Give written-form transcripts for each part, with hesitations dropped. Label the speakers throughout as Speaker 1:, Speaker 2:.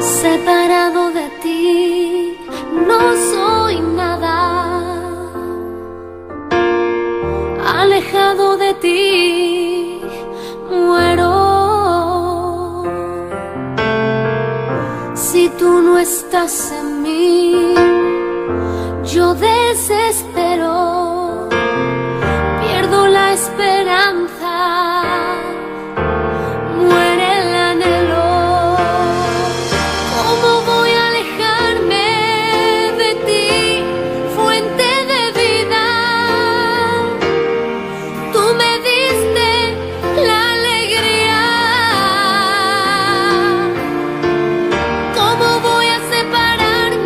Speaker 1: Separado de ti, no soy nada. Alejado de ti, muero. Si tú no estás en mí, yo desespero, pierdo la esperanza, muere el anhelo. ¿Cómo voy a alejarme de ti, fuente de vida? Tú me diste la alegría. ¿Cómo voy a separarme?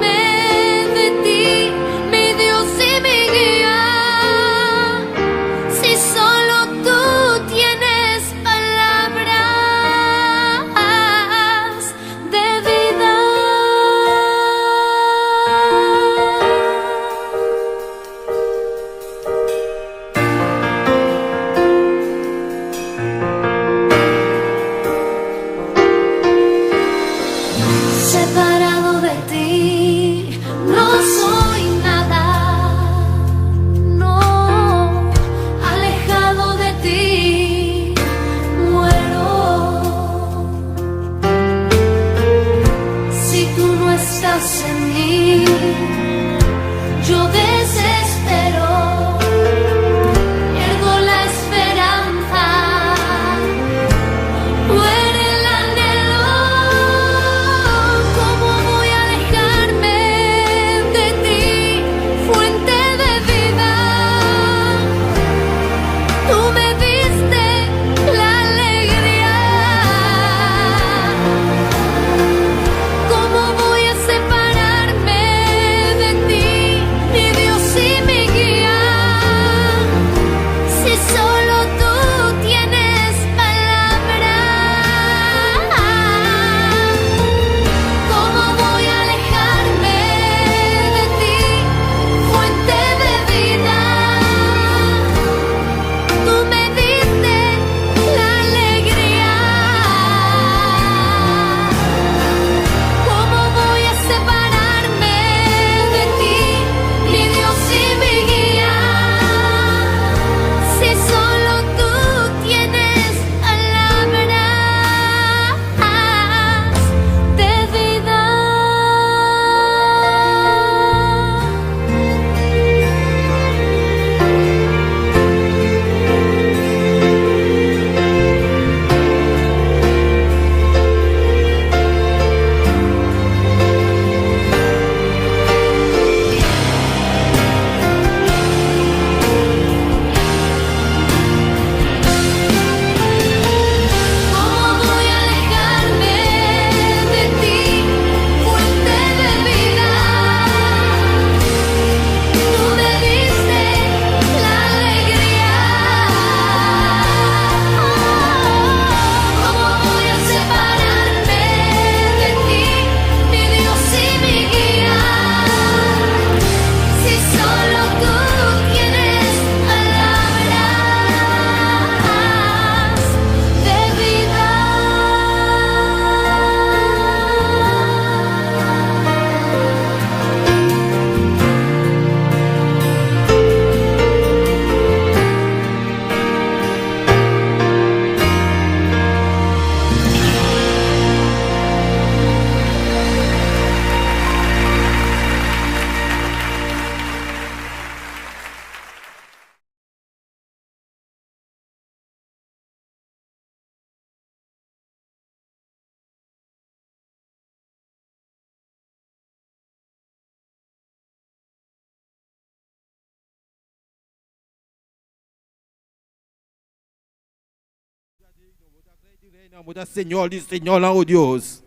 Speaker 2: Bo ta Señor di señornan, o Dios.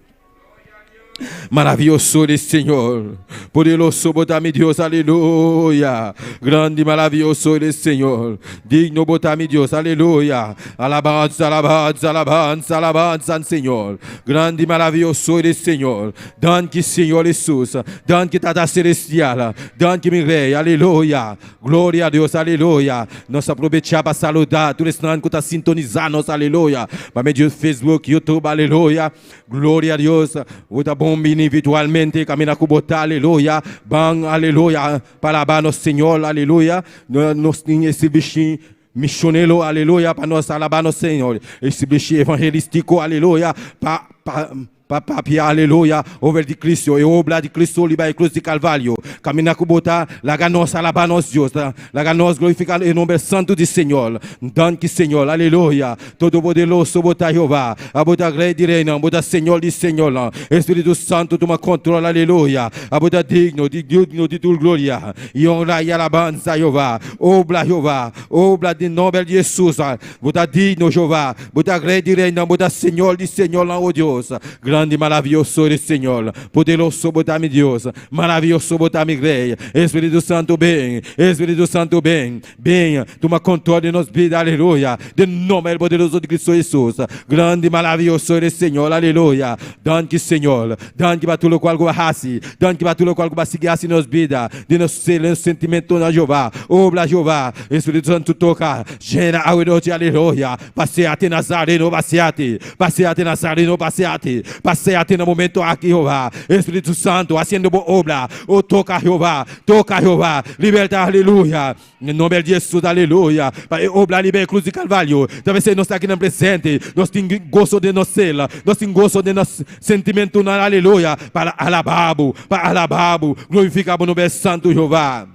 Speaker 2: Maraviyoso eres, Señor. Poderoso bo ta, mi Dios, aleluya. Grande y maravilloso eres, Señor. Digno bo ta, mi Dios, aleluya. Alabanza, alabanza, alabanza, alabanza al Señor. Grande y maravilloso eres, Señor. Danki, Señor Jesús. Danki, Tata Celestial. Danki, mi Rey, aleluya. Gloria a Dios, aleluya. Nos ta probecha pa saluda tur esnan cu ta sintoniza nos, aleluya. Pa medio di Facebook, YouTube, aleluya. Gloria a Dios. Bo ta bon bini virtualmente, camina cu bo ta, aleluya. Ban, aleluya, pa alaba nos Señor, aleluya. Nos tin e sirbishi misionero, aleluya, pa nos alaba nos Señor. E sirbishi evangelistico, aleluya, pa, pa, Pa papia, aleluya, over di Cristo, e obra di Cristo riba e cruz di Calvario. Camina cu bo ta, laga nos alaba nos Dios, laga nos glorifica e nomber santo di Señor. Danki Señor, aleluya. Todopoderoso bo ta Jehová, abo ta Rey di reynan, bo ta Señor di señornan. Espíritu Santo tuma control, aleluya. Abo ta digno, digno di tur gloria y honra y alabanza, Jehová. Obra, Jehová, obra den nomber di Jesus. Bo ta digno, Jehová. Bo ta Rey di reynan, bo ta Señor di señornan, o Dios. Grandi y maraviyoso eres, Señor. Poderoso bo ta, mi Dios. Maraviyoso bo ta, mi Rey. Espíritu Santo, ben. Espíritu Santo, ben. Ben, tuma control di nos bida, aleluya. Den nomber poderoso di Cristo Jesus. Grandi y maraviyoso eres, Señor, aleluya. Danki, Señor. Danki pa tur locual cu bo a haci. Danki pa tur locual cu bo a sigui haci den nos bida, den nos ser, den nos sentimentonan, Jehová. Obra, Jehová. Espíritu Santo, toca. Jena awe nochi, aleluya. Paseate Nazareno, paseate. Paseate Nazareno, paseate. Paseate na momento aki, Jehová. Espíritu Santo, haciendo bo obra. Oh, toca, Jehová. Toca, Jehová. Liberta, aleluya. Den nomber di Jesus, aleluya. Pa e obra riba e cruz di Calvario. Ta p'esei nos ta akinan presente. Nos tin goso den nos ser. Nos tin goso den nos sentimentonan, aleluya. Pa alaba bo, pa alaba bo. Glorifica bo nomber santo, Jehová.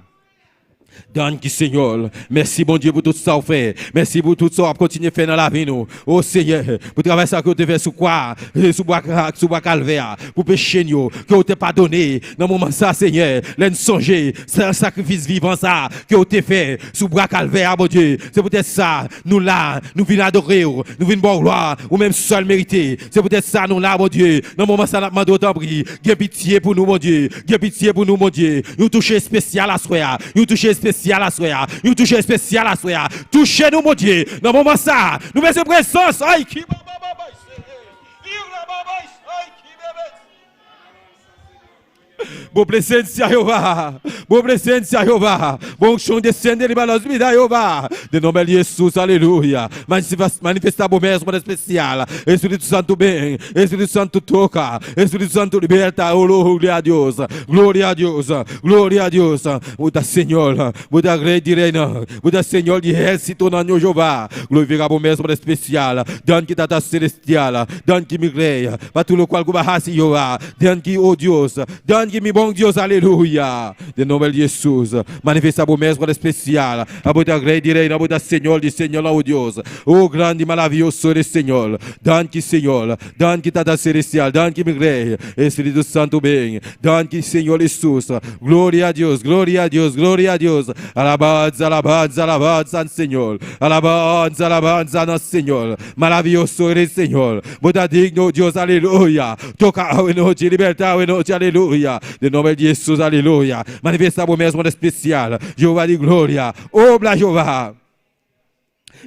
Speaker 2: Danki Señor, mèsi Bondye pou tout sa ou fè, mèsi pou tout sa wap kontinye fè nan lavi nou, o Senyè pou travay sa ke ou te fè sou kwa, sou bwa sou bwa kalvè a pou peche n yo ke ou te padone nan moman sa Senyè lè n sonje sakrifis vivan sa ke ou te fè sou bwa kalvè a Bondye se poutèt sa nou la nou vin adore ou nou vin ba w glwa ou menm sèl merite se poutèt sa nou la Bondye nan moman sa nap mande w tanpri gen pitye pou nou Bondye Gen pitye pou nou Bondye. Yon touche espesyal aswè a. Yon touche espesyal aswè a. Yon touche espesyal aswè a. Touche nou Bondye nan moman sa a. Nou bezwen prezans ay ki ba ba ba bay se e ira ba bay ay ki bebe. Bo presencia Jehová, bo presencia Jehová, bo unction descende riba nos bida Jehová. Den nomber di Jesus, aleluya. Manifesta bo mes manera especial. Espíritu Santo ben, Espíritu Santo toca. Espíritu Santo liberta, oh gloria a Dios, gloria a Dios, gloria a Dios. Bo ta Señor, bo ta Rey di reynan, bo ta Señor di ehérsitonan, oh Jehová. Glorifica bo mes manera especial. Danki Tata Celestial, danki mi Rey, pa tur locual cu bo a haci, Jehová. Danki, oh Dios, danki mi bon Dios, aleluya. Den nomber di Jesus, manifesta bo mes manera especial. Abo ta Rey di reynan, abo ta Señor di señornan, oh Dios. Oh grandi, maraviyoso eres, Señor. Danki, Señor. Danki Tata Celestial, danki mi Rey, Espíritu Santo ben, danki Señor Hesus, gloria a Dios, gloria a Dios, gloria a Dios, alabanza, alabanza, alabanza al Señor, alabanza, alabanza nos Señor, maravilloso eres Señor, bo ta digno Dios, aleluya, toca awe nochi, liberta awe nochi, aleluya, den nomber di Hesus, aleluya, manifesta bo mes modo especial, Jehová di gloria, obra Jehová.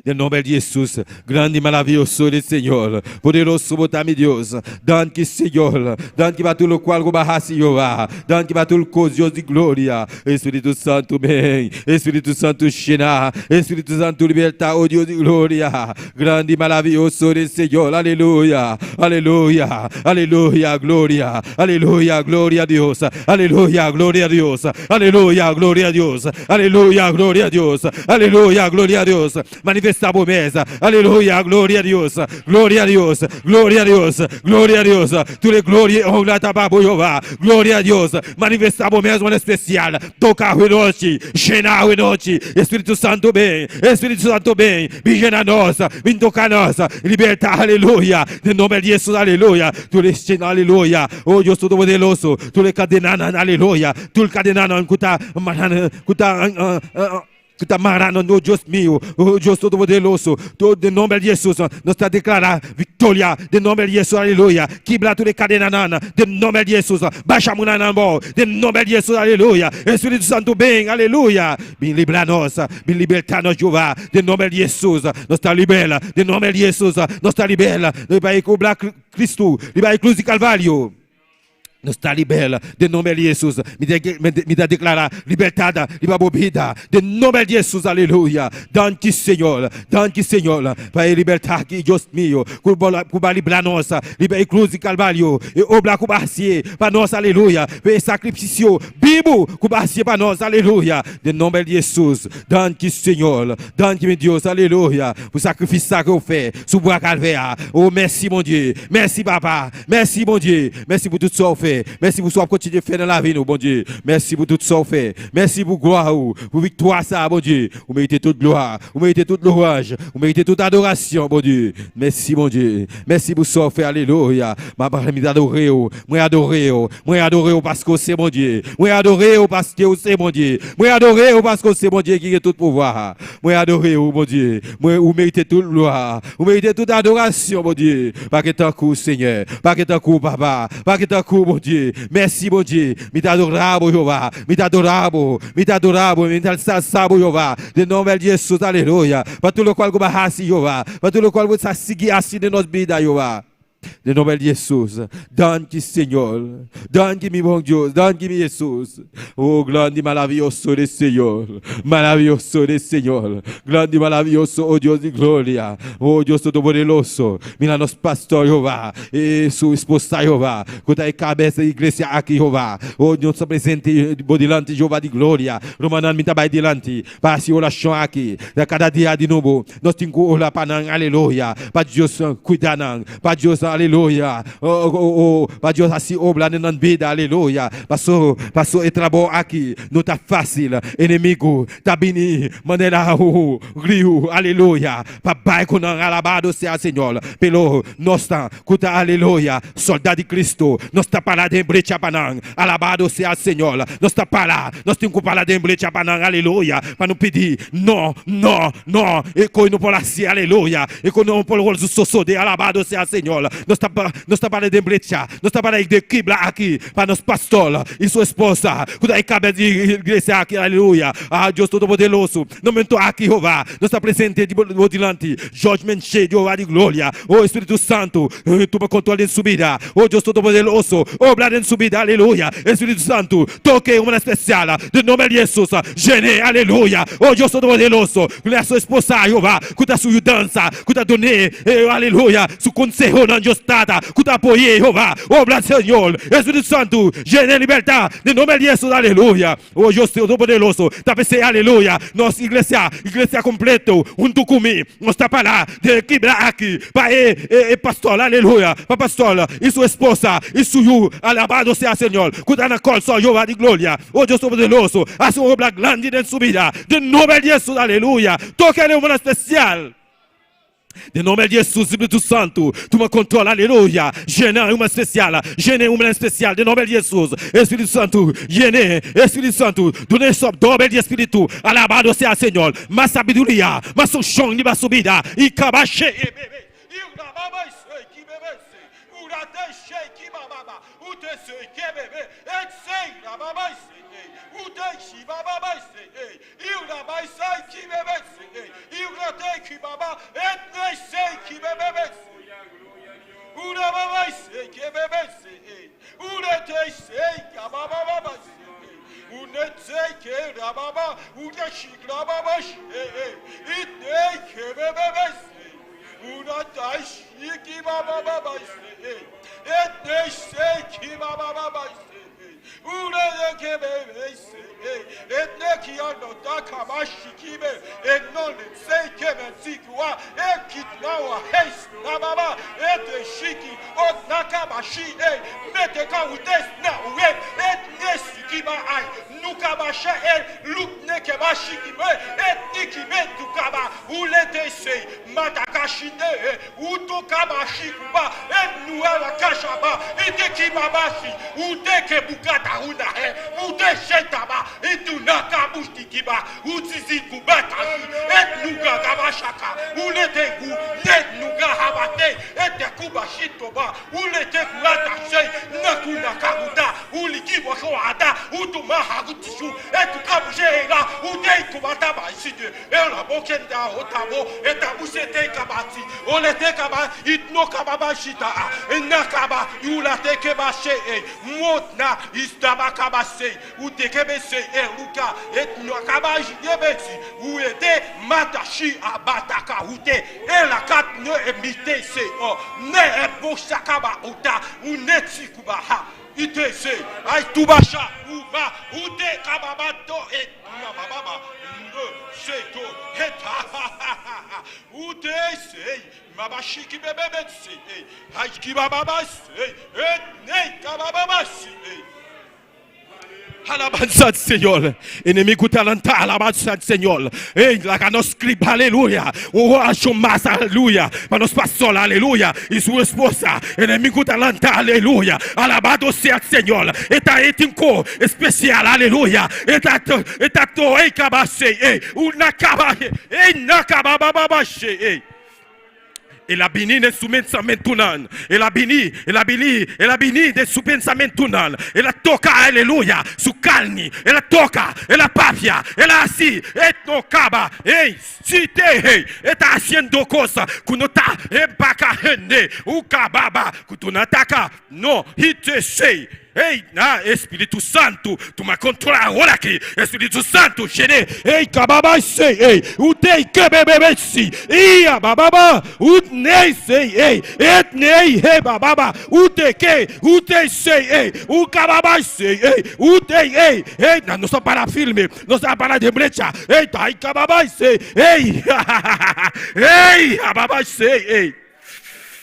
Speaker 2: Den nomber di Hesus, grandi maraviyoso eres Señor, poderoso bo ta mi Dios. Danki Señor, danki pa tur locual cu bo a haci Jehová, danki pa tur cos Dios di gloria. Espíritu Santo ben, Espíritu Santo shena, Espíritu Santo liberta, oh Dios di gloria. Grandi maraviyoso eres Señor, aleluya, aleluya, aleluya, gloria, aleluya, gloria a Dios, aleluya, gloria a Dios, aleluya, gloria a Dios. Aleluya, gloria a Dios. Aleluya, gloria a Dios. Manifesta bo mes. Aleluya, gloria a Dios. Gloria a Dios. Gloria a Dios. Gloria a Dios. Tur e gloria y honra ta pa bo, Jehová. Gloria a Dios. Manifesta bo mes manera especial. Toca awe nochi. Llena awe nochi. Espíritu Santo ben. Espíritu Santo ben. Bin llena nos. Bin toca nos. Liberta, aleluya. Den nomber di Jesús, aleluya. Tur e llena, aleluya. Oh Dios Todopoderoso. Tur e cadenanan, aleluya. Tur cadenanan cu ta, cu ta. Cu ta mara nos, oh Dios mio, oh Dios Todopoderoso, to den nomber di Jesus, nos ta declara victoria den nomber di Jesus, aleluya. Kibra tur e cadenanan den nomber di Jesus, basha munanan bou den nomber di Jesus, aleluya. Espiritu Santo ben, aleluya, bin libra nos, bin liberta nos, Jehová, den nomber di Jesus, nos ta liber, den nomber di Jesus, nos ta liber, riba e cobra Cristo, riba e cruz di Calvario. Nos ta liber den nomber di Jesus. Mi ta declara libertad riba bo bida den nomber di Jesus. Aleluya. Danki Señor. Danki Señor pa e libertad aki, Dios mio, cu bo a libra nos riba e cruz di Calvario. E obra cu bo a haci pa nos, aleluya. Pa e sacrificio bibu cu bo a haci pa nos, aleluya. Den nomber di Jesus. Danki Señor. Danki mi Dios, aleluya. Pou sacrifice sa ke ou fè sou bwa Calvè a. Oh, mèsi Bondye. Mèsi Papa. Mèsi Bondye, mèsi pou tout sa ou fè, mèsi pou sa wap kontinye fè nan lavi nou Bondye, mèsi pou tout sa ou fè, mèsi pou glwa ou, pou viktwa sa Bondye, ou merite tout glwa, ou merite tout louwanj, ou merite tout adorasyon Bondye, mèsi Bondye, mèsi pou sa ou fè alelouya, map mwen adore ou, mwen adore ou, mwen adore ou paske ou se Bondye, mwen adore ou paske ou se Bondye, mwen adore ou paske ou se Bondye ki gen tout pouvwa, mwen adore ou Bondye, mwen ou merite tout glwa, Ou merite tout adorasyon Bondye. Pa gen tankou w Senyè. Pa gen tankou w Papa. Pa gen tankou w Bondye. Mèsi Bondye. Mi ta adorabo Jehová. Mi ta adorabo. Mi ta adorabo. Mi ta ensalsabo Jehová. Den nòmber di Jesus. Aleluya. Pa tur lokual ku bo a hasi Jehová. Pa tur lokual ku bo ta sigui hasi den nos bida Jehová. Den nòmber di Jesus. Danki Señor. Danki mi bon Dios. Danki mi Jesus. Oh grandi maravioso eres Señor. Maravioso eres Señor. Grandi maravioso, oh Dios di gloria. Oh Dios todopoderoso. Mira nos pastor Jehová. Y su esposa Jehová. Cu ta e cabeza di iglesia aki Jehová. Oh Dios ta presente bo dilanti Jehová di gloria. Rumannan mi ta bay dilanti pa haci oracion aki. Na cada dia di nobo nos tin cu ora pa nan. Aleluya. Pa Dios cuida nan. Pa Dios, aleluya, oh, oh, oh, pa Dios haci obra den nan bida, aleluya. Paso, paso e trabou aki no ta fácil. Enemigo ta bini manera oh, riu, aleluya, pa bai cu nan, alabado sea Señor. Pero nos ta cu ta, aleluya, soldado di Cristo, nos ta para den brecha pa nan, alabado sea Señor. Nos ta para, nos tin cu para den brecha pa nan, aleluya, pa no pidi, no, no, no, e coi no por haci, aleluya. E ku no por wòrdu sosodé, alabado sea Señor. Nos ta nos ta para den brecha, nos ta para den kibra aki pa nos pastor i su esposa ku ta e kabes di iglesia aki, aleluya. Ah, Dios Todopoderoso, na momento aki, Jehová, nos ta presente di bo dilanti. George Menche, Jehová di gloria, oh Espíritu Santu, tuma control den su bida. Oh Dios Todopoderoso, obra den su bida, aleluya. Espíritu Santu, toke un manera spesial, den nomber di Hesus, jen'é, aleluya. Oh Dios Todopoderoso, Gloria su esposa, Jehová, ku ta su yudansa, ku ta dun'é, aleluya, su konsehonan, Dios Tata, ku ta apoy'é, Jehová. Obra, Señor. Espíritu Santu, jen'é libertá, den nomber di Hesus, aleluya. O Dios Todopoderoso, ta p'esei, aleluya, nos iglesia, iglesia kompleto, huntu ku mi, nos ta pará den e kibra aki pa e, e, e pastor, aleluya, pa pastor i su esposa i su yu, alabado sea Señor, ku ta na Kòrsou, Jehová di gloria. O Dios Todopoderoso, hasi un obra grandi den su bida, Den nomber di Hesus, aleluya! Toca den un manera special. Den nomber di Hesus, Spiritu Santu, tuma control, aleluya! Jena un manera special, jena un manera special, den nomber di Hesus, Spiritu Santu, jene, Spiritu Santu, duna e sop dober di Spiritu, alabado sea Señor, mas sabiduria, mas unshon riba su bida, i caba she e bebe, i rababa se ki bebe se, urate she ki bababa, ute se ke bebe, et se rababa se.
Speaker 3: Kabushtikiba, Utizikubatashi, Etnuga Gabashaka, Uletegu, Netnuga Habate, Etekubashitoba, Uletekuatashe, Nakuna Kabuta, Ulikiboshoada, Utumahagutishu, Etukabushera, Uteikubatabashite, Elabokenda Otabo, Etabusete Kabati, Oletekaba, Itnokababashita, Nakaba, Ulatekebashe, Motna, Istabakabase, Utekebese, Eluka, Etnokabajibeti, Uete, Matashi, Abataka, Ute, Elakat, Ne Emite, Se, O, Ne Eboshakaba, Uta, Unetikubaha, Itese, Aitubasha, Uba, Ute, Kababato, Et, Nabababa, Ne, Seto, Eta, Ute, Se, Mabashiki, Bebebe, Se, Aikibababa, Se, Et, Ne, Kabababa, Se,
Speaker 2: Alabanza al Señor. Enemigo talanta, alabanza al Señor. Ey, laga nos clip, aleluya. Un oración más, aleluya. Para nos pastor, aleluya. Y su esposa. Enemigo talanta, aleluya. Alabado sea el Señor. Esta etinco especial, aleluya. Esta esta to, ey, cabase, ey, una caba, ey, na cabababashe, ey. El a bini den su pensamentonan. El a bini, el a bini, el a bini den su pensamentonan. El a toca, aleluya, su carne. El a toca, el a papia, el a hasi, e no caba. Ey, si te, hey, e ta haciendo cosas cu no ta empaca hende, ukababa, cu tu no ataca. No, itc. Ey, na, Espíritu Santo, tuma control awor aki. Espíritu Santo, shene. Ey, kababa se, ey, ute kebebebe si. Ia bababa, ut nei se, ey, et nei he bababa, ute ke, ute se, ey, u kababa se, ey, ute ey, ey, na, nos ta para firme, nos ta para de brecha. Ey, tai kababa se, ey, ey, ababa se, ey.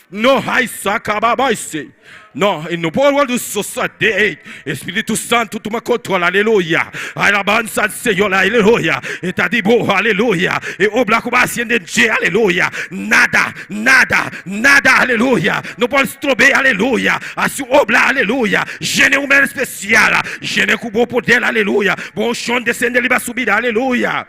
Speaker 2: No hay sakababa se. No, e no por wordo sosode. Espíritu Santo tuma control, aleluya. Alabanza al Señor, aleluya. Está dibujo, aleluya. E obra como haciendo en aleluya. Nada, nada, nada, aleluya. No por strobe, aleluya. A su obra, aleluya. Gene un especial. Gene con bom poder, aleluya. Bom chão descende, ele vai subir, aleluya.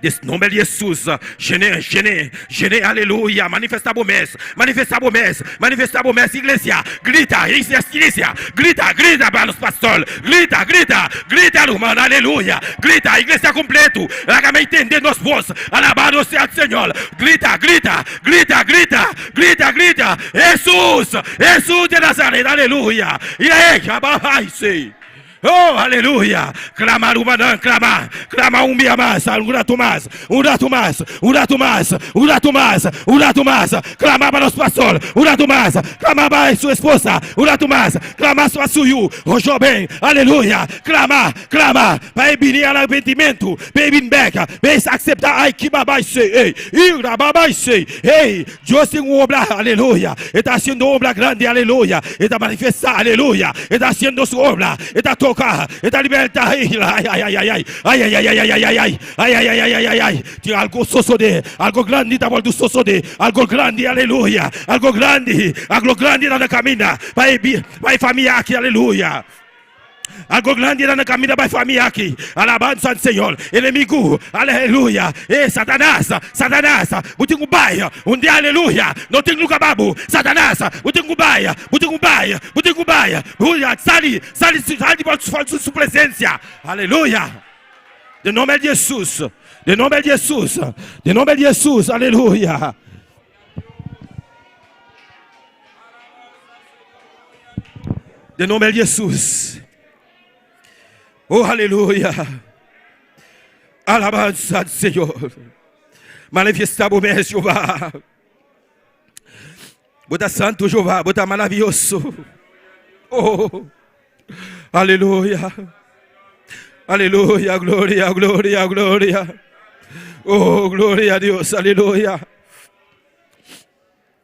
Speaker 2: Des nombre de Jesus, gene, gene, gene, aleluya. Manifesta bo mes, manifesta bo mes, manifesta bo mes, iglesia. Grita, iglesia, iglesia. Grita, grita para los pastores. Grita, grita, grita, hermano, aleluya. Grita, iglesia completo. Hágame entender nos voz. Alabado sea el Señor. Grita, grita, grita, grita, grita, grita. Jesús, Jesús de Nazaret, aleluya. Y ahí, sí. Oh, aleluya. Clama, rumanã, clama. Clama un día más, un rato más, un rato más, un rato más, un rato más, un rato más. Clama para los pastores, un rato más. Clama para su esposa, un rato más. Clama a su hijo, o jovem, aleluya. Clama, clama. Para venir al arrepentimiento, para venir back, para aceptar, ay, que babá, hey, ira, babá, hey, Dios tiene una obra, aleluya. Está haciendo obra grande, aleluya. Está manifestando, aleluya. Está haciendo su obra, está tocando, está libertad. Ay, ay, ay, ay, ay, ay, ay, ay, ay, ay, ay, ay, ay, ay, ay, ay, ay, ay. Tiene algo sosode, algo grande está por sosode, algo grande, aleluya, algo grande na camina, vai, vai família aqui, aleluya. Algo grande na caminho da família aqui. Alabanza al Señor. Enemigo, aleluya. Eh, Satanás, Satanás. Butingu baia. Um dia, aleluya. Não tem lugar babu. Satanás, butingu baia. Butingu baia. Butingu baia. Sali, sali, sali de sua presença. Aleluya. De nome de Jesus. De nome de Jesus. De nome de Jesus. Aleluya. De nome de Jesus. Oh, aleluya. Alabanza al Señor. Manifesta bo mes, Jehová. Bo ta santo, Jehová. Bo ta maravilloso. Oh, aleluya. Aleluya, gloria, gloria, gloria. Oh, gloria a Dios, aleluya.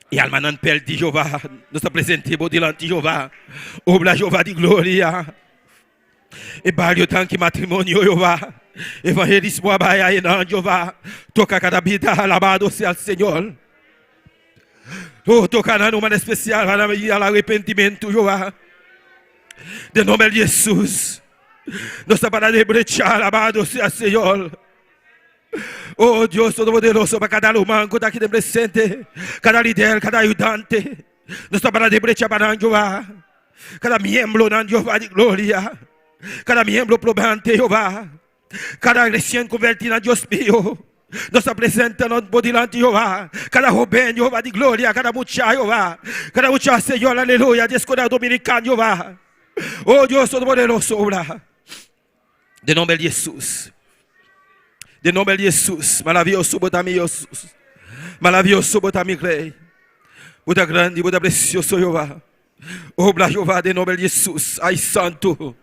Speaker 2: E alma nan di Jehová, nos ta presente dilanti Jehová. Obra Jehová di gloria. E bario tanki matrimonio Jehová. Evangelismo abaya en Jehová. Toca cada vida, alabado sea el Señor. Oh, toca na numa especial para al arrepentimiento, Jehová. De nombre de Jesús. Nos ta para den brecha, alabado sea Señor. Oh Dios Todopoderoso, pa kada ruman ku ta aki den presente, kada lider, kada ayudante, nos ta para den brecha pa nan, Jehová. Kada miembronan, Jehová di gloria. Kada miembro probante, Jehová. Kada resien konvertí na Dios mio. Nos ta presenta nos bo dilanti, Jehová. Kada hoben, Jehová di gloria, kada mucha, Jehová. Kada mucha, Señor, aleluya, di escuela dominical, Jehová. Oh Dios Todopoderoso, obra. Den nomber di Jesus. Den nomber di Jesus. Maravioso bo ta mi Jesus. Maravioso bo ta mi Rey. Bo ta grandi, bo ta precioso, Jehová. Obra, Jehová, den nomber di Jesus. Ay, santo.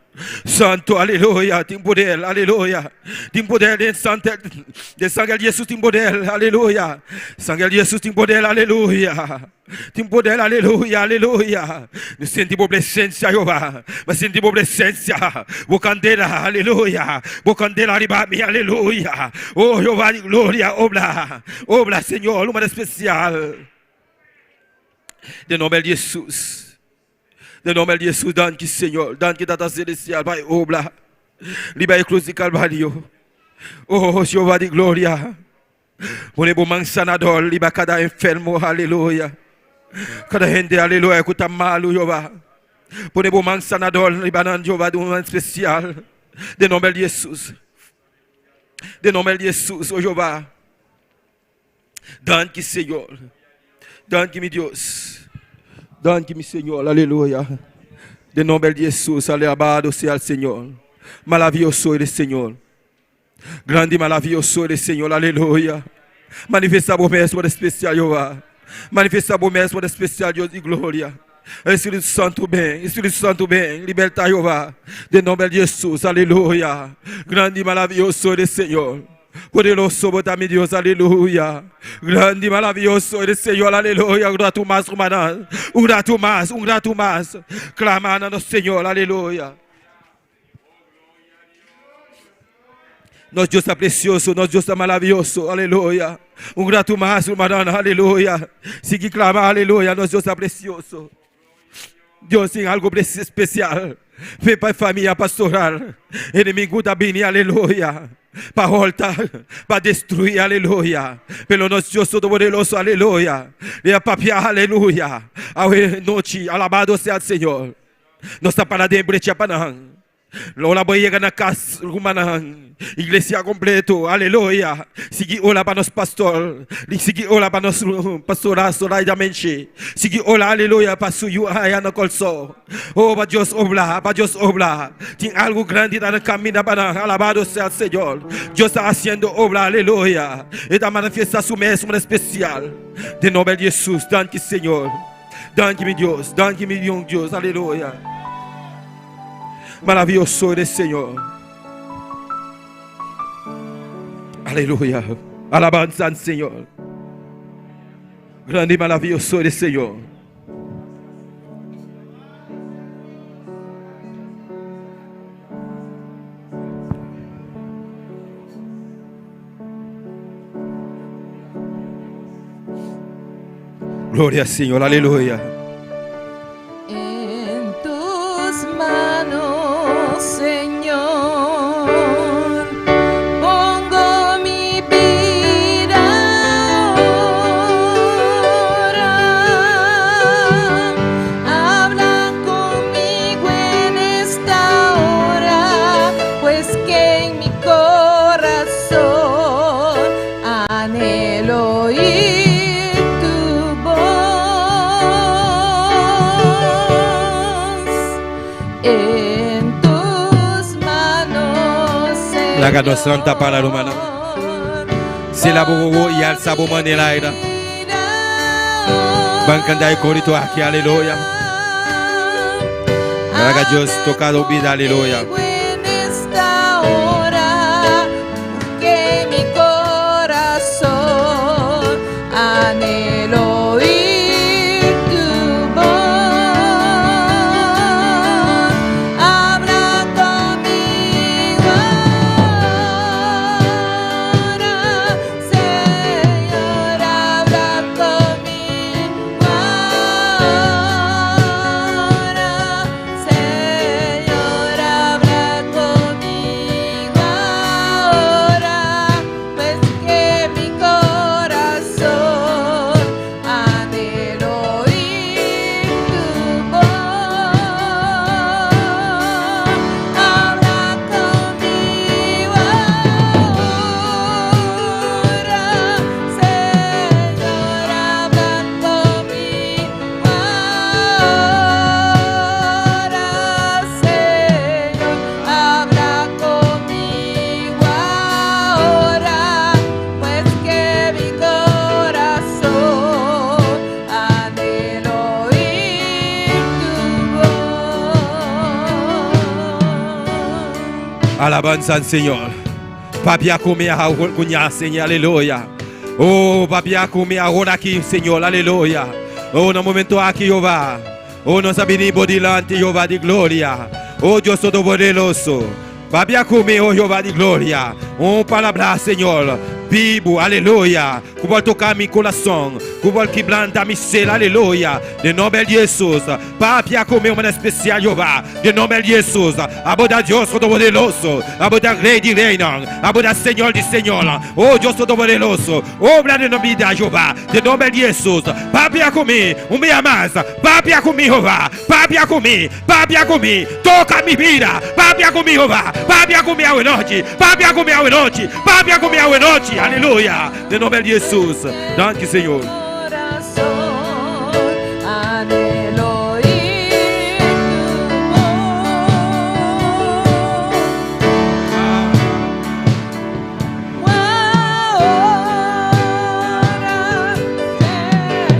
Speaker 2: Santo, aleluya. Tin poder, aleluya. Tin poder den sante, den sangre di Jesus tin poder, aleluya. Sangre di Jesus tin poder, aleluya. Tin poder, aleluya, aleluya. Mi sinti bo presencia, Jehová. Mi sinti bo presencia. Bo candela, aleluya. Bo candela riba mi, aleluya. Oh, Jehová di gloria, obra. Obra, Señor, un manera especial. Den nomber di Jesus. Den nomber di Jesus, danki, Señor. Danki, Tata Celestial, pa e obra. Riba e cruz di Calvario. Oh, Jehová di gloria. Pone bo man sanador riba kada enfermo, aleluya. Kada hende, aleluya, ku ta malu, Jehová. Pone bo man sanador riba nan, Jehová, di un man spesial. Den nomber di Jesus. Den nomber di Jesus, oh Jehová. Danki, Señor. Danki, mi Dios. Danki, mi Señor, aleluya. Den nomber di Jesus, alabado sea el Señor. Maravilloso eres, Señor. Grandi y maravilloso eres, Señor, aleluya. Manifesta bo mes por especial, Jehová. Manifesta bo mes por especial, Dios di gloria. Espíritu Santo, ven. Espíritu Santo, ven. Liberta, Jehová. Den nomber di Jesus, aleluya. Grandi y maravilloso eres, Señor. Poderoso bo ta mi Dios, aleluya. Grandi y maravilloso eres, Señor, aleluya. Un rato mas, hermana. Un rato mas, un rato mas. Clama na nos Señor, aleluya. Nos Dios ta precioso, nos Dios ta maravilloso, aleluya. Un rato mas, hermana, aleluya. Sigui clama, aleluya, nos Dios ta precioso. Dios tin algo especial. Fe pa familia pastoral. Enemigo ta bini, aleluya. Pa holta, pa destruir, aleluya. Pero nos Dios todopoderoso, aleluya. Le papia, aleluya. Awe nochi, alabado sea el Señor. Nos ta para den brecha pa nan. Ora bo yega na kas, rumannan, iglesia kompleto, aleluya. Sigui ora pa nos pastor, sigui ora pa nos pastora Zoraida Menche. Sigui ora, aleluya, pa su yu aya na Kòrsou. Oh, pa Dios obra, pa Dios obra. Tin algu grandi ta na kaminda pa nan. Alabado sea el Señor. Dios ta hasiendo obra, aleluya. E ta manifestá su mes manera spesial. Den nomber di Jesus, danki Señor. Danki mi Dios, danki mi Dios, aleluya. Maravilloso eres, Señor. Aleluya. Alabanza al Señor. Grande y maravilloso eres, Señor. Gloria al Señor, aleluya.
Speaker 1: En tus manos, Señor, pongo mi vida ahora. Habla conmigo en esta hora, pues que en mi corazón anhelo oír tu voz. En tus manos,
Speaker 2: Laga nos lanta para, hermano.
Speaker 1: Señor,
Speaker 2: Si la bo y alza bo man en aire. Ban kanta e korito aki, aleluya. Laga Dios toka bo bida, aleluya.
Speaker 1: En esta hora, porque mi corazón anhelo oír tu voz. Habla conmigo ahora, Señor, habla conmigo ahora, Señor, habla
Speaker 2: Alabanza al Señor. Papia ku mi kuña, Señor, aleluya. Oh, papia ku mi awor aki, Señor, aleluya. Oh, na momento aki, Jehová. Oh, nos a bini bo dilanti, Jehová di gloria. Oh, Dios Todopoderoso. Papia ku mi, oh Jehová di gloria. Un palabra, Señor, bibu, aleluya. Ku por toka mi kurason, ku por kibranta mi ser, aleluya. Den nomber di Hesus. Papia ku mi, un manera spesial, Jehová. Den nomber di Hesus. Abo ta Dios Todopoderoso. Abo ta Rei di reinan. Abo ta Señor di señornan. Oh Dios Todopoderoso, obra den nos bida, Jehová. Den nomber di Hesus. Papia ku mi, un bia mas. Papia ku mi, Jehová. Papia ku mi, papia ku mi. Toka mi bida. Papia ku mi, Jehová. Papia ku mi awe nochi. Papia ku mi awe nochi. Papia ku mi awe nochi. Aleluya. Den nomber di Hesus. Danki, Señor.
Speaker 1: Corazón, anhelo oír tu voz. Ahora, Señor,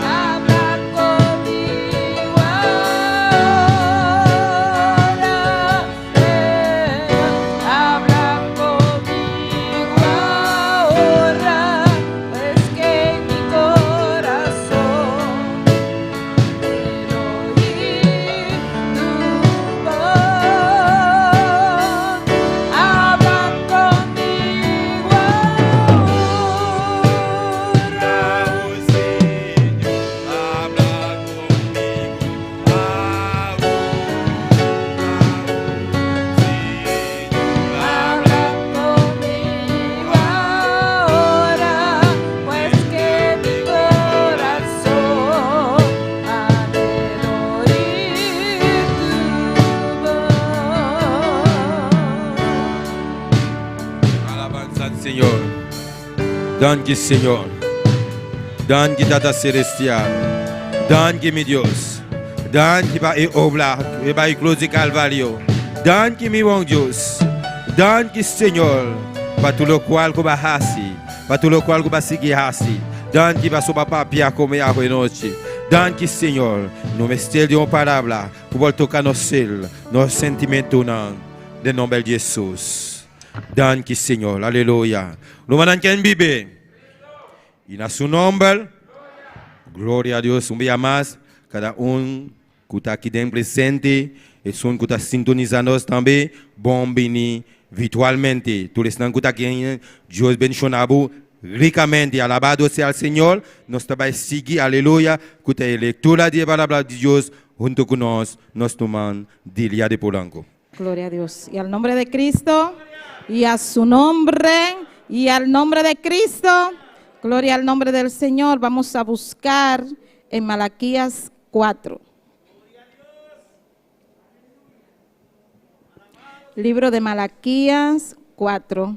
Speaker 1: habla conmigo ahora, Señor, habla conmigo ahora, pues que en mi corazón quiero oír tu voz. Habla conmigo ahora.
Speaker 2: Señor, habla conmigo ahora. Señor,
Speaker 1: Habla conmigo ahora, pues que mi corazón anhelo oír tu voz.
Speaker 2: Alabanza al Señor. Danki, Señor. Danki, Tata Celestial. Danki, mi Dios. Danki pa e obra, e pa e krus di Kalvario. Danki, mi bon Dios. Danki, Señor, pa tur lokual ku bo a hasi, pa tur lokual ku bo a sigui hasi. Danki pa bo a papia ku mi awe nochi. Danki, Señor. No mester di un palabra ku por toka nos ser, nos sentimentonan. Den nòmber di Hesus. Danki, Señor. Aleluya. Rumannan, ken biba? I na su nòmber, gloria na Dios. Un dia mas, kada un ku ta aki den presente, esun ku ta sintonisando tambe, bon bini virtualmente. Tur esnan ku ta aki, Dios bendishoná bo rikamente. Alabado sea Señor. Nos ta bai sigui, aleluya, ku e lektura di palabra di Dios huntu ku nos, nos ruman Dilia de Polanco.
Speaker 4: Gloria a Dios. Y al nombre de Cristo, y a su nombre, y al nombre de Cristo, gloria al nombre del Señor. Vamos a buscar en Malaquías 4. Libro de Malaquías 4.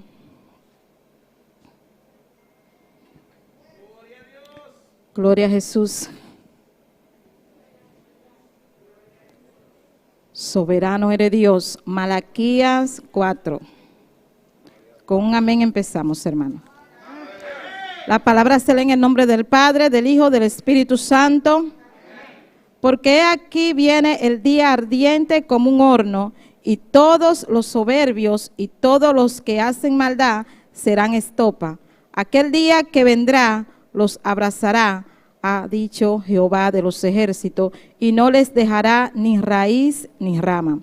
Speaker 4: Gloria a Jesús. Soberano eres Dios. Malaquías 4. Con un amén empezamos, hermano. La palabra se lee en el nombre del Padre, del Hijo, del Espíritu Santo. Porque aquí viene el día ardiente como un horno, y todos los soberbios y todos los que hacen maldad serán estopa. Aquel día que vendrá los abrazará, ha dicho Jehová de los ejércitos, y no les dejará ni raíz ni rama.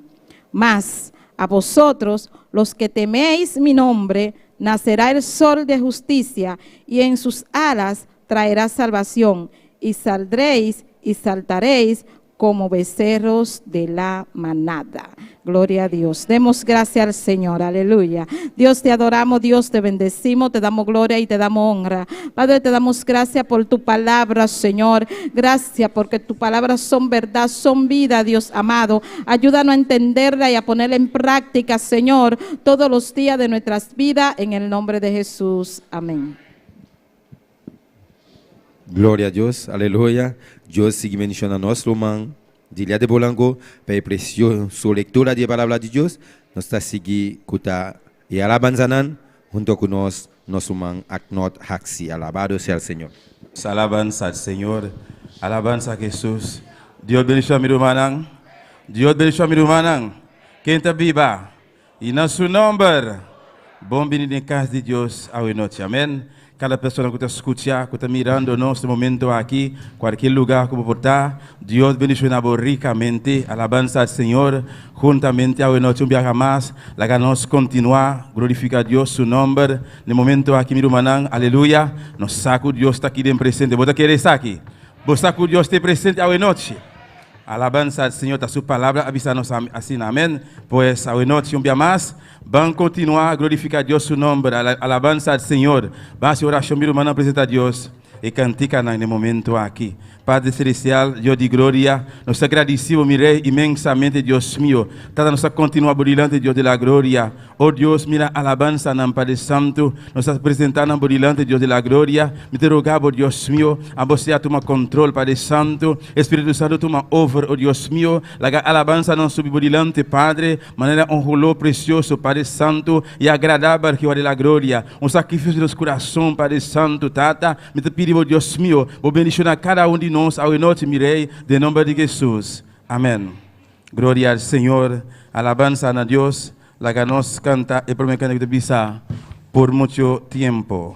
Speaker 4: Mas a vosotros, los que teméis mi nombre, nacerá el sol de justicia, y en sus alas traerá salvación, y saldréis y saltaréis como becerros de la manada. Gloria a Dios. Demos gracias al Señor. Aleluya. Dios, te adoramos, Dios, te bendecimos, te damos gloria y te damos honra. Padre, te damos gracias por tu palabra, Señor. Gracias porque tus palabras son verdad, son vida, Dios amado. Ayúdanos a entenderla y a ponerla en práctica, Señor, todos los días de nuestras vidas, en el nombre de Jesús. Amén.
Speaker 2: Gloria na Dios, aleluya. Dios sigui bendishoná nos, ruman Dilia de Polanco, pa e presioso lektura di palabra di Dios. Nos ta sigui ku e alabansa huntu ku nos, nos ruman Aknot Haxi. Alabado sea Señor.
Speaker 5: Alabanza al Señor, alabanza a Jesús. Dios bendishoná mi rumannan. Dios bendishoná mi rumannan. Ken ta biba? I na su nòmber. Bon bini den kas di Dios awe nochi. Amèn. Kada persona ku ta skucha, ku ta mirando nos den momento aki, kualkier lugá ku bo por ta, Dios bendishoná bo rikamente. Alabansa al Señor huntamente awe nochi un biaha mas. Laga nos kontinuá glorifiká Dios su nòmber den momento aki, mi rumannan. Aleluya. Nos sa ku Dios ta aki den presente. Bo ta kere esaki? Bo sa ku Dios ta presente awe nochi? Alabansa al Señor, ta su palabra a bisa nos asina. Amén. Pues awe nochi un bia mas, ban continua glorifica Dios su nomber. Alabansa al Señor. Ban haci oracion mi rumannan presenta Dios e canticanan den momento aki. Padre Celestial, Dios di gloria, nos ta gradici bo mi Rey inmensamente Dios mio. Tata nos ta continua bo dilanti Dios de la gloria. O Dios, mira alabansanan, Padre Santu, nos ta presentá nan bo dilanti, Dios di la gloria. Mi ta rogá bo, Dios mio, abo sea tuma control, Padre Santu. Espíritu Santu tuma over, o Dios mio. Laga alabansanan subi bo dilanti, Padre, manera un holó precioso, Padre Santu, i agradabel, Jehová di la gloria. Un sacrificio di nos curason, Padre Santu, Tata, mi ta pidi bo, Dios mio, bo bendiciona cada un di nos awe nochi, mi Rey, den nomber di Jesus. Amen. Gloria al Señor, alabansa na Dios. Laga nos canta e prome canto cu ta bisa, Por mucho tiempo.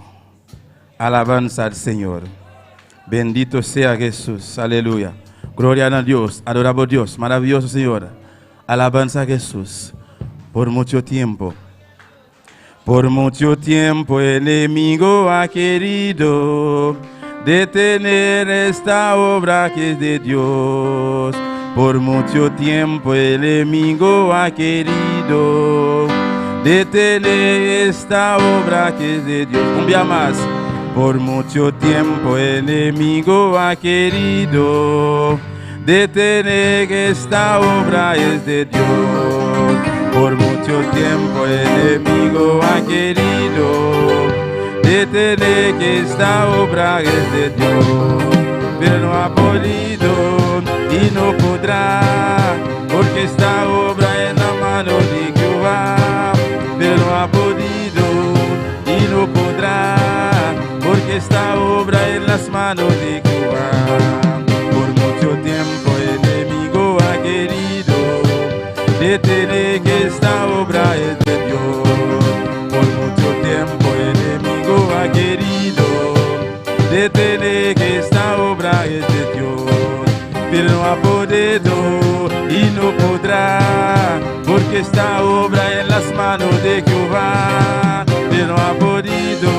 Speaker 5: Alabansa al Señor. Bendito sea Jesús. Aleluya. Gloria na Dios. Adorabo Dios. Maravilloso Señor. Alabansa a Jesús. Por mucho tiempo. Por mucho tiempo enemigo ha querido detener esta obra que es de Dios. Por mucho tiempo el enemigo ha querido detener esta obra que es de Dios. Un día más. Por mucho tiempo el enemigo ha querido detener esta obra es de Dios. Por mucho tiempo el enemigo ha querido detener que esta obra es de Dios. Pero no ha podido y no podrá, porque esta obra en la mano de Jehová. Pero no ha podido y no podrá, porque esta obra en las manos de Jehová. Por mucho tiempo el enemigo ha querido detener que esta obra es de Dios. Por mucho tiempo el enemigo ha querido detener que esta obra es de Dios. Pero no ha podido y no podrá, porque esta obra en las manos de Jehová. Pero no ha podido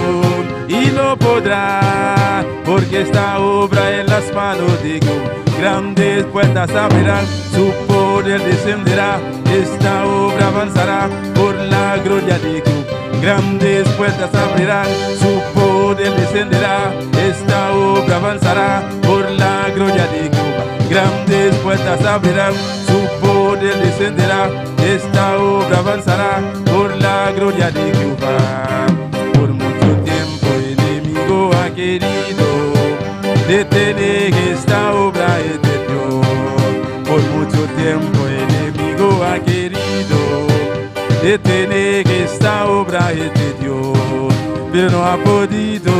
Speaker 5: y no podrá, porque esta obra en las manos de Jehová. Grandes puertas abrirán, su poder descenderá, esta obra avanzará por la gloria de Jehová. Grandes puertas abrirán, su poder descenderá, esta obra avanzará por la gloria de Jehová. Grandes puertas abrirán, su poder descenderá, esta obra avanzará por la gloria de Jehová. Por mucho tiempo el enemigo ha querido detener esta obra es de Dios. Por mucho tiempo el enemigo ha querido detener esta obra es de Dios. Pero no ha podido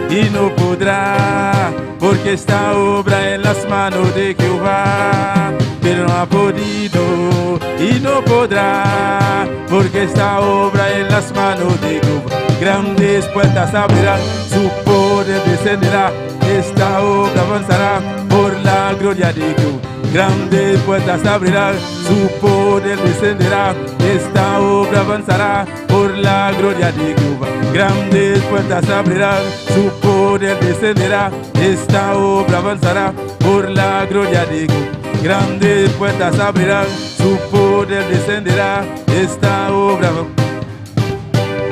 Speaker 5: y no podrá, porque esta obra en las manos de Jehová. Pero no ha podido y no podrá, porque esta obra en las manos de Jehová. Grandes puertas abrirán, su poder descenderá, esta obra avanzará por la gloria de Jehová. Grandes puertas abrirán, su poder descenderá, esta obra avanzará por la gloria de Jehová. Grandes puertas abrirán, su poder descenderá, esta obra avanzará por la gloria de Jehová. Grandes puertas abrirán, su poder descenderá, esta obra.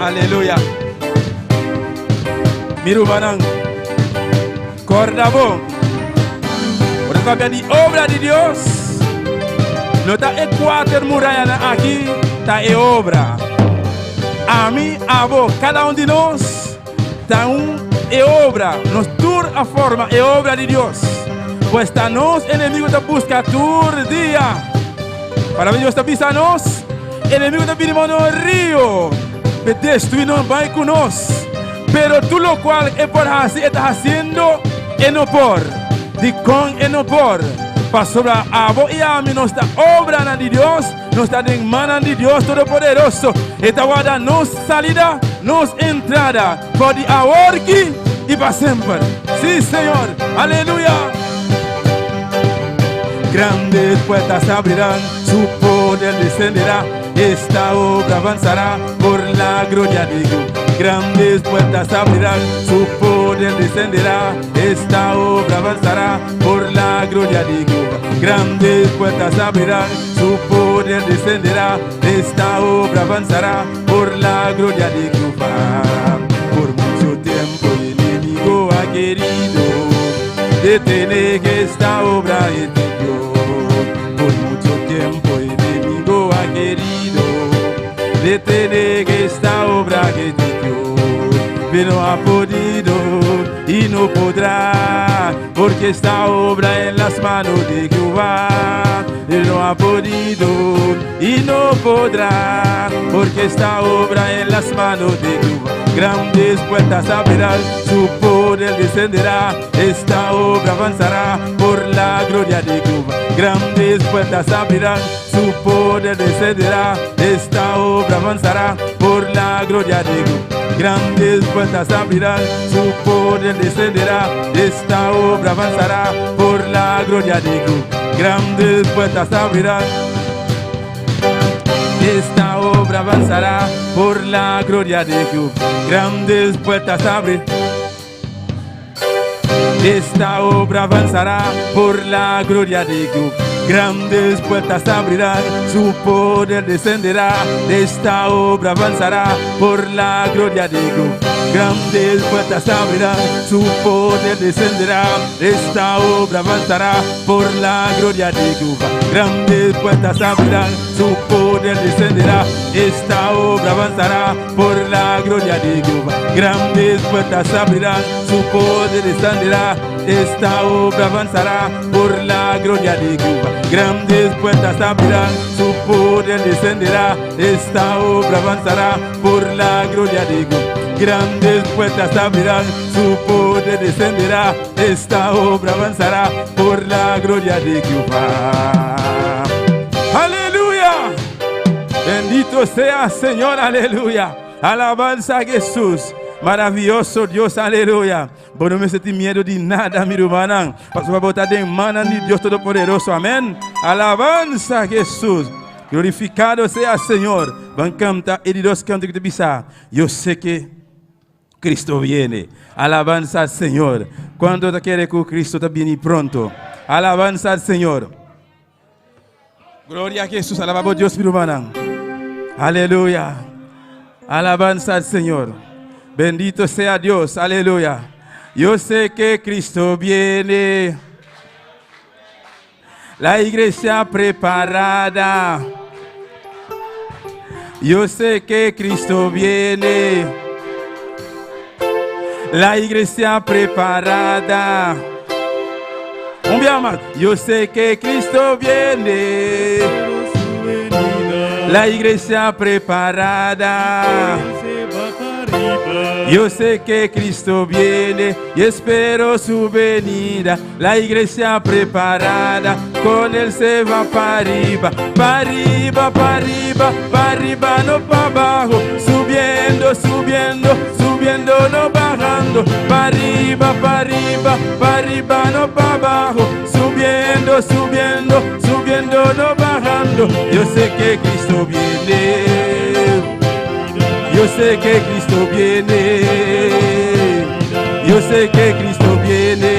Speaker 5: Aleluya. Mi rumannan, kòrda bon. Ora papia di obra di Dios, no ta e kuater murayanan aki ta e obra. Ami, abo, kada un di nos ta un e obra. Nos tur a forma e obra di Dios. Pues ta nos enemigo ta buska tur dia. Para Dios ta bisa nos, enemigo ta bini mono rio, pe destrui nos bai ku nos. Pero tur lokual e por hasi e ta hasiendo, e no por. Dikon e no por? Pasobra abo i ami nos ta obranan di Dios, nos ta den mannan di Dios Todopoderoso. E ta warda nos salida, nos entrada, for di aworki i pa semper. Sí, Señor. Aleluya. Grandes puertas se abrirán, su poder descenderá, esta obra avanzará por la gloria de Dios. Grandes puertas se abrirán, su poder descenderá, esta obra avanzará por la gloria de Jehová. Grandes puertas abrirán, su poder descenderá, esta obra avanzará por la gloria de Jehová. Por mucho tiempo el enemigo ha querido detener esta obra de Dios. Por mucho tiempo el enemigo ha querido detener esta obra de Dios, pero ha podido y no podrá, porque esta obra en las manos de Jehová. Él no ha podido y no podrá, porque esta obra en las manos de Jehová. Grandes puertas abrirán, su poder descenderá, esta obra avanzará por la gloria de Jehová. Grandes puertas abrirán, su poder descenderá, esta obra avanzará por la gloria de Jehová. Grandes puertas abrirán, su poder descenderá, esta obra avanzará por la gloria de Jehová. Grandes puertas abrirán, esta obra avanzará por la gloria de Jehová. Grandes puertas abrirán. Esta obra avanzará por la gloria de Jehová. Grandes puertas abrirán, su poder descenderá. Esta obra avanzará por la gloria de Jehová. Grandes puertas abrirán, su poder descenderá. Esta obra avanzará por la gloria de Jehová. Grandes puertas abrirán, su poder descenderá. Esta obra avanzará por la gloria de Jehová. Grandes puertas abrirán, su poder descenderá. Esta obra avanzará por la gloria de Jehová. Grandes puertas abrirán, su poder descenderá. Esta obra avanzará por la gloria de Jehová. Grandes puertas abrirán, su poder descenderá. Esta obra avanzará por la gloria de Jehová. Aleluya. Bendito sea Señor, aleluya. Alabanza a Jesús. Maravilloso Dios, aleluya. Bo no mester tin miedu di nada, mi rumannan. Pasobra bo ta den mannan di Dios Todopoderoso. Amèn. Alabanza a Jesús. Glorifikado sea Señor. Ban kanta e di dos kanto ku ta bisa, Yo sé que Cristo viene. Alabanza al Señor. Kuantu ta kere ku Cristo ta bini pronto? Alabanza al Señor. Gloria a Jesús. Alabamos Dios, mi hermana. Aleluya. Alabanza al Señor. Bendito sea Dios. Aleluya. Yo sé que Cristo viene. La iglesia preparada. Yo sé que Cristo viene. La iglesia preparada. Un día más. Yo sé que Cristo viene. La iglesia preparada. Yo sé que Cristo viene y espero su venida. La iglesia preparada, con él se va para arriba, para arriba, para arriba, para arriba, no para abajo. Subiendo, subiendo, subiendo, no bajando. Para arriba, para arriba, para arriba, no para abajo. Subiendo, subiendo, subiendo, no bajando. Yo sé que Cristo viene. Yo sé que Cristo viene. Yo sé que Cristo viene.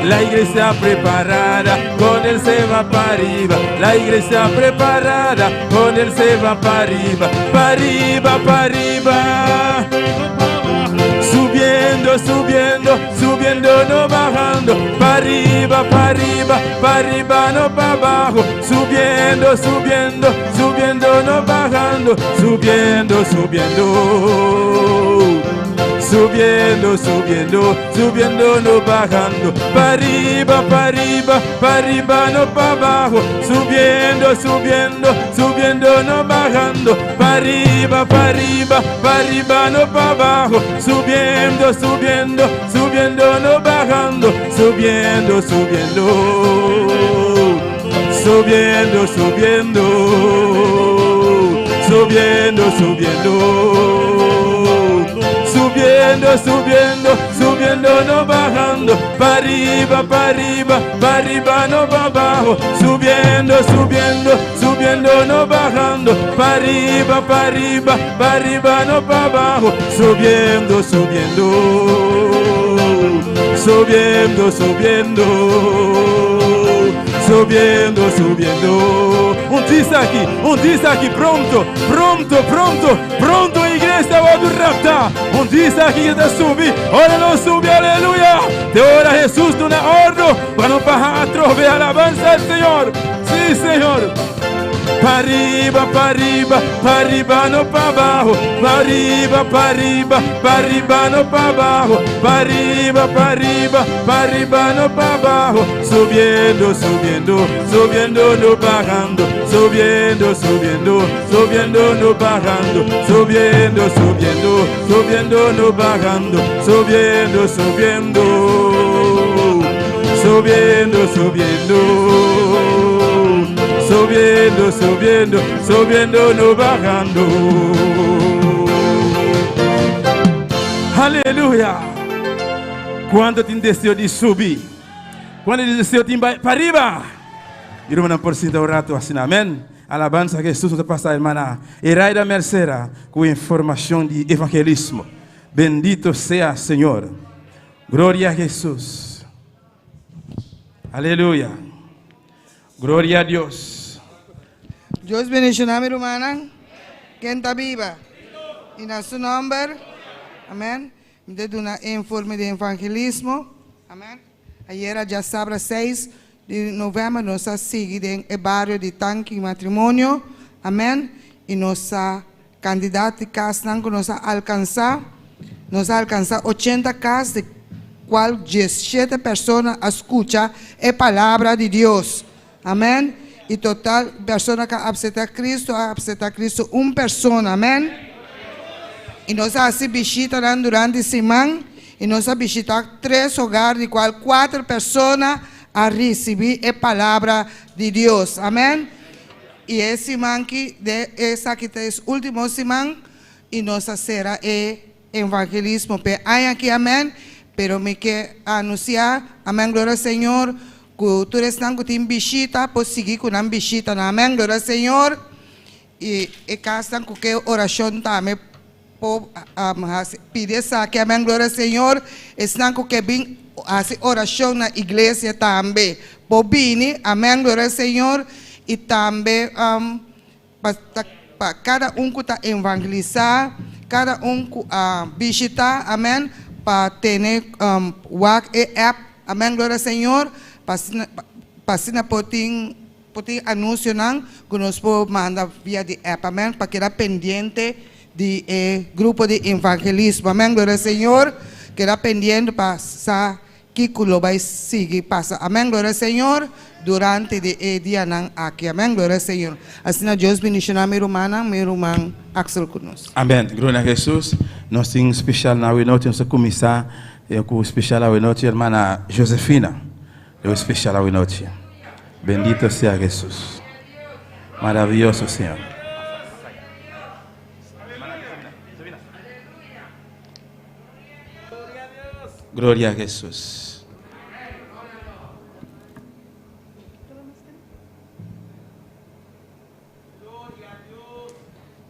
Speaker 5: La iglesia preparada, con él se va para arriba. La iglesia preparada, con él se va para arriba. Para arriba, para arriba. Subiendo, subiendo, subiendo, no bajando. Para arriba, para arriba, para arriba, no para abajo. Subiendo, subiendo, subiendo, no bajando. Subiendo, subiendo. Subiendo, subiendo, subiendo, no bajando. Pa arriba, pa arriba, pa arriba, no pa abajo. Subiendo, subiendo, subiendo, no bajando. Pa arriba, pa arriba, pa arriba, no pa abajo. Subiendo, subiendo, subiendo, no bajando. Subiendo, subiendo. Subiendo, subiendo. Subiendo, subiendo. Subiendo, subiendo, subiendo, no bajando. Pa arriba, pa arriba, pa arriba, no pa abajo. Subiendo, subiendo, subiendo, no bajando. Pa arriba, pa arriba, pa arriba, no pa abajo. Subiendo, subiendo. Subiendo, subiendo. Subiendo, subiendo. Un dice aquí, un dice aquí, pronto, pronto, pronto, pronto, iglesia va a raptar. Un dice aquí que te subir, ahora no sube, aleluya. Te ora Jesús de una orden para no bajar a trove, alabanza al Señor. Sí, Señor. Pa arriba, pa arriba, pa arriba, no pa abajo. Pa arriba, pa arriba, pa arriba, no pa abajo. Pa arriba, pa arriba, pa arriba, no pa abajo. Subiendo, subiendo, subiendo, no bajando. Subiendo, subiendo, subiendo, no bajando. Subiendo, subiendo, subiendo, no bajando. Subiendo, subiendo. Subiendo, subiendo. Subiendo, subiendo, subiendo, no bajando. Aleluya. Kuantu tin deseo di subi? Kuantu tin deseo di bai pa ariba? Rumannan por sinta un ratu asina, amèn. Alabansa na Hesus nos ta pasa hermana Eraida Mercera ku informashon di evangelismo. Bendito sea Señor. Gloria a Hesus. Aleluya. Gloria a Dios.
Speaker 6: Dios bendishoná mi rumannan. Ken ta biba? I na su nòmber. Amèn. Mi ta duna e informe di evangelismo. Amèn. Ayera djasabra seis di novèmber nos a sigui den e bario di Tanki Matrimonio. Amèn. I nos a kandidat di kasnan ku nos a alkansá. Nos a alkansá ochenta kas di kual diesshete persona a skucha e palabra di Dios. Amèn. I total persona ku a apseptá Kristu a apseptá Kristu un persona. Amèn. I nos a hasi bishitanan durante siman i nos a bishitá tres hogar di kual kuater persona a risibí e palabra di Dios. Amèn. I e siman ki de esaki ta es último siman i nos a sera e evangelismo p'e aña aki, amèn. Pero mi ke anunsiá, amèn, gloria Señor, ku tur esnan ku tin bishita por sigui ku nan bishitanan, amèn, gloria Señor. I e kasnan ku ke orashon tambe por hasi pidi esaki, amèn, gloria Señor. Esnan ku ke bin hasi orashon na iglesia tambe por bini, amèn, gloria Señor. I tambe pa ta pa kada un ku ta evangelisá, kada un ku a bishitá, amèn, pa tene wak e app, amèn, gloria Señor, pa asina pa asina por tin por tin anunsionan ku nos por manda via di app, amèn, pa keda pendiente di e grupo di evangelismo, amèn, gloria Señor, keda pendiente pa sa Kiko lo bai sigui pasa. Amèn gloria Señor durante di e dianan aki. Amèn gloria Señor. Asina Dios bendiciona mi rumannan, mi ruman Axel ku nos.
Speaker 5: Amèn gloria na Jesus. Nos tin special na awenochi nos ta kuminsá ku special awenochi hermana Josefina lo special awenochi bendito sea Jesus maraviyoso Señor. Gloria a Jesús.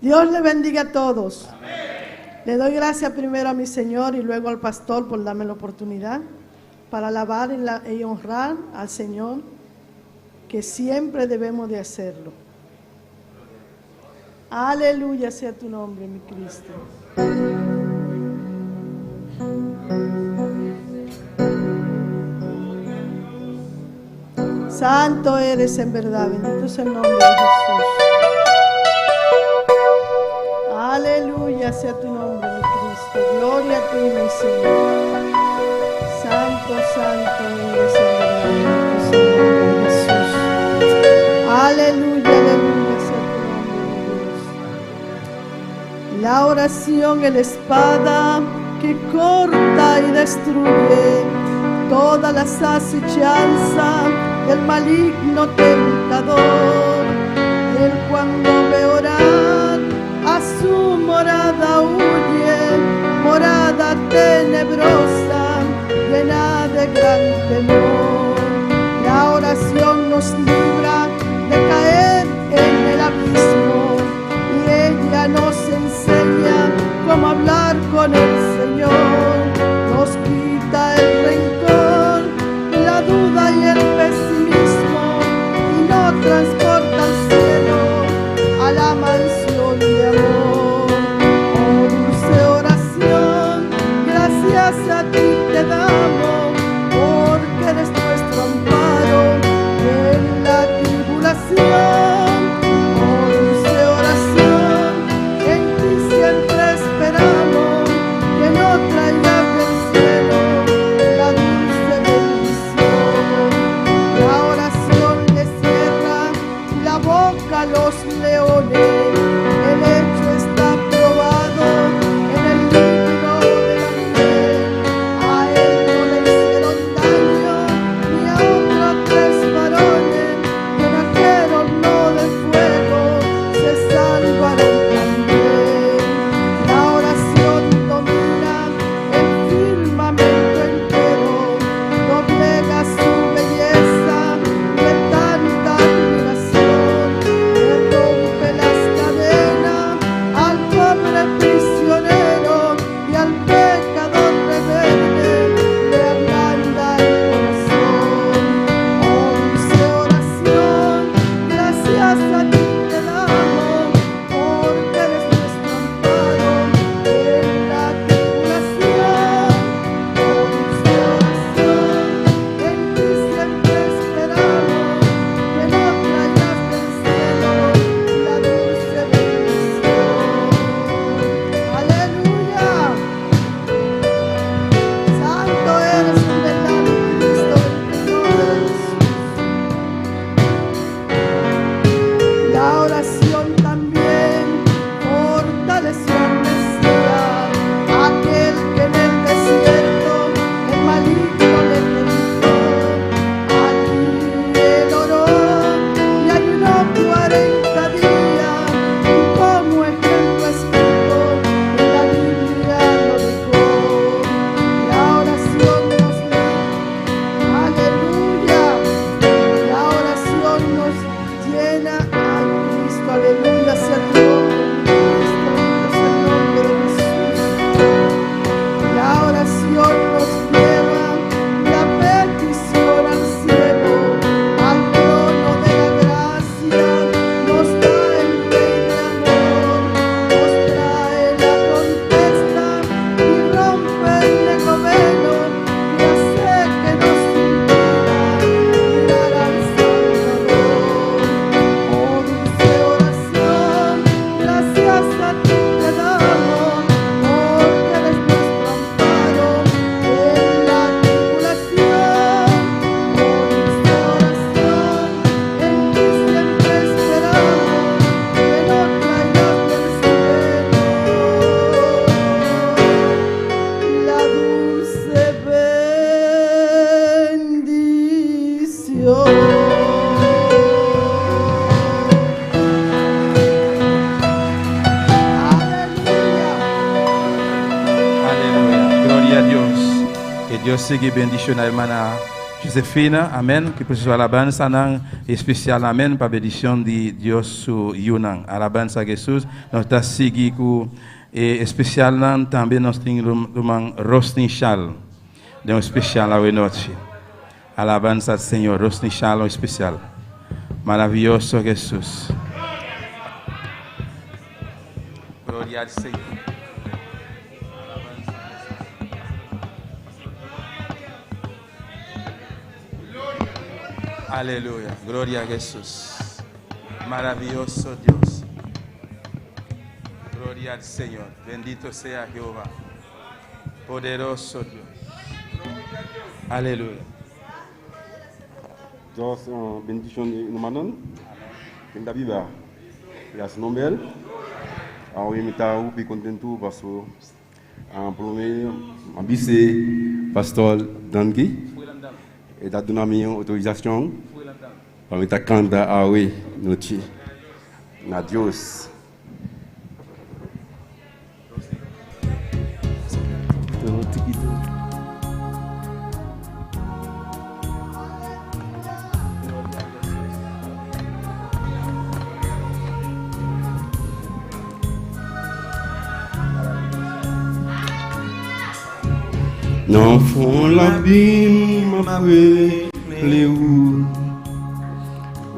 Speaker 7: Dios le bendiga a todos. Le doy gracias primero a mi Señor y luego al pastor por darme la oportunidad para alabar y, la, y honrar al Señor, que siempre debemos de hacerlo. Aleluya sea tu nombre, mi Cristo. Santo eres en verdad, bendito sea el nombre de Jesús. Aleluya sea tu nombre, mi Cristo. Gloria a ti. mi Señor. Santo, santo eres en verdad, Señor Jesús. Aleluya, aleluya, sea tu nombre, mi Dios. La oración es la espada que corta y destruye todas las acechanzas del maligno tentador. Él cuando ve orar a su morada huye, morada tenebrosa, llena de gran temor. La oración nos libra de caer en el abismo y ella nos enseña cómo hablar con el Señor. Nos quita el rencor, la duda y el pesimismo y nos transporta al cielo, a la mansión de amor. Oh dulce oración, gracias a ti te damos, porque eres nuestro amparo en la tribulación. Oh dulce oración, en ti siempre esperamos que nos traigas del cielo la dulce bendición. La oración le cierra la boca a los leones. El hecho está probado en el libro de la fe. A él no le hicieron daño ni a otros tres varones que en aquel horno de fuego se salvaron también. La oración domina el firmamento entero, doblega su belleza de tanta admiración, le rompe las cadenas al pobre prisionero y al pecador rebelde le ablanda el corazón. Oh dulce oración, gracias a ti te damos, porque eres nuestro amparo en la tribulación. Oh dulce oración, en ti siempre esperamos que nos traigas del cielo la dulce bendición. Aleluya. Santo eres en verdad, mi Cristo, en el nombre de Jesús. La oración también fortaleció al Mesías, aquel que en el desierto el maligno le tentó. Allí él oró y ayunó 40 días, y como ejemplo escrito en la Biblia lo dejó. La oración nos aleluya. La oración nos llena a Cristo, aleluya, sea tu nombre, mi Cristo, bendito sea el nombre de Jesús. La oración nos lleva la petición al cielo, al trono de la gracia, nos da el Rey de amor, nos trae la contesta y rompe el negro velo que hace que nos impida mirar al Salvador. Oh dulce oración, gracias a ti te damos, porque eres nuestro amparo en la tribulación. Oh dulce oración, en ti siempre esperamos que nos traigas del cielo la dulce bendición. Aleluya.
Speaker 5: Aleluya. Gloria a Dios. Ku Dios sigui bendishoná ruman Josefina. Amèn. Ku presiso alabansa nan espesial. Amèn. Pa bendishon di Dios su yunan. Alabansa na Hesus. Nos ta sigui ku espesial nan tambe nos tin ruman Rosny Chal. Den un espesial anochi. Alabansa na Señor. Rosny Chal un espesial. Maravioso Hesus. Gloria na Señor. Alabansa na Hesus. Aleluya. Gloria na Hesus. Maravioso Dios. Gloria al Señor. Bendito sea Jehová. Poderoso Dios. Aleluya.
Speaker 8: Dios bendicion rumannan. Ken ta biba? Ya su nomber. Awe mi ta hopi contento paso prome mi a bise pastor danki. E ta duna mi autorisacion pa mi ta canta awe nochi. Na Dios. Nan fon labim m ap rele ou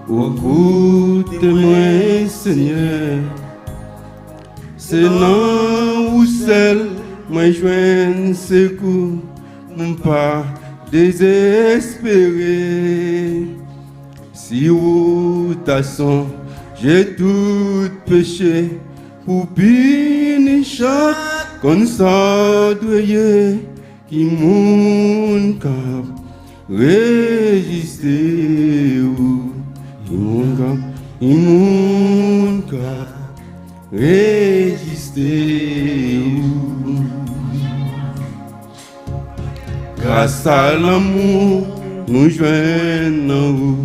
Speaker 8: Ou koute mwen Senyè Se nan ou sèl mwen jwenn sekou Pou m pa dezespere Si ou ta sonje tout peche Pou pini chak konn sa dwe ye Ki moun k ap reziste ou Ki moun k ap, ki moun k ap reziste ou Gras a lanmou nou jwenn nan ou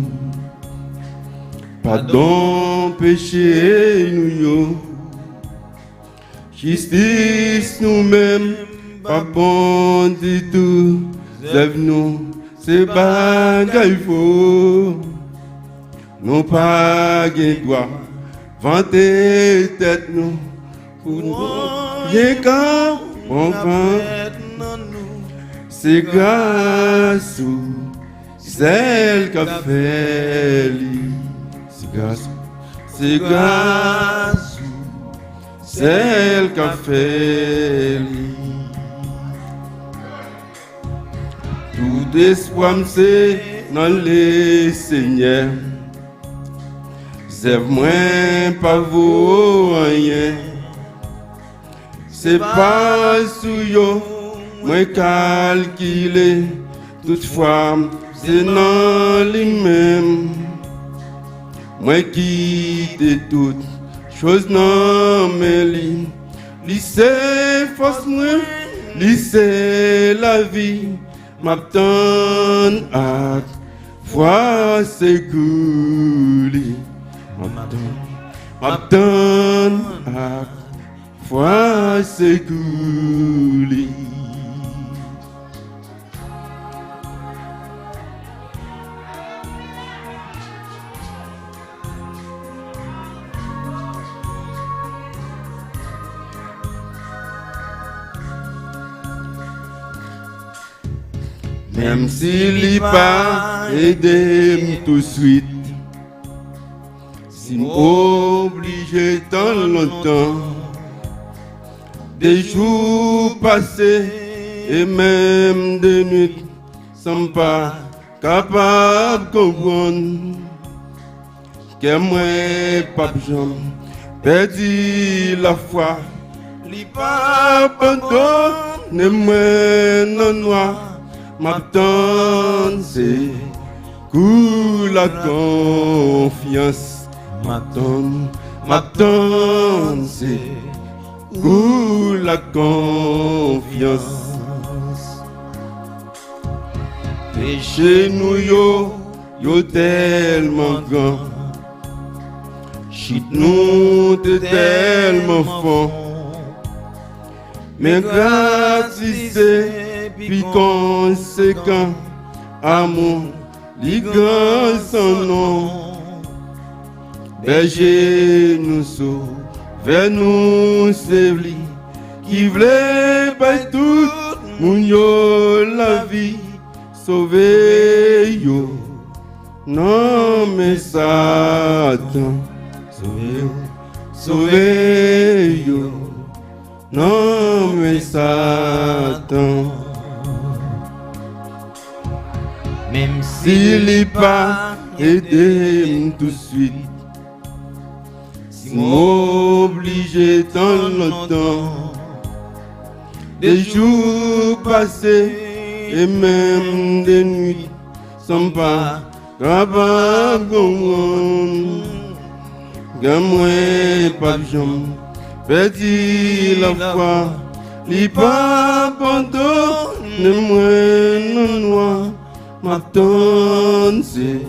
Speaker 8: Padon peche nou yo Jistis nou menm pa bon ditou, zèv nou se bagay fo. Nou pa gen dwa vante tèt nou pou nou gen ka bon kan. Se gras ou sèl k ap fè li. Se gras ou, se gras ou. Sèl k ap fè li. Tout espwa m se nan Lesenyè. Zèv mwen pa vo anyen. Se pa sou yo mwen kalkile. Tout fwa m se nan li menm. Mwen kite tout choz nan men li. Li se fòs mwen, li se lavi. M ap tann ak fwa sekou li. M ap tann, m ap tann ak fwa sekou li. Menm si li pa ede m touswit, si m oblije tann lontan. De jou pase e menm de nwit san m pa kapab konprann. Kè mwen pap janm pèdi lafwa. Li pa abandone mwen nan nwa. M ap tann se kou lakonfyans. M ap tann, m ap tann se kou lakonfyans. Peche nou yo, yo tèlman gran. Chit nou te tèlman fon. Men gras li se pi konsekan. Amou Li gran sans non. Bèje nou sovè nou se li ki vle bay tout moun yo lavi sove yo nan men satan sove yo sove yo nan men satan. Menm si li pa ede m touswit, si m oblije tann lontan. Des jours passés et même des nuits sans pas capable comprendre. Que moi pas jamais perdu la foi, li pas abandonne moi non noir, m'attend c'est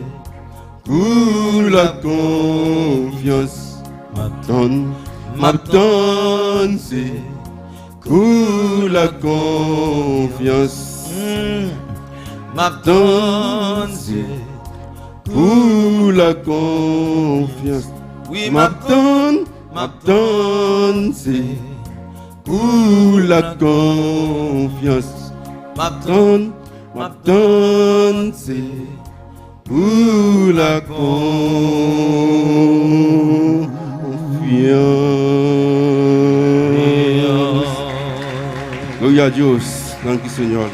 Speaker 8: pour la confiance, m'attend, m'attend c'est pour la confiance, m'attend c'est pour la confiance,
Speaker 9: Oui,
Speaker 8: m'attend, m'attend c'est pour la confiance, m'attend, m'attend c'est pour la confiance. Gloria a Dios. Thank you, Señor.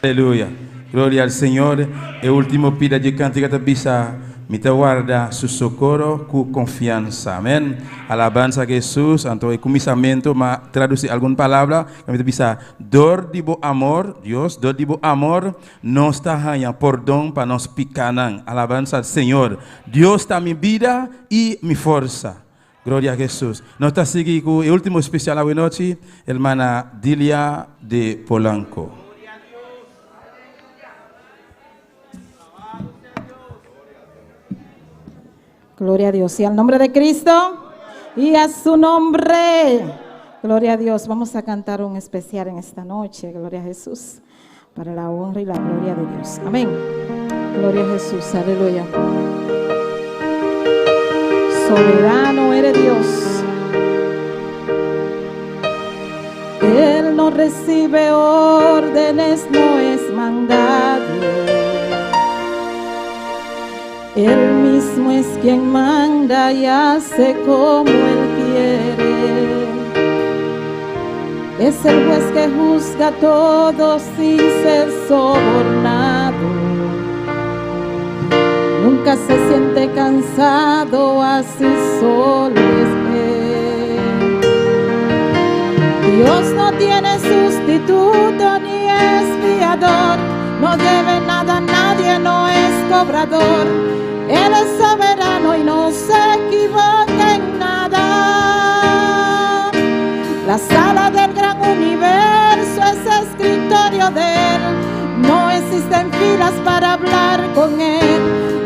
Speaker 5: Aleluya. Gloria al Señor. E último pida di kantika ta bisa mi ta warda su sokoro ku konfiansa. Amèn. Alabansa a Hesus. Anto e kuminsamentu m'a tradusí algun palabra. Mi ta bisa dor di bo amor, Dios, dor di bo amor nos ta haña pordon pa nos pikanan. Alabansa al Señor. Dios ta mi bida i mi forsa. Gloria a Hesus. Nos ta sigui ku e último espesial awenochi, hermana Dilia de Polanco.
Speaker 4: Gloria a Dios. Y al nombre de Cristo y a su nombre. Gloria a Dios. Vamos a cantar un especial en esta noche. Gloria a Jesús. Para la honra y la gloria de Dios. Amén. Gloria a Jesús. Aleluya. Soberano eres Dios. Él no recibe órdenes, no es mandado. Él mismo es quien manda y hace como Él quiere. Es el juez que juzga todo sin ser sobornado. Nunca se siente cansado, así solo es Él. Dios no tiene sustituto ni es fiador, no debe nada a nadie, no es cobrador. Él es soberano y no se equivoca en nada. La sala del gran universo es escritorio de Él. No existen filas para hablar con Él.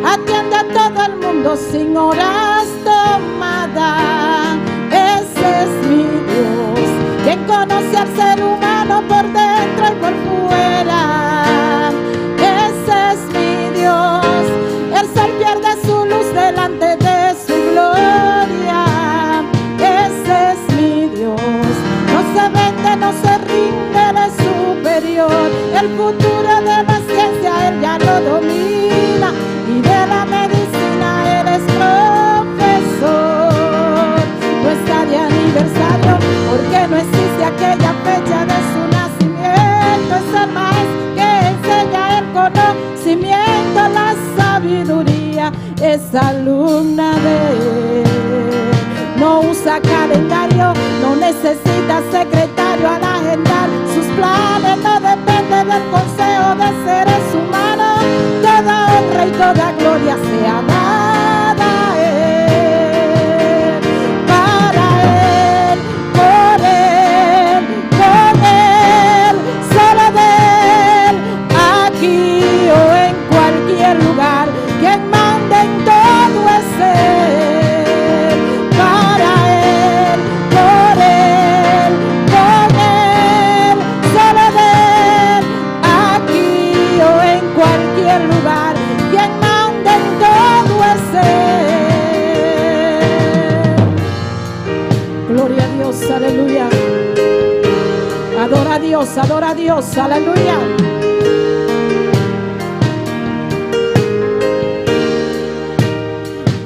Speaker 4: Atiende a todo el mundo sin horas tomadas. Ese es mi Dios, quien conoce al ser humano por dentro y por fuera. Ese es mi Dios. El sol pierde su luz delante de su gloria. Ese es mi Dios. No se vende, no se rinde, él es superior. El futuro de la ciencia él ya lo domina y de la medicina él es profesor. No está de aniversario porque no existe aquella fecha de su nacimiento. Es el maestro que enseña el conocimiento, la sabiduría es alumna de él. No usa calendario, no necesita secretario al agendar sus planes, no depende del consejo de seres humanos. Toda honra y toda gloria sea dada a él. Para él, por él, con él, solo de él, aquí o en cualquier lugar, quien manda en todo es él. Para él, por él, con él, solo de él, aquí o en cualquier lugar, quien manda en todo es él. Gloria a Dios, aleluya. Adora a Dios, adora a Dios, aleluya.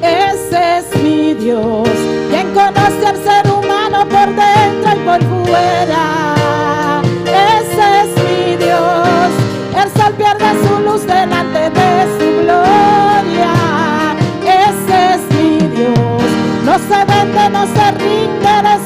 Speaker 4: Ese es mi Dios, quien conoce al ser humano por dentro y por fuera. Ese es mi Dios, el sol pierde su luz delante de su gloria. Ese es mi Dios, no se vende, no se rinde, él es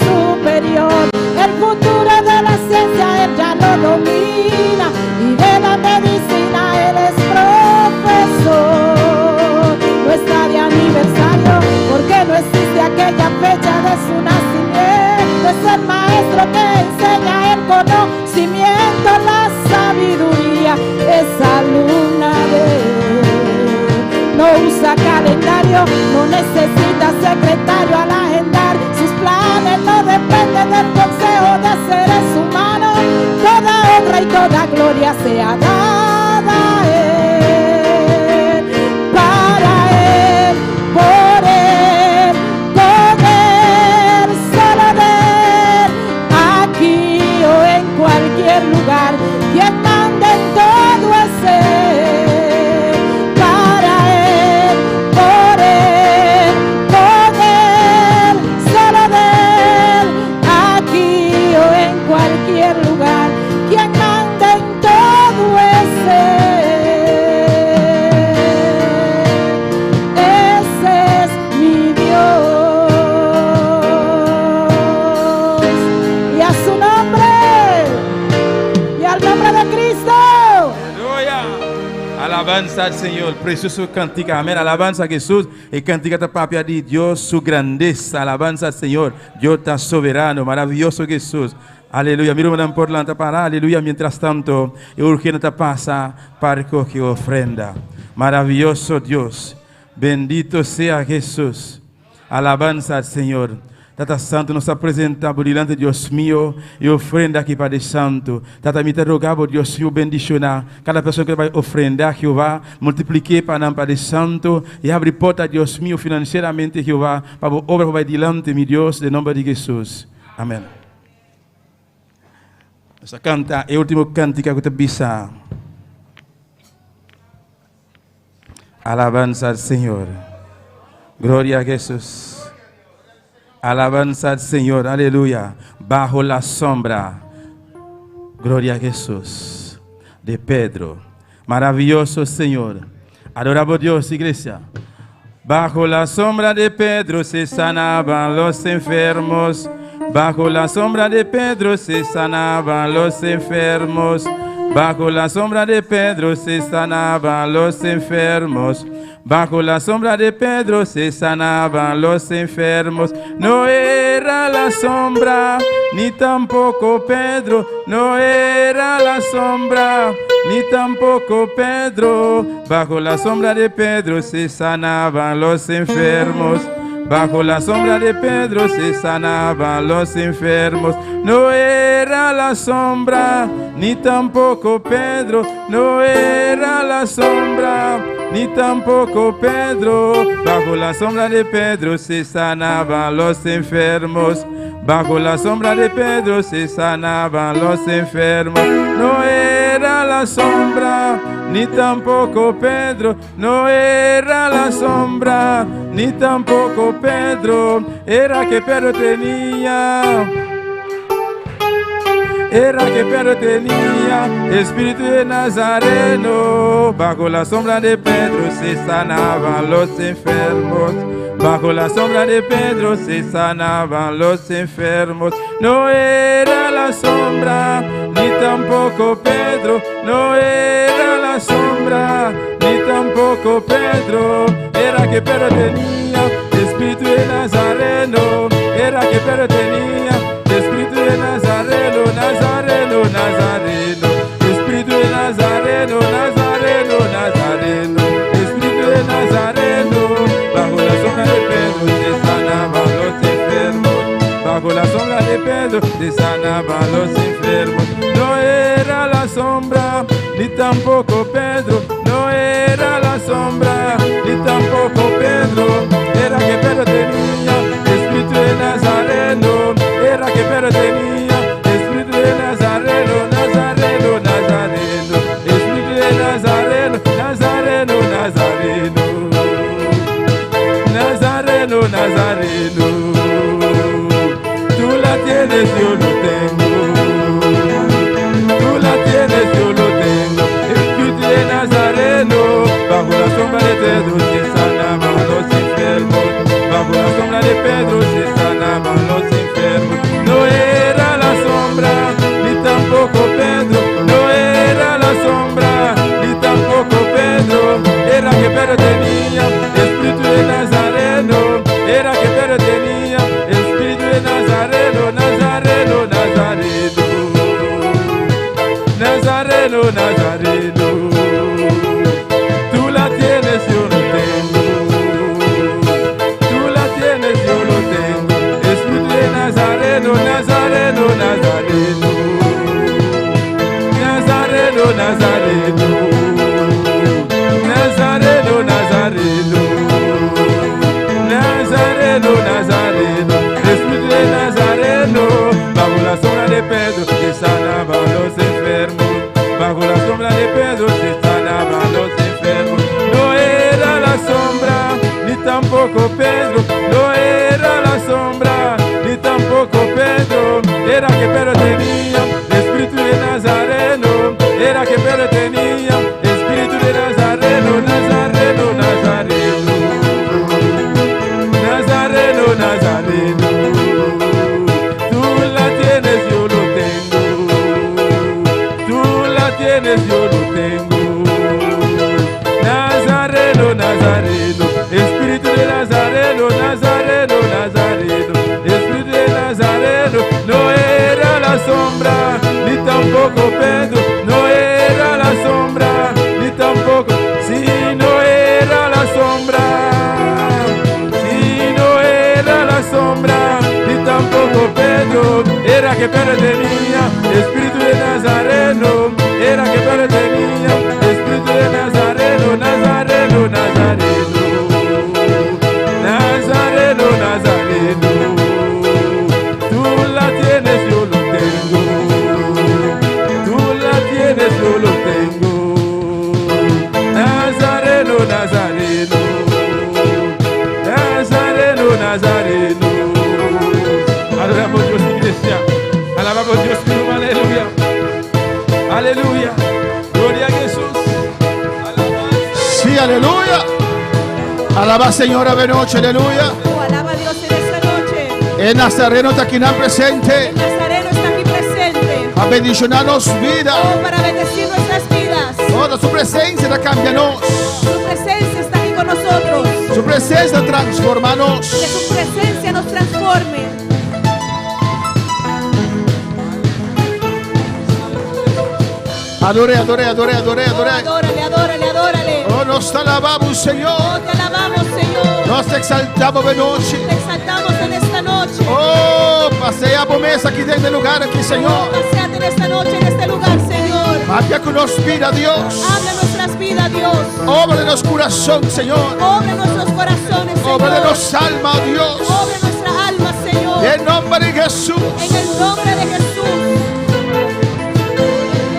Speaker 4: aquella fecha de su nacimiento. Es el maestro que enseña el conocimiento, la sabiduría es alumna de él. No usa calendario, no necesita secretario al agendar sus planes, no depende del consejo de seres humanos. Toda honra y toda gloria sea dada a él, para él, por él, con él, solo de él, aquí o en cualquier lugar, quien manda en todo es él, para él, por él, con él, solo de él, aquí o en cualquier lugar, quien manda en todo es él. Ese es mi Dios. Y a su nombre, y al nombre de Cristo.
Speaker 5: Aleluya. Alabanza al Señor, precioso cantica, amén. Alabanza a Jesús. E cantica ta papia di Dios, su grandeza. Alabanza al Señor. Dios ta soberano, maravilloso Jesús. Aleluya. Mira, una por para, aleluya. Mientras tanto, e urgente pasa para recoger ofrenda. Maravilloso Dios. Bendito sea Jesús. Alabanza al Señor. Tata Santo, nos presenta delante Dios mío e ofrenda aki, Padre Santo. Tata, mi ta roga, Dios mío, bendiciona cada persona cu ta bay ofrenda, Jehová, multiplica pa nan, Padre Santo, y habri porta, Dios mío, financieramente, Jehová, pa e obra bay dilanti, mi Dios, den nomber di Jesús. Amén. Nos ta canta e ultimo cantica cu ta bisa. Alabanza al Señor. Gloria a Jesús. Alabanza al Señor. Aleluya. Bajo la sombra. Gloria a Jesús. De Pedro. Maravilloso Señor. Adoramos Dios, iglesia. Bajo la sombra de Pedro se sanaban los enfermos. Bajo la sombra de Pedro se sanaban los enfermos. Bajo la sombra de Pedro se sanaban los enfermos. Bajo la sombra de Pedro se sanaban los enfermos. No era la sombra, ni tampoco Pedro. No era la sombra, ni tampoco Pedro. Bajo la sombra de Pedro se sanaban los enfermos. Bajo la sombra de Pedro se sanaban los enfermos. No era la sombra, ni tampoco Pedro. No era la sombra, ni tampoco Pedro. Bajo la sombra de Pedro se sanaban los enfermos. Bajo la sombra de Pedro se sanaban los enfermos. No era la sombra, ni tampoco Pedro. No era la sombra, ni tampoco Pedro. Era que Pedro tenía. Era que Pedro tenía espíritu de Nazareno. Bajo la sombra de Pedro se sanaban los enfermos. Bajo la sombra de Pedro se sanaban los enfermos. No era la sombra, ni tampoco Pedro. No era la sombra, ni tampoco Pedro. Era que Pedro tenía espíritu de Nazareno. Era que Pedro tenía espíritu de Nazareno, Nazareno, Nazareno. Espíritu de Nazareno, Nazareno, Nazareno. Espíritu de Nazareno. Bajo la sombra de Pedro se sanaban los enfermos. Bajo la sombra de Pedro se sanaban los enfermos. No era la sombra, ni tampoco Pedro. No era la sombra, ni tampoco Pedro. Era que Pedro tenía espíritu de Nazareno. Era que Pedro tenía espíritu de Nazareno, Nazareno, Nazareno. Espíritu de Nazareno, Nazareno, Nazareno. Nazareno, Nazareno. Tú la tienes, yo lo tengo. Tú la tienes, yo lo tengo. Espíritu de Nazareno, bajo la sombra de Pedro se sanaban los enfermos. Bajo la sombra de Pedro se sanaban los enfermos. No era la sombra, ni tampoco Pedro. No era la sombra, ni tampoco Pedro. Era que Pedro tenía espíritu de Nazareno. Era que Pedro tenía. Nazareno, Espíritu de Nazareno, bajo la sombra de Pedro se sanaban los enfermos, bajo la sombra de Pedro se sanaban los enfermos. No era la sombra, ni tampoco Pedro, no era la sombra, ni tampoco Pedro, era que Pedro tenía Espíritu de Nazareno, era que Pedro tenía Espíritu de Nazareno, Nazareno, Nazareno, Nazareno, Nazareno, tú la tienes, yo lo tengo, tú la tienes, yo lo tengo. Nazareno, Nazareno, Espíritu de Nazareno, Nazareno, Nazareno, Espíritu de Nazareno, no era la sombra, ni tampoco Pedro, no era la sombra, ni tampoco, si no era la sombra, si no era la sombra, ni tampoco Pedro, era que Pedro tenía Espíritu de Nazareno, era que Pedro tenía Espíritu de Nazareno, Nazareno, Nazareno, Nazareno, Nazareno, tú la tienes, yo lo tengo, tú la tienes, yo lo tengo, Nazareno, Nazareno, Nazareno, Nazareno. Adoramos a Dios, iglesia. Alabamos a Dios, mi hermano, aleluya. Aleluya. Gloria a Jesús.
Speaker 9: Sí, aleluya. Alaba Señor de noche, aleluya.
Speaker 4: Oh, alaba a Dios en esta noche.
Speaker 9: El Nazareno está aquí presente.
Speaker 4: El Nazareno está aquí presente.
Speaker 9: A bendicionarnos vida.
Speaker 4: Oh, para bendecir nuestras vidas.
Speaker 9: Toda su presencia la cámbianos.
Speaker 4: Su presencia está aquí con nosotros.
Speaker 9: Su presencia transformanos.
Speaker 4: Que su presencia nos transforme.
Speaker 9: Adore, adore, adore, adore,
Speaker 4: Oh,
Speaker 9: adore.
Speaker 4: adórale, adórale, adórale.
Speaker 9: Oh, nos alabamos,
Speaker 4: Oh,
Speaker 9: Señor.
Speaker 4: te alabamos, Señor.
Speaker 9: Nos exaltamos de noche.
Speaker 4: Te exaltamos en esta noche.
Speaker 9: Oh, pasea por mesa aquí dentro del lugar aquí, Señor.
Speaker 4: Oh, paséate en esta noche, en este lugar, Señor.
Speaker 9: Papia con nos vida, Dios.
Speaker 4: Habla nuestras vidas, Dios.
Speaker 9: Obra de nuestro corazón, Señor.
Speaker 4: Obra nuestros corazones, Señor.
Speaker 9: Obra de nuestra alma, Dios.
Speaker 4: Obra nuestra alma, Señor.
Speaker 9: En nombre de Jesús.
Speaker 4: En el nombre de Jesús.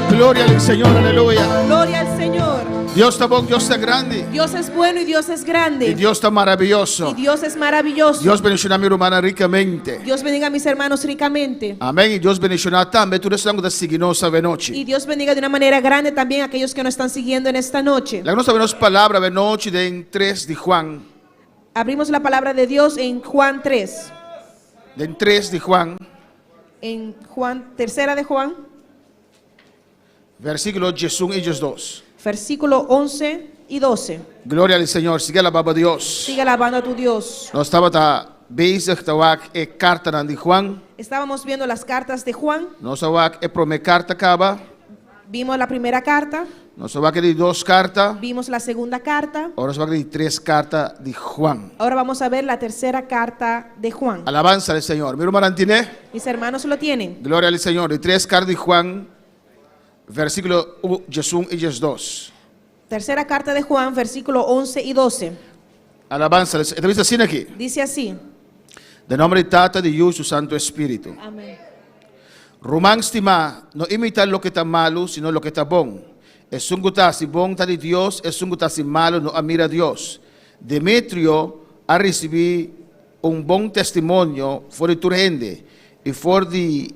Speaker 9: Gloria al Señor, aleluya.
Speaker 4: Gloria al Señor.
Speaker 9: Dios está bueno, Dios está grande.
Speaker 4: Dios es bueno y Dios es grande.
Speaker 9: Y Dios está maravilloso.
Speaker 4: Y Dios es maravilloso.
Speaker 9: Dios bendiciona a mi hermana ricamente.
Speaker 4: Dios bendiga a mis hermanos ricamente.
Speaker 9: Amén. Y Dios bendiciona también. Tú eres de seguirnos de noche.
Speaker 4: Y Dios bendiga de una manera grande también a aquellos que nos están siguiendo en esta noche.
Speaker 9: La que nos sabemos palabra de noche de en 3 de Juan.
Speaker 4: Abrimos la palabra de Dios en Juan 3.
Speaker 9: De en 3 de Juan,
Speaker 4: En Juan, tercera de Juan,
Speaker 9: versículo 1 y 2.
Speaker 4: versículo 11 y 12.
Speaker 9: Gloria al Señor. Sigue alabando a Dios.
Speaker 4: Sigue alabando a tu Dios.
Speaker 9: Nos estaba ta bezig te wak e carta de Juan.
Speaker 4: Estábamos viendo las cartas de Juan.
Speaker 9: Nos wak e prome carta caba.
Speaker 4: Vimos la primera carta,
Speaker 9: Nos wak de dos carta.
Speaker 4: vimos la segunda carta.
Speaker 9: Ahora nos wak de tres carta de Juan.
Speaker 4: Ahora vamos a ver la tercera carta de Juan.
Speaker 9: Alabanza al Señor. Mi hermano tiene.
Speaker 4: Mis hermanos lo tienen.
Speaker 9: Gloria al Señor. De tres cartas de Juan, versículo 1 y 2.
Speaker 4: Tercera carta de Juan, versículo 11 y 12.
Speaker 9: Alabanza al Señor. Dice así aquí.
Speaker 4: Dice así.
Speaker 9: De nombre de Tata, de Dios, su Santo Espíritu.
Speaker 4: Amén.
Speaker 9: Ruman stima, no imita lo que está malo, sino lo que está bon. Es un gutasi bon ta de Dios, es un gutasi malo, no admira a Dios. Demetrio ha recibido un buen testimonio for de tu gente y for de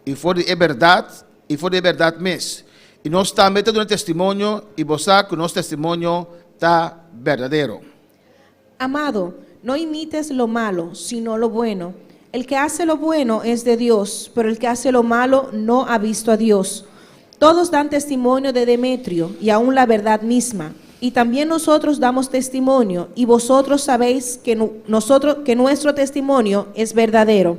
Speaker 9: y for de verdad y for de verdad mes. Y nos está metiendo un testimonio y vos que nuestro testimonio está verdadero.
Speaker 4: Amado, no imites lo malo, sino lo bueno. El que hace lo bueno es de Dios, pero el que hace lo malo no ha visto a Dios. Todos dan testimonio de Demetrio y aún la verdad misma. Y también nosotros damos testimonio, y vosotros sabéis que, nosotros, que nuestro testimonio es verdadero.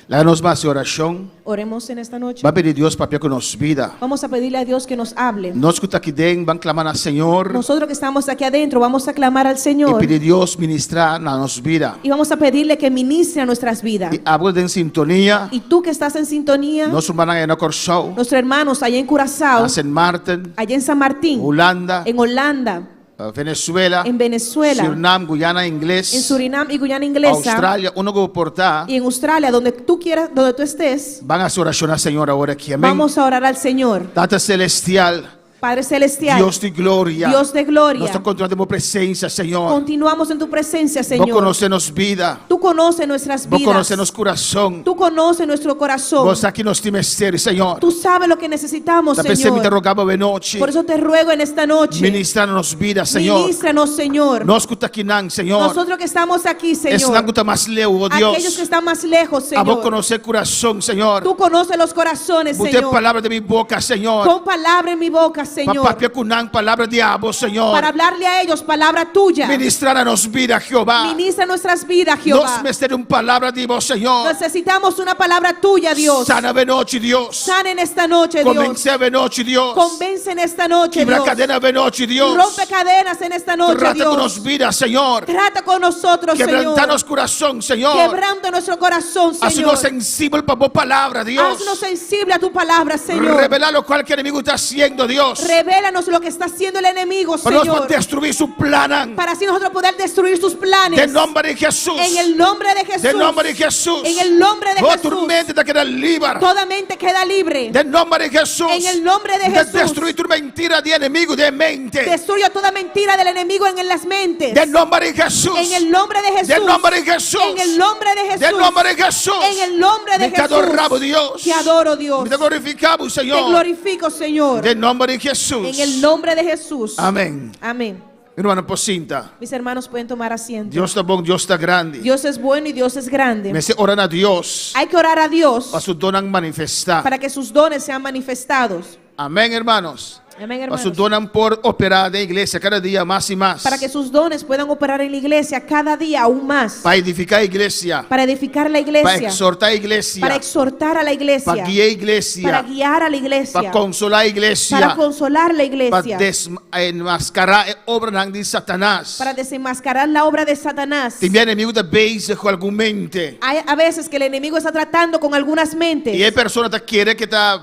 Speaker 9: La nos va a hacer oración.
Speaker 4: Oremos en esta noche.
Speaker 9: Va a pedir Dios papia con nos vida.
Speaker 4: Vamos a pedirle a Dios que nos hable.
Speaker 9: Nos que está aquí den, van clamar al Señor
Speaker 4: Nosotros que estamos aquí adentro, vamos a clamar al
Speaker 9: y
Speaker 4: Señor
Speaker 9: pedir Dios ministrar a nos vida.
Speaker 4: y vamos a pedirle que ministre a nuestras vidas.
Speaker 9: Y hablo de en sintonía.
Speaker 4: Y tú que estás en sintonía,
Speaker 9: Nos hermanos en Corsao,
Speaker 4: nuestros hermanos allá en Curazao,
Speaker 9: en San Martín,
Speaker 4: allá en San Martín,
Speaker 9: Holanda,
Speaker 4: en Holanda,
Speaker 9: Venezuela,
Speaker 10: en Venezuela,
Speaker 9: Surinam, Guyana Ingles,
Speaker 10: en Surinam y Guyana Inglesa,
Speaker 9: Australia, unda ku bo por ta.
Speaker 10: y en Australia, donde tú quieras, donde tú estés.
Speaker 9: Ban hasi orashon na Señor awor aki. Amén.
Speaker 10: Vamos a orar al Señor.
Speaker 9: Tata Celestial,
Speaker 10: Padre Celestial,
Speaker 9: Dios di gloria.
Speaker 10: Dios de gloria.
Speaker 9: Nos ta kontinuá den bo presensia, Señor.
Speaker 10: Continuamos en tu presencia,
Speaker 9: Bo
Speaker 10: Señor.
Speaker 9: konosé nos bida.
Speaker 10: Tú conoces nuestras
Speaker 9: Bo
Speaker 10: vidas.
Speaker 9: konosé nos kurason.
Speaker 10: Tú conoces nuestro corazón.
Speaker 9: Bo sa ki nos tin mester, Señor.
Speaker 10: Tú sabes lo que necesitamos,
Speaker 9: Ta p'esei mi ta
Speaker 10: Señor.
Speaker 9: roga bo anochi.
Speaker 10: Por eso te ruego en esta noche.
Speaker 9: Ministrá nos bida, Señor.
Speaker 10: Ministranos, Señor.
Speaker 9: Nos ku ta akinan, Señor.
Speaker 10: Nosotros que estamos aquí,
Speaker 9: Esnan
Speaker 10: Señor.
Speaker 9: ku ta mas leu, oh Dios.
Speaker 10: Aquellos que están más lejos,
Speaker 9: Abo
Speaker 10: Señor.
Speaker 9: konosé kurason, Señor.
Speaker 10: Tú conoces los corazones,
Speaker 9: Bo tin
Speaker 10: Señor.
Speaker 9: palabra den mi boka, Señor.
Speaker 10: Pon palabra en mi boca,
Speaker 9: Pa
Speaker 10: Señor.
Speaker 9: papia ku nan palabra di abo, Señor.
Speaker 10: Para hablarle a ellos palabra tuya.
Speaker 9: Ministrá na nos bida, Jehová.
Speaker 10: Ministra nuestras vidas, Jehová.
Speaker 9: Nos mester un palabra di bo, Señor.
Speaker 10: Necesitamos una palabra tuya, Dios.
Speaker 9: Sana anochi, Dios.
Speaker 10: Sana en esta noche, Dios.
Speaker 9: Konvensé anochi, Dios.
Speaker 10: Convence en esta noche,
Speaker 9: Kibra
Speaker 10: Dios.
Speaker 9: kadena anochi, Dios.
Speaker 10: Rompe cadenas en esta noche,
Speaker 9: Trata ku
Speaker 10: Dios.
Speaker 9: nos bida, Señor.
Speaker 10: Trata con nosotros,
Speaker 9: Kebrantá
Speaker 10: Señor.
Speaker 9: nos kurason, Señor.
Speaker 10: Quebranta nuestro corazón,
Speaker 9: Hasi
Speaker 10: Señor.
Speaker 9: nos sensibel pa bo palabra, Dios.
Speaker 10: Haznos sensible a tu palabra, Señor.
Speaker 9: Revelá loke e enemigu ta hasiendo, Dios.
Speaker 10: Revélanos lo que está haciendo el enemigo,
Speaker 9: Pa nos
Speaker 10: Señor.
Speaker 9: destruí su plannan.
Speaker 10: Para así nosotros poder destruir sus planes.
Speaker 9: Den nòmber di Hesus.
Speaker 10: En el nombre de Jesús.
Speaker 9: Den nòmber di Hesus.
Speaker 10: En el nombre de
Speaker 9: Oh,
Speaker 10: Jesús.
Speaker 9: tur mente ta keda liber.
Speaker 10: Toda mente queda libre.
Speaker 9: Den nòmber di Hesus.
Speaker 10: En el nombre de
Speaker 9: De
Speaker 10: Jesús.
Speaker 9: destruí tur mentira di enemigu den mente.
Speaker 10: Destruye toda mentira del enemigo en las mentes.
Speaker 9: Den nòmber di Hesus.
Speaker 10: En el nombre de Jesús.
Speaker 9: Den nòmber di Hesus.
Speaker 10: En el nombre de Jesús.
Speaker 9: Den nòmber di Hesus.
Speaker 10: En el nombre de
Speaker 9: Mi ta
Speaker 10: Jesús.
Speaker 9: adorá bo, Dios.
Speaker 10: Te adoro, Dios.
Speaker 9: Mi ta glorifiká bo,
Speaker 10: Te
Speaker 9: Señor.
Speaker 10: glorifico, Señor.
Speaker 9: Den nòmber di Hesus.
Speaker 10: En el nombre de Jesús.
Speaker 9: Amèn.
Speaker 10: Amén.
Speaker 9: Mi rumannan por sinta.
Speaker 10: Mis hermanos pueden tomar asiento.
Speaker 9: Dios ta bon, Dios ta grandi.
Speaker 10: Dios es bueno y Dios es grande.
Speaker 9: Mester ora na Dios.
Speaker 10: Hay que orar a Dios
Speaker 9: Pa su donnan manifestá.
Speaker 10: para que sus dones sean manifestados.
Speaker 9: Amèn, rumannan.
Speaker 10: Amén,
Speaker 9: Pa su
Speaker 10: hermanos.
Speaker 9: donnan por operá den iglesia kada dia mas i mas.
Speaker 10: Para que sus dones puedan operar en la iglesia cada día aún más.
Speaker 9: Pa edifiká iglesia.
Speaker 10: Para edificar la
Speaker 9: Pa
Speaker 10: iglesia.
Speaker 9: ekshortá iglesia.
Speaker 10: Para exhortar a la iglesia.
Speaker 9: Pa guia iglesia.
Speaker 10: Para guiar a la iglesia.
Speaker 9: Pa konsolá iglesia.
Speaker 10: Para consolar la
Speaker 9: Pa
Speaker 10: iglesia.
Speaker 9: desenmaskará e obra di Satanas.
Speaker 10: Para desenmascarar la obra de Satanás.
Speaker 9: Tin enemigu ta bezig ku algun mente.
Speaker 10: Hay a veces que el enemigo está tratando con algunas mentes.
Speaker 9: I e persona ta kere ku e ta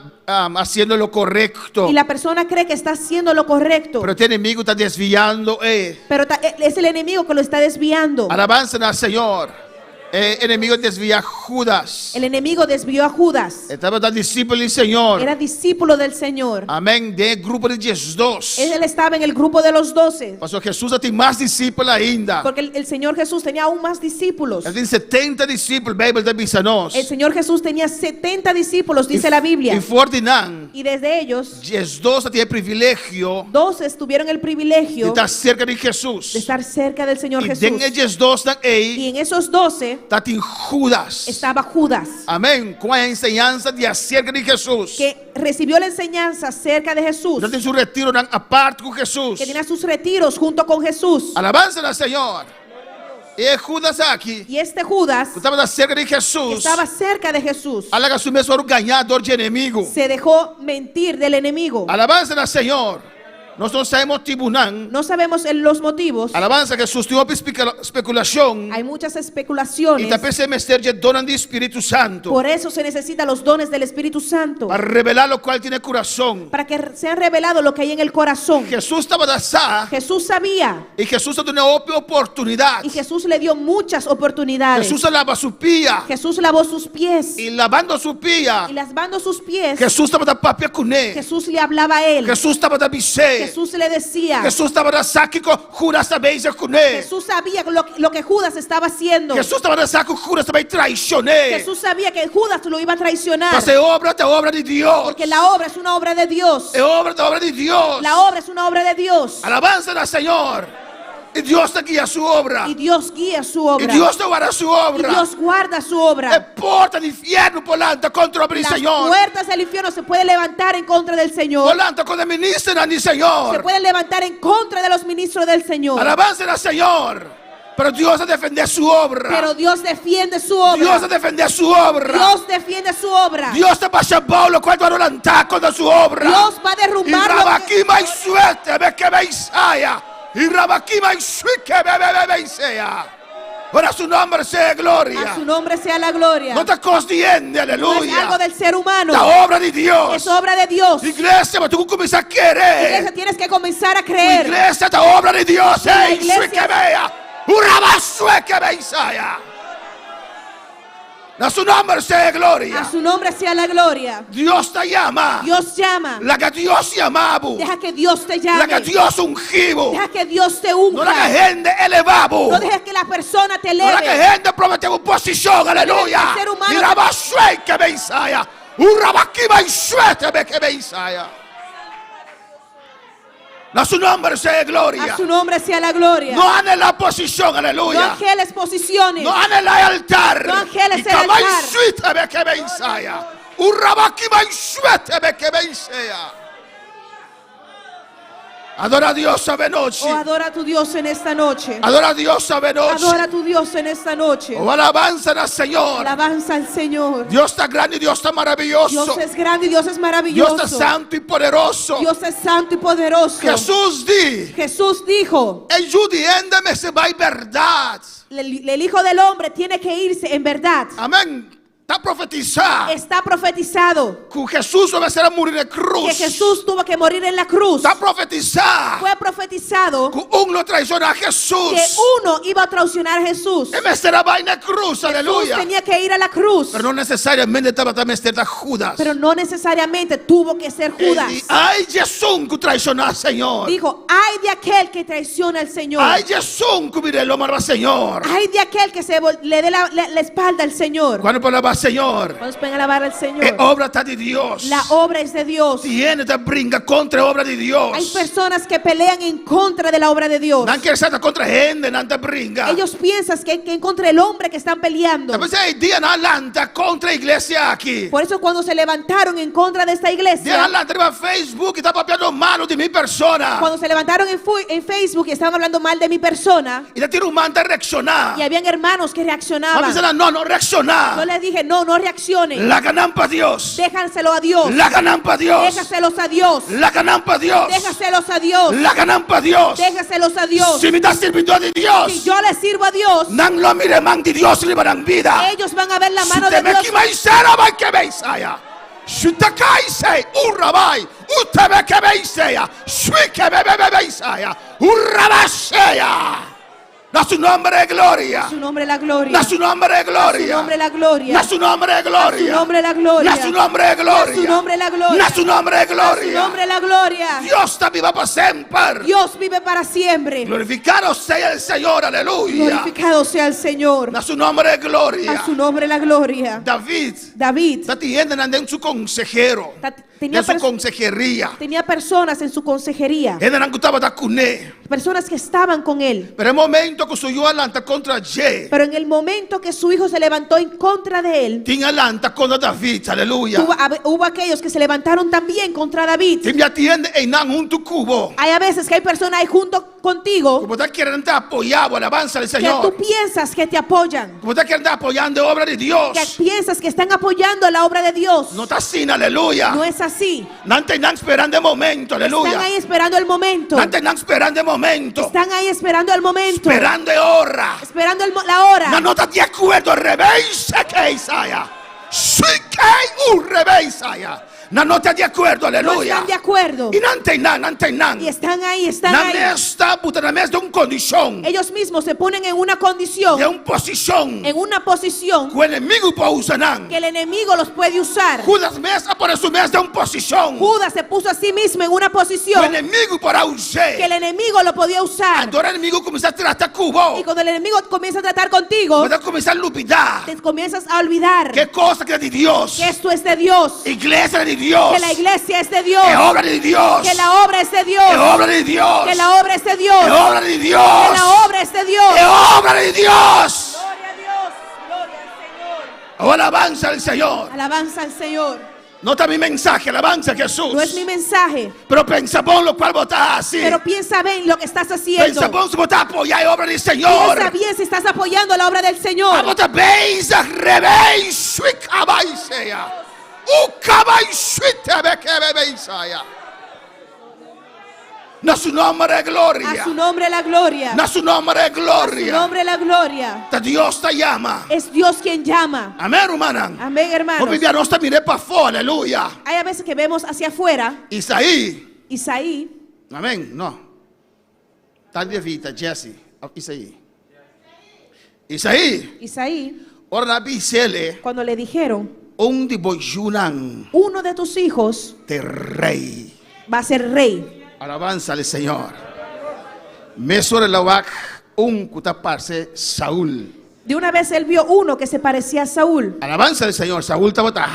Speaker 9: hasiendo lo korekto.
Speaker 10: Y la persona cree que está haciendo lo correcto.
Speaker 9: Pero e enemigu ta desviando.
Speaker 10: Pero es el enemigo que lo está desviando.
Speaker 9: Alabansa na Señor. E enemigu a desviá Judas.
Speaker 10: El enemigo desvió a Judas.
Speaker 9: E tabata disipel di Señor.
Speaker 10: Era discípulo del Señor.
Speaker 9: Amèn. Den grupo di 12.
Speaker 10: Él estaba en el grupo de los doce.
Speaker 9: Pasobra Hesus tin mas disipel ainda.
Speaker 10: Porque el, el Señor Jesús tenía aún más discípulos.
Speaker 9: E tin 70 disipel, Beibel ta bisa nos.
Speaker 10: El Señor Jesús tenía 70 discípulos, dice la Biblia.
Speaker 9: I for di nan,
Speaker 10: Y desde ellos,
Speaker 9: 12 tin e privilegio
Speaker 10: 12 tuvieron el
Speaker 9: di
Speaker 10: privilegio
Speaker 9: ta serka di
Speaker 10: de
Speaker 9: Hesus.
Speaker 10: estar cerca del Señor
Speaker 9: I
Speaker 10: Jesús.
Speaker 9: den e 12 nan ei,
Speaker 10: Y en esos 12
Speaker 9: tabatin Judas.
Speaker 10: estaba Judas,
Speaker 9: Amèn. Ku e enseñansa di aserka di Hesus.
Speaker 10: que recibió la enseñanza acerca de Jesús,
Speaker 9: Tabatin su retironan apart ku Hesus.
Speaker 10: que tenía sus retiros junto con Jesús.
Speaker 9: Alabansa na Señor. I e Judas aki,
Speaker 10: Y este Judas,
Speaker 9: ku tabata serka di
Speaker 10: que
Speaker 9: Hesus.
Speaker 10: estaba cerca de Jesús,
Speaker 9: A laga su mes gaña dor di enemigu.
Speaker 10: se dejó mentir del enemigo.
Speaker 9: Alabansa na Señor. Nos no sa e motibunan.
Speaker 10: No sabemos el- los motivos.
Speaker 9: Alabansa Hesus tin hopi spekulashon.
Speaker 10: Hay muchas
Speaker 9: I
Speaker 10: especulaciones.
Speaker 9: ta p'esei mester di donnan di Spiritu Santu.
Speaker 10: Por eso se necesitan los dones del Espíritu Santo.
Speaker 9: Pa revelá loke tin den kurason.
Speaker 10: Para que sean revelado lo que hay en el corazón.
Speaker 9: Hesus tabata sa.
Speaker 10: Jesús sabía.
Speaker 9: I Hesus a dun'é hopi oportunidat.
Speaker 10: Y Jesús le dio muchas oportunidades.
Speaker 9: Hesus a laba su pia.
Speaker 10: Jesús lavó sus pies.
Speaker 9: I labando su pia.
Speaker 10: Y lavando sus pies,
Speaker 9: Hesus tabata papia kuné.
Speaker 10: Jesús le hablaba a él.
Speaker 9: Hesus tabata bis'é.
Speaker 10: Jesús le decía.
Speaker 9: Hesus tabata sa kiko Judas ta bezig kuné.
Speaker 10: Jesús sabía lo, lo que Judas estaba haciendo.
Speaker 9: Hesus tabata sa ku Judas ta bai traishon'é.
Speaker 10: Jesús sabía que Judas lo iba a traicionar.
Speaker 9: Pasobra e obra ta obra di Dios.
Speaker 10: Porque la obra es una obra de Dios.
Speaker 9: E obra ta obra di Dios.
Speaker 10: La obra es una obra de Dios.
Speaker 9: Alabansa na Señor. I Dios ta guia su obra.
Speaker 10: Y Dios guía su obra.
Speaker 9: I Dios ta warda su obra.
Speaker 10: Y Dios guarda su obra.
Speaker 9: E porta di fièrnu por lanta kontra obra di
Speaker 10: Las
Speaker 9: Señor.
Speaker 10: puertas del infierno se pueden levantar en contra del Señor.
Speaker 9: Por lanta kontra ministernan di Señor.
Speaker 10: Se pueden levantar en contra de los ministros del Señor.
Speaker 9: Alabansa na Señor. Pero Dios ta defendé su obra.
Speaker 10: Pero Dios defiende su obra.
Speaker 9: Dios ta defendé su obra.
Speaker 10: Dios defiende su obra.
Speaker 9: Dios ta basha abou loke ta lanta kontra su obra.
Speaker 10: Dios va a derrumbar
Speaker 9: I
Speaker 10: lo que-
Speaker 9: rabakima i suerte, be ke be Isaiah. I rabakima i suike, be be be be Isaiah. Ora su nòmber sea gloria.
Speaker 10: A su nombre sea la gloria.
Speaker 9: No ta kos di hende,
Speaker 10: No es
Speaker 9: aleluya.
Speaker 10: algo del ser humano.
Speaker 9: Ta obra di Dios.
Speaker 10: Es obra de Dios.
Speaker 9: Iglesia, bo tin ku kuminsá kere.
Speaker 10: Iglesia, tienes que comenzar a creer.
Speaker 9: Iglesia ta obra di Dios.
Speaker 10: La
Speaker 9: Ei,
Speaker 10: iglesia-
Speaker 9: suekebea. Uraba suekebeisaya. Na su nòmber sea gloria.
Speaker 10: A su nombre sea la gloria.
Speaker 9: Dios ta yama.
Speaker 10: Dios llama.
Speaker 9: Laga Dios yama bo.
Speaker 10: Deja que Dios te llame.
Speaker 9: Laga Dios ungi bo.
Speaker 10: Deja que Dios te
Speaker 9: No laga
Speaker 10: unja.
Speaker 9: hende elevá bo.
Speaker 10: No dejes que la persona te
Speaker 9: No laga
Speaker 10: eleve.
Speaker 9: hende prometé bo posishon. Aleluya.
Speaker 10: El ser humano-
Speaker 9: Iraba suekebeisaya. Uraba kiba suekebeisaya. Na su nòmber sea gloria.
Speaker 10: A su nombre sea la gloria.
Speaker 9: No anhelá posishon, aleluya.
Speaker 10: No anheles posiciones.
Speaker 9: No anhelá altar.
Speaker 10: No anheles el
Speaker 9: Ikamai
Speaker 10: altar.
Speaker 9: suite bekebeisaya. Urabakimai suete bekebeisaya. Adora a Dios esta noche.
Speaker 10: Oh, adora a tu Dios en esta noche.
Speaker 9: Adora a Dios esta noche.
Speaker 10: Adora a tu Dios en esta noche.
Speaker 9: Oh, alabanza al Señor.
Speaker 10: Alabanza al Señor.
Speaker 9: Dios ta grandi, Dios ta maravioso.
Speaker 10: Dios es grande y Dios es maravilloso.
Speaker 9: Dios ta santu i poderoso.
Speaker 10: Dios es santo y poderoso.
Speaker 9: Jesús di.
Speaker 10: Jesús dijo.
Speaker 9: E Yu di hende mester bai bèrdat.
Speaker 10: El, el Hijo del Hombre tiene que irse en verdad.
Speaker 9: Amèn. Ta profetisá.
Speaker 10: Está profetizado.
Speaker 9: Ku Jesús mester a muri na krus.
Speaker 10: Que Jesús tuvo que morir en la cruz.
Speaker 9: Ta profetisá.
Speaker 10: Fue profetizado.
Speaker 9: Ku un lo traishoná Jesús.
Speaker 10: Que uno iba a traicionar a Jesús.
Speaker 9: E mester a bai na krus,
Speaker 10: Jesús
Speaker 9: aleluya.
Speaker 10: tenía que ir a la cruz.
Speaker 9: Pero no nesesariamente tabata mester ta Judas.
Speaker 10: Pero no necesariamente tuvo que ser Judas.
Speaker 9: E di, ai di esun ku traishoná Señor.
Speaker 10: Dijo, ay de aquel que traiciona al Señor.
Speaker 9: Ai di esun ku bira lomba pa Señor.
Speaker 10: Ay de aquel que se vol- le dé la, la- la espalda al Señor.
Speaker 9: Kuantu por alabá Señor?
Speaker 10: ¿Cuántos pueden alabar al Señor?
Speaker 9: E obra ta di Dios.
Speaker 10: La obra es de Dios.
Speaker 9: Tin hende ta bringa kontra e obra di Dios.
Speaker 10: Hay personas que pelean en contra de la obra de Dios.
Speaker 9: Nan ke sa ta kontra hende nan ta bringa.
Speaker 10: Ellos piensan que, que en contra del hombre que están peleando.
Speaker 9: P'esei dia nan a lanta kontra e iglesia aki.
Speaker 10: Por eso cuando se levantaron en contra de esta
Speaker 9: Dia
Speaker 10: iglesia,
Speaker 9: nan a lanta riba Facebook i ta papiando malu di mi persona.
Speaker 10: cuando se levantaron en, fu- en Facebook y estaban hablando mal de mi persona,
Speaker 9: I tabatin ruman ta reakshoná.
Speaker 10: y habían hermanos que
Speaker 9: M'a
Speaker 10: reaccionaban.
Speaker 9: bisa nan, no, no reakshoná.
Speaker 10: Yo les dije, no, no reaccionen.
Speaker 9: Laga nan pa Dios.
Speaker 10: Déjanselo a Dios.
Speaker 9: Laga nan pa Dios.
Speaker 10: Déjaselos a Dios.
Speaker 9: Laga nan pa Dios.
Speaker 10: Déjaselos a Dios.
Speaker 9: Laga nan pa Dios.
Speaker 10: Déjaselos a Dios.
Speaker 9: Si mi ta sirbidó di Dios.
Speaker 10: Si yo le sirvo a Dios,
Speaker 9: Nan lo mira man di Dios riba nan bida.
Speaker 10: ellos van a ver la mano de Dios.
Speaker 9: Shutakaisei, urabai, utebekebeisea, shuikebebebebeisea, urabasea. Na su nòmber gloria.
Speaker 10: A su nombre la gloria.
Speaker 9: Na su nòmber gloria.
Speaker 10: A su nombre la gloria.
Speaker 9: Na su nòmber gloria.
Speaker 10: A su nombre la gloria.
Speaker 9: Na su nòmber gloria.
Speaker 10: A su nombre la gloria.
Speaker 9: Na su nòmber
Speaker 10: A su
Speaker 9: gloria.
Speaker 10: nombre la gloria.
Speaker 9: Dios ta biba pa semper.
Speaker 10: Dios vive para siempre.
Speaker 9: Glorificado sea el Señor, aleluya.
Speaker 10: Glorificado sea el Señor.
Speaker 9: Na su nòmber gloria.
Speaker 10: A su nombre la gloria.
Speaker 9: David.
Speaker 10: David.
Speaker 9: Tabatin hende den su konsehero.
Speaker 10: Tenía
Speaker 9: Den su
Speaker 10: pers-
Speaker 9: konseheria.
Speaker 10: Tenía personas en su consejería.
Speaker 9: Hendenan ku tabata kuné.
Speaker 10: Personas que estaban con él.
Speaker 9: Pero e momento ku su yu a lanta kontra dje.
Speaker 10: Pero en el momento que su hijo se levantó en contra de él,
Speaker 9: Tin a lanta kontra David, aleluya.
Speaker 10: tuvo- hab- hubo aquellos que se levantaron también contra David.
Speaker 9: Tin bia tin hende einan huntu ku bo.
Speaker 10: Hay a veces que hay personas ahí junto contigo
Speaker 9: Ku bo ta kere nan ta apoyá bo, alabansa al
Speaker 10: que
Speaker 9: Señor.
Speaker 10: tú piensas que te apoyan,
Speaker 9: Ku bo ta kere nan ta apoyando e obra di Dios.
Speaker 10: que piensas que están apoyando la obra de Dios.
Speaker 9: No ta asina, aleluya.
Speaker 10: No es así.
Speaker 9: Nan ta einan sperando e momento, aleluya.
Speaker 10: Están ahí esperando el momento.
Speaker 9: Nan ta einan sperando e momento.
Speaker 10: Están ahí esperando el momento.
Speaker 9: Sperando e ora.
Speaker 10: Esperando el mo- la hora.
Speaker 9: Nan no ta di akuerdo, rebeise ke Isaiah. Shikei u rebeisaya. Nan no ta di akuerdo,
Speaker 10: No
Speaker 9: aleluya.
Speaker 10: están de acuerdo.
Speaker 9: I nan ta einan, nan ta einan.
Speaker 10: Y están ahí, están
Speaker 9: Nan
Speaker 10: ahí.
Speaker 9: mes ta buta nan mes den un kondishon.
Speaker 10: Ellos mismos se ponen en una condición.
Speaker 9: Den un posishon.
Speaker 10: En una posición.
Speaker 9: Ku enemigu por usa nan.
Speaker 10: Que el enemigo los puede usar.
Speaker 9: Judas mes a pone su mes den un posishon.
Speaker 10: Judas se puso a sí mismo en una posición.
Speaker 9: Ku enemigu por a us'é.
Speaker 10: Que el enemigo lo podía usar.
Speaker 9: Anto ora enemigu kuminsá trata ku bo.
Speaker 10: Y cuando el enemigo comienza a tratar contigo,
Speaker 9: Bo ta kuminsá lubidá.
Speaker 10: te comienzas a olvidar.
Speaker 9: Ku e kos aki ta di Dios.
Speaker 10: Que esto es de Dios.
Speaker 9: Iglesia di Dios.
Speaker 10: Que la iglesia es de Dios.
Speaker 9: E obra di Dios.
Speaker 10: Que la obra es de Dios.
Speaker 9: E obra di Dios.
Speaker 10: Que la obra es de Dios.
Speaker 9: E obra di Dios.
Speaker 10: Que la obra es de Dios.
Speaker 9: E obra di Dios. Oh, alabanza al Señor.
Speaker 10: Alabanza al Señor.
Speaker 9: No ta mi mensahe, alabanza a Jesús.
Speaker 10: No es mi mensaje.
Speaker 9: Pero pensa bon loke bo ta hasi.
Speaker 10: Pero piensa bien lo que estás haciendo.
Speaker 9: Pensa bon si bo ta apoyá e obra di Señor.
Speaker 10: Piensa bien si estás apoyando la obra del Señor.
Speaker 9: Abo ta beisa rebei suikabaisea. Ukabai suitebekebebeisaia. Na su nòmber e gloria.
Speaker 10: A su nombre la gloria.
Speaker 9: Na su nòmber e
Speaker 10: A su
Speaker 9: gloria.
Speaker 10: nombre la gloria.
Speaker 9: Ta Dios ta yama.
Speaker 10: Es Dios quien llama.
Speaker 9: Amèn, rumannan.
Speaker 10: Amén, hermanos.
Speaker 9: Hopi bia nos ta mira pafó, aleluya.
Speaker 10: Hay a veces que vemos hacia afuera.
Speaker 9: Isaí.
Speaker 10: Isaí.
Speaker 9: Amèn, no. Ta David, ta Jesse, òf Isaí. Isaí.
Speaker 10: Isaí.
Speaker 9: Ora nan a bis'é.
Speaker 10: Cuando le dijeron.
Speaker 9: Un di bo yunan.
Speaker 10: Uno de tus hijos.
Speaker 9: Ta rei.
Speaker 10: Va a ser rey.
Speaker 9: Alabansa al Señor. Mesora el a wak un ku ta parse Saul.
Speaker 10: De una vez él vio uno que se parecía a Saúl.
Speaker 9: Alabansa al Señor. Saul tabata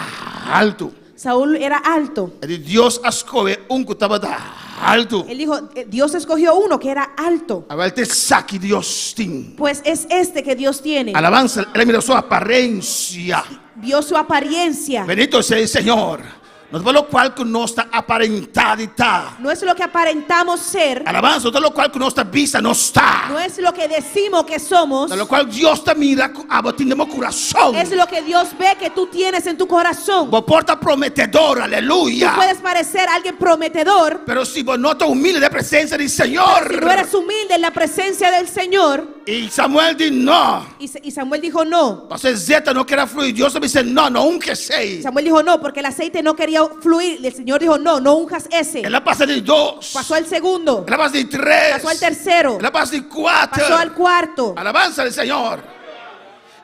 Speaker 9: haltu.
Speaker 10: Saúl era alto.
Speaker 9: E di, Dios a skohe un ku tabata haltu.
Speaker 10: Él dijo, Dios escogió uno que era alto.
Speaker 9: Awèl ta esaki Dios tin.
Speaker 10: Pues es este que Dios tiene.
Speaker 9: Alabansa, el a mira su aparensia.
Speaker 10: Vio su apariencia.
Speaker 9: Bendito sea el Señor. No ta lokual ku nos ta aparentá di ta.
Speaker 10: No es lo que aparentamos ser.
Speaker 9: Alabansa, no ta lokual ku nos ta bisa nos ta.
Speaker 10: No es lo que decimos que somos.
Speaker 9: Ta lokual Dios ta mira ku abo tin den bo kurason.
Speaker 10: Es lo que Dios ve que tú tienes en tu corazón.
Speaker 9: Bo por ta prometedor, aleluya.
Speaker 10: Tú puedes parecer alguien prometedor.
Speaker 9: Pero si bo no ta humilde den presensia di Señor.
Speaker 10: Pero si no eres humilde en la presencia del Señor.
Speaker 9: I Samuel di, No.
Speaker 10: Y Samuel dijo, No.
Speaker 9: Pasobra e zeta no ker a flui. Dios a bisa, No, no unge esei.
Speaker 10: Samuel dijo, No, porque el aceite no quería fluir. El Señor dijo, No, no unjas ese.
Speaker 9: El a pasa di dos.
Speaker 10: Pasó al segundo.
Speaker 9: El a pasa di tres.
Speaker 10: Pasó al tercero.
Speaker 9: El a pasa di kuater.
Speaker 10: Pasó al cuarto.
Speaker 9: Alabansa al Señor.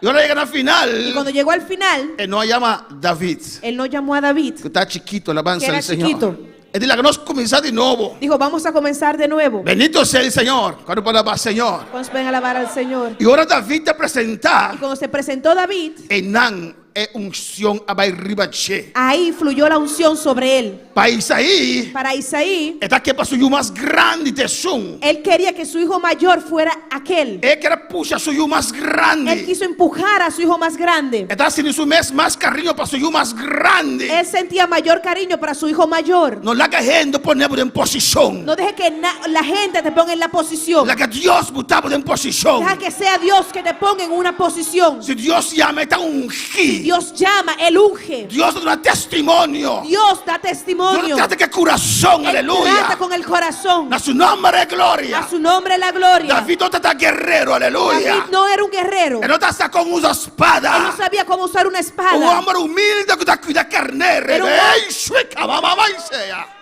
Speaker 9: I ora yega na final.
Speaker 10: Y cuando llegó al final.
Speaker 9: E no a yama David.
Speaker 10: Él no llamó a David.
Speaker 9: Ku ta chikitu, alabansa
Speaker 10: Que era
Speaker 9: al Señor.
Speaker 10: chiquito.
Speaker 9: E di laga nos kuminsá di nobo.
Speaker 10: Dijo, vamos a comenzar de nuevo.
Speaker 9: Bendito sea el Señor. Kuantu por alabá Señor?
Speaker 10: ¿Cuántos pueden alabar al Señor?
Speaker 9: I ora David a presentá.
Speaker 10: Y cuando se presentó David.
Speaker 9: Einan e unshon a bai riba dje.
Speaker 10: Ahí fluyó la unción sobre él.
Speaker 9: Pa Isaí.
Speaker 10: Para Isaí.
Speaker 9: E ta ke pa su yu mas grandi ta esun.
Speaker 10: Él quería que su hijo mayor fuera aquel.
Speaker 9: E ker a pusha su yu mas grandi.
Speaker 10: Él quiso empujar a su hijo más grande.
Speaker 9: E ta sinti su mes mas kariño pa su yu mas grandi.
Speaker 10: Él sentía mayor cariño para su hijo mayor.
Speaker 9: No laga hende pone bo den posishon.
Speaker 10: No deje que la gente te ponga en la posición.
Speaker 9: Laga Dios buta bo den posishon.
Speaker 10: Deja que sea Dios que te ponga en una posición.
Speaker 9: Si Dios yama e ta ungi.
Speaker 10: Si Dios llama, Él unge.
Speaker 9: Dios ta duna testimonio.
Speaker 10: Dios da testimonio.
Speaker 9: Dios ta trata ku e kurason,
Speaker 10: Él
Speaker 9: aleluya.
Speaker 10: trata con el corazón.
Speaker 9: Na su nomber e gloria.
Speaker 10: A su nombre la gloria.
Speaker 9: David no tabata guerrero, aleluya.
Speaker 10: David no era un guerrero.
Speaker 9: E no ta sa kon usa spada.
Speaker 10: Él no sabía cómo usar una espada.
Speaker 9: Un homber humilde ku ta kuida karné.
Speaker 10: Era un
Speaker 9: Ey, shueka, ba, ba, ba, y sea.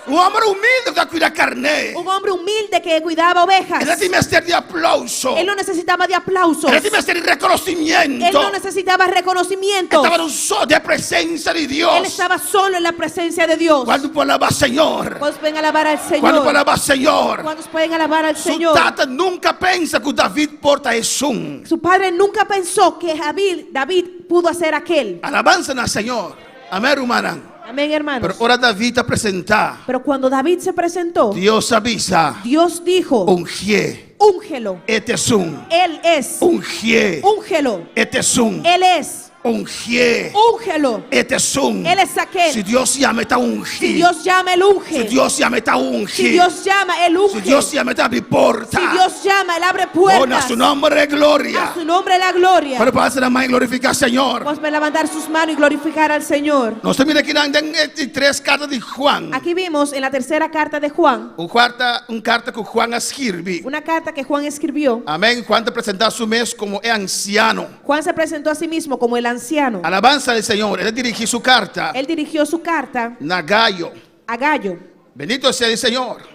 Speaker 9: Un homber humilde ku ta kuida karné.
Speaker 10: Un hombre humilde que cuidaba ovejas.
Speaker 9: E no tin mester di aplauso.
Speaker 10: Él no necesitaba de aplausos.
Speaker 9: E no tin mester di reconocimiento.
Speaker 10: Él no necesitaba reconocimiento.
Speaker 9: E tabata so den presensia di Dios.
Speaker 10: Él estaba solo en la presencia de Dios.
Speaker 9: Kuantu por alabá Señor?
Speaker 10: ¿Cuántos pueden alabar al Señor?
Speaker 9: Kuantu por alabá Señor?
Speaker 10: ¿Cuántos pueden alabar al
Speaker 9: Su
Speaker 10: Señor?
Speaker 9: tata nunka a pensa ku David por ta esun.
Speaker 10: Su padre nunca pensó que David, David pudo hacer aquel.
Speaker 9: Alabansa na Señor. Amén, rumannan.
Speaker 10: Amén, hermanos.
Speaker 9: Pero ora David a presentá.
Speaker 10: Pero cuando David se presentó,
Speaker 9: Dios a bisa.
Speaker 10: Dios dijo,
Speaker 9: Ungié.
Speaker 10: Úngelo.
Speaker 9: E ta esun.
Speaker 10: Él es.
Speaker 9: Ungié.
Speaker 10: Úngelo.
Speaker 9: E ta esun.
Speaker 10: Él es.
Speaker 9: Ungié.
Speaker 10: Úngelo.
Speaker 9: E ta esun.
Speaker 10: Él es aquel.
Speaker 9: Si Dios yama, e ta ungi.
Speaker 10: Si Dios llama, él unge.
Speaker 9: Si Dios yama, e ta ungi.
Speaker 10: Si Dios llama, él unge.
Speaker 9: Si Dios yama, e ta habri porta.
Speaker 10: Si Dios llama, él abre puertas.
Speaker 9: Oh, na su nomber e gloria.
Speaker 10: A su nombre la gloria.
Speaker 9: Pero pa alsa nan man i glorifiká Señor.
Speaker 10: Vamos a levantar sus manos y glorificar al Señor.
Speaker 9: Nos ta mira akinan den e di tres karta di Juan.
Speaker 10: Aquí vimos en la tercera carta de Juan.
Speaker 9: Un kuarta, un karta ku Juan a skirbi.
Speaker 10: Una carta que Juan escribió.
Speaker 9: Amén. Juan ta presentá su mes komo e ansiano.
Speaker 10: Juan se presentó a sí mismo como el anciano.
Speaker 9: Alabansa al Señor. El a dirigí su carta.
Speaker 10: Él dirigió su carta.
Speaker 9: Na Gayo.
Speaker 10: A Gayo.
Speaker 9: Bendito sea el Señor.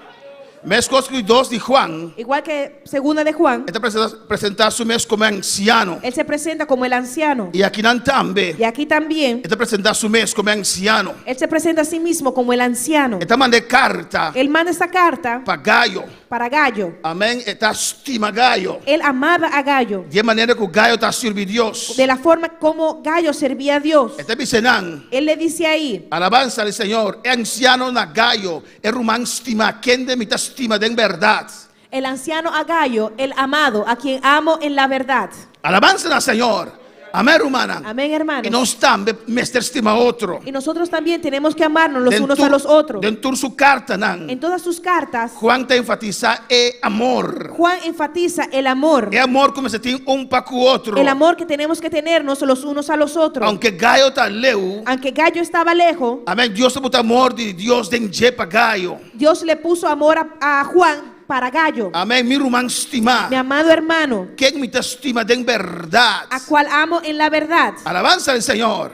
Speaker 9: Meskos ku dos di Juan.
Speaker 10: Igual que segunda de Juan.
Speaker 9: E ta presentá su mes komo e ansiano.
Speaker 10: Él se presenta como el anciano.
Speaker 9: I akinan tambe.
Speaker 10: Y aquí también.
Speaker 9: E ta presentá su mes komo e ansiano.
Speaker 10: Él se presenta a sí mismo como el anciano.
Speaker 9: E ta manda e karta.
Speaker 10: Él manda esta carta.
Speaker 9: Pa Gayo.
Speaker 10: Para Gayo.
Speaker 9: Amén. E ta stima Gayo.
Speaker 10: Él amaba a Gayo.
Speaker 9: Di e manera ku Gayo ta sirbi Dios.
Speaker 10: De la forma como Gayo servía a Dios.
Speaker 9: E ta bisa nan.
Speaker 10: Él le dice ahí.
Speaker 9: Alabansa al Señor. E ansiano na Gayo, e ruman stimá, kende mi ta stima den bèrdat.
Speaker 10: El anciano a Gayo, el amado, a quien amo en la verdad.
Speaker 9: Alabansa na Señor. Amèn, rumannan.
Speaker 10: Amén, hermanos.
Speaker 9: I nos tambe mester stima otro.
Speaker 10: Y nosotros también tenemos que amarnos los
Speaker 9: Den
Speaker 10: unos
Speaker 9: tur-
Speaker 10: a los otros.
Speaker 9: Den tur su kartanan,
Speaker 10: En todas sus cartas,
Speaker 9: Juan ta enfatisá e amor.
Speaker 10: Juan enfatiza el amor.
Speaker 9: E amor ku mester tin un pa ku otro.
Speaker 10: El amor que tenemos que tenernos los unos a los otros.
Speaker 9: Aunke Gayo ta leu,
Speaker 10: Aunque Gallo estaba lejos,
Speaker 9: amèn, Dios a buta amor di Dios den dje pa Gayo.
Speaker 10: Dios le puso amor a Juan para Gallo.
Speaker 9: Amèn, mi ruman stimá.
Speaker 10: Mi amado hermano,
Speaker 9: Ken mi ta stima den bèrdat.
Speaker 10: a cual amo en la verdad.
Speaker 9: Alabansa al Señor.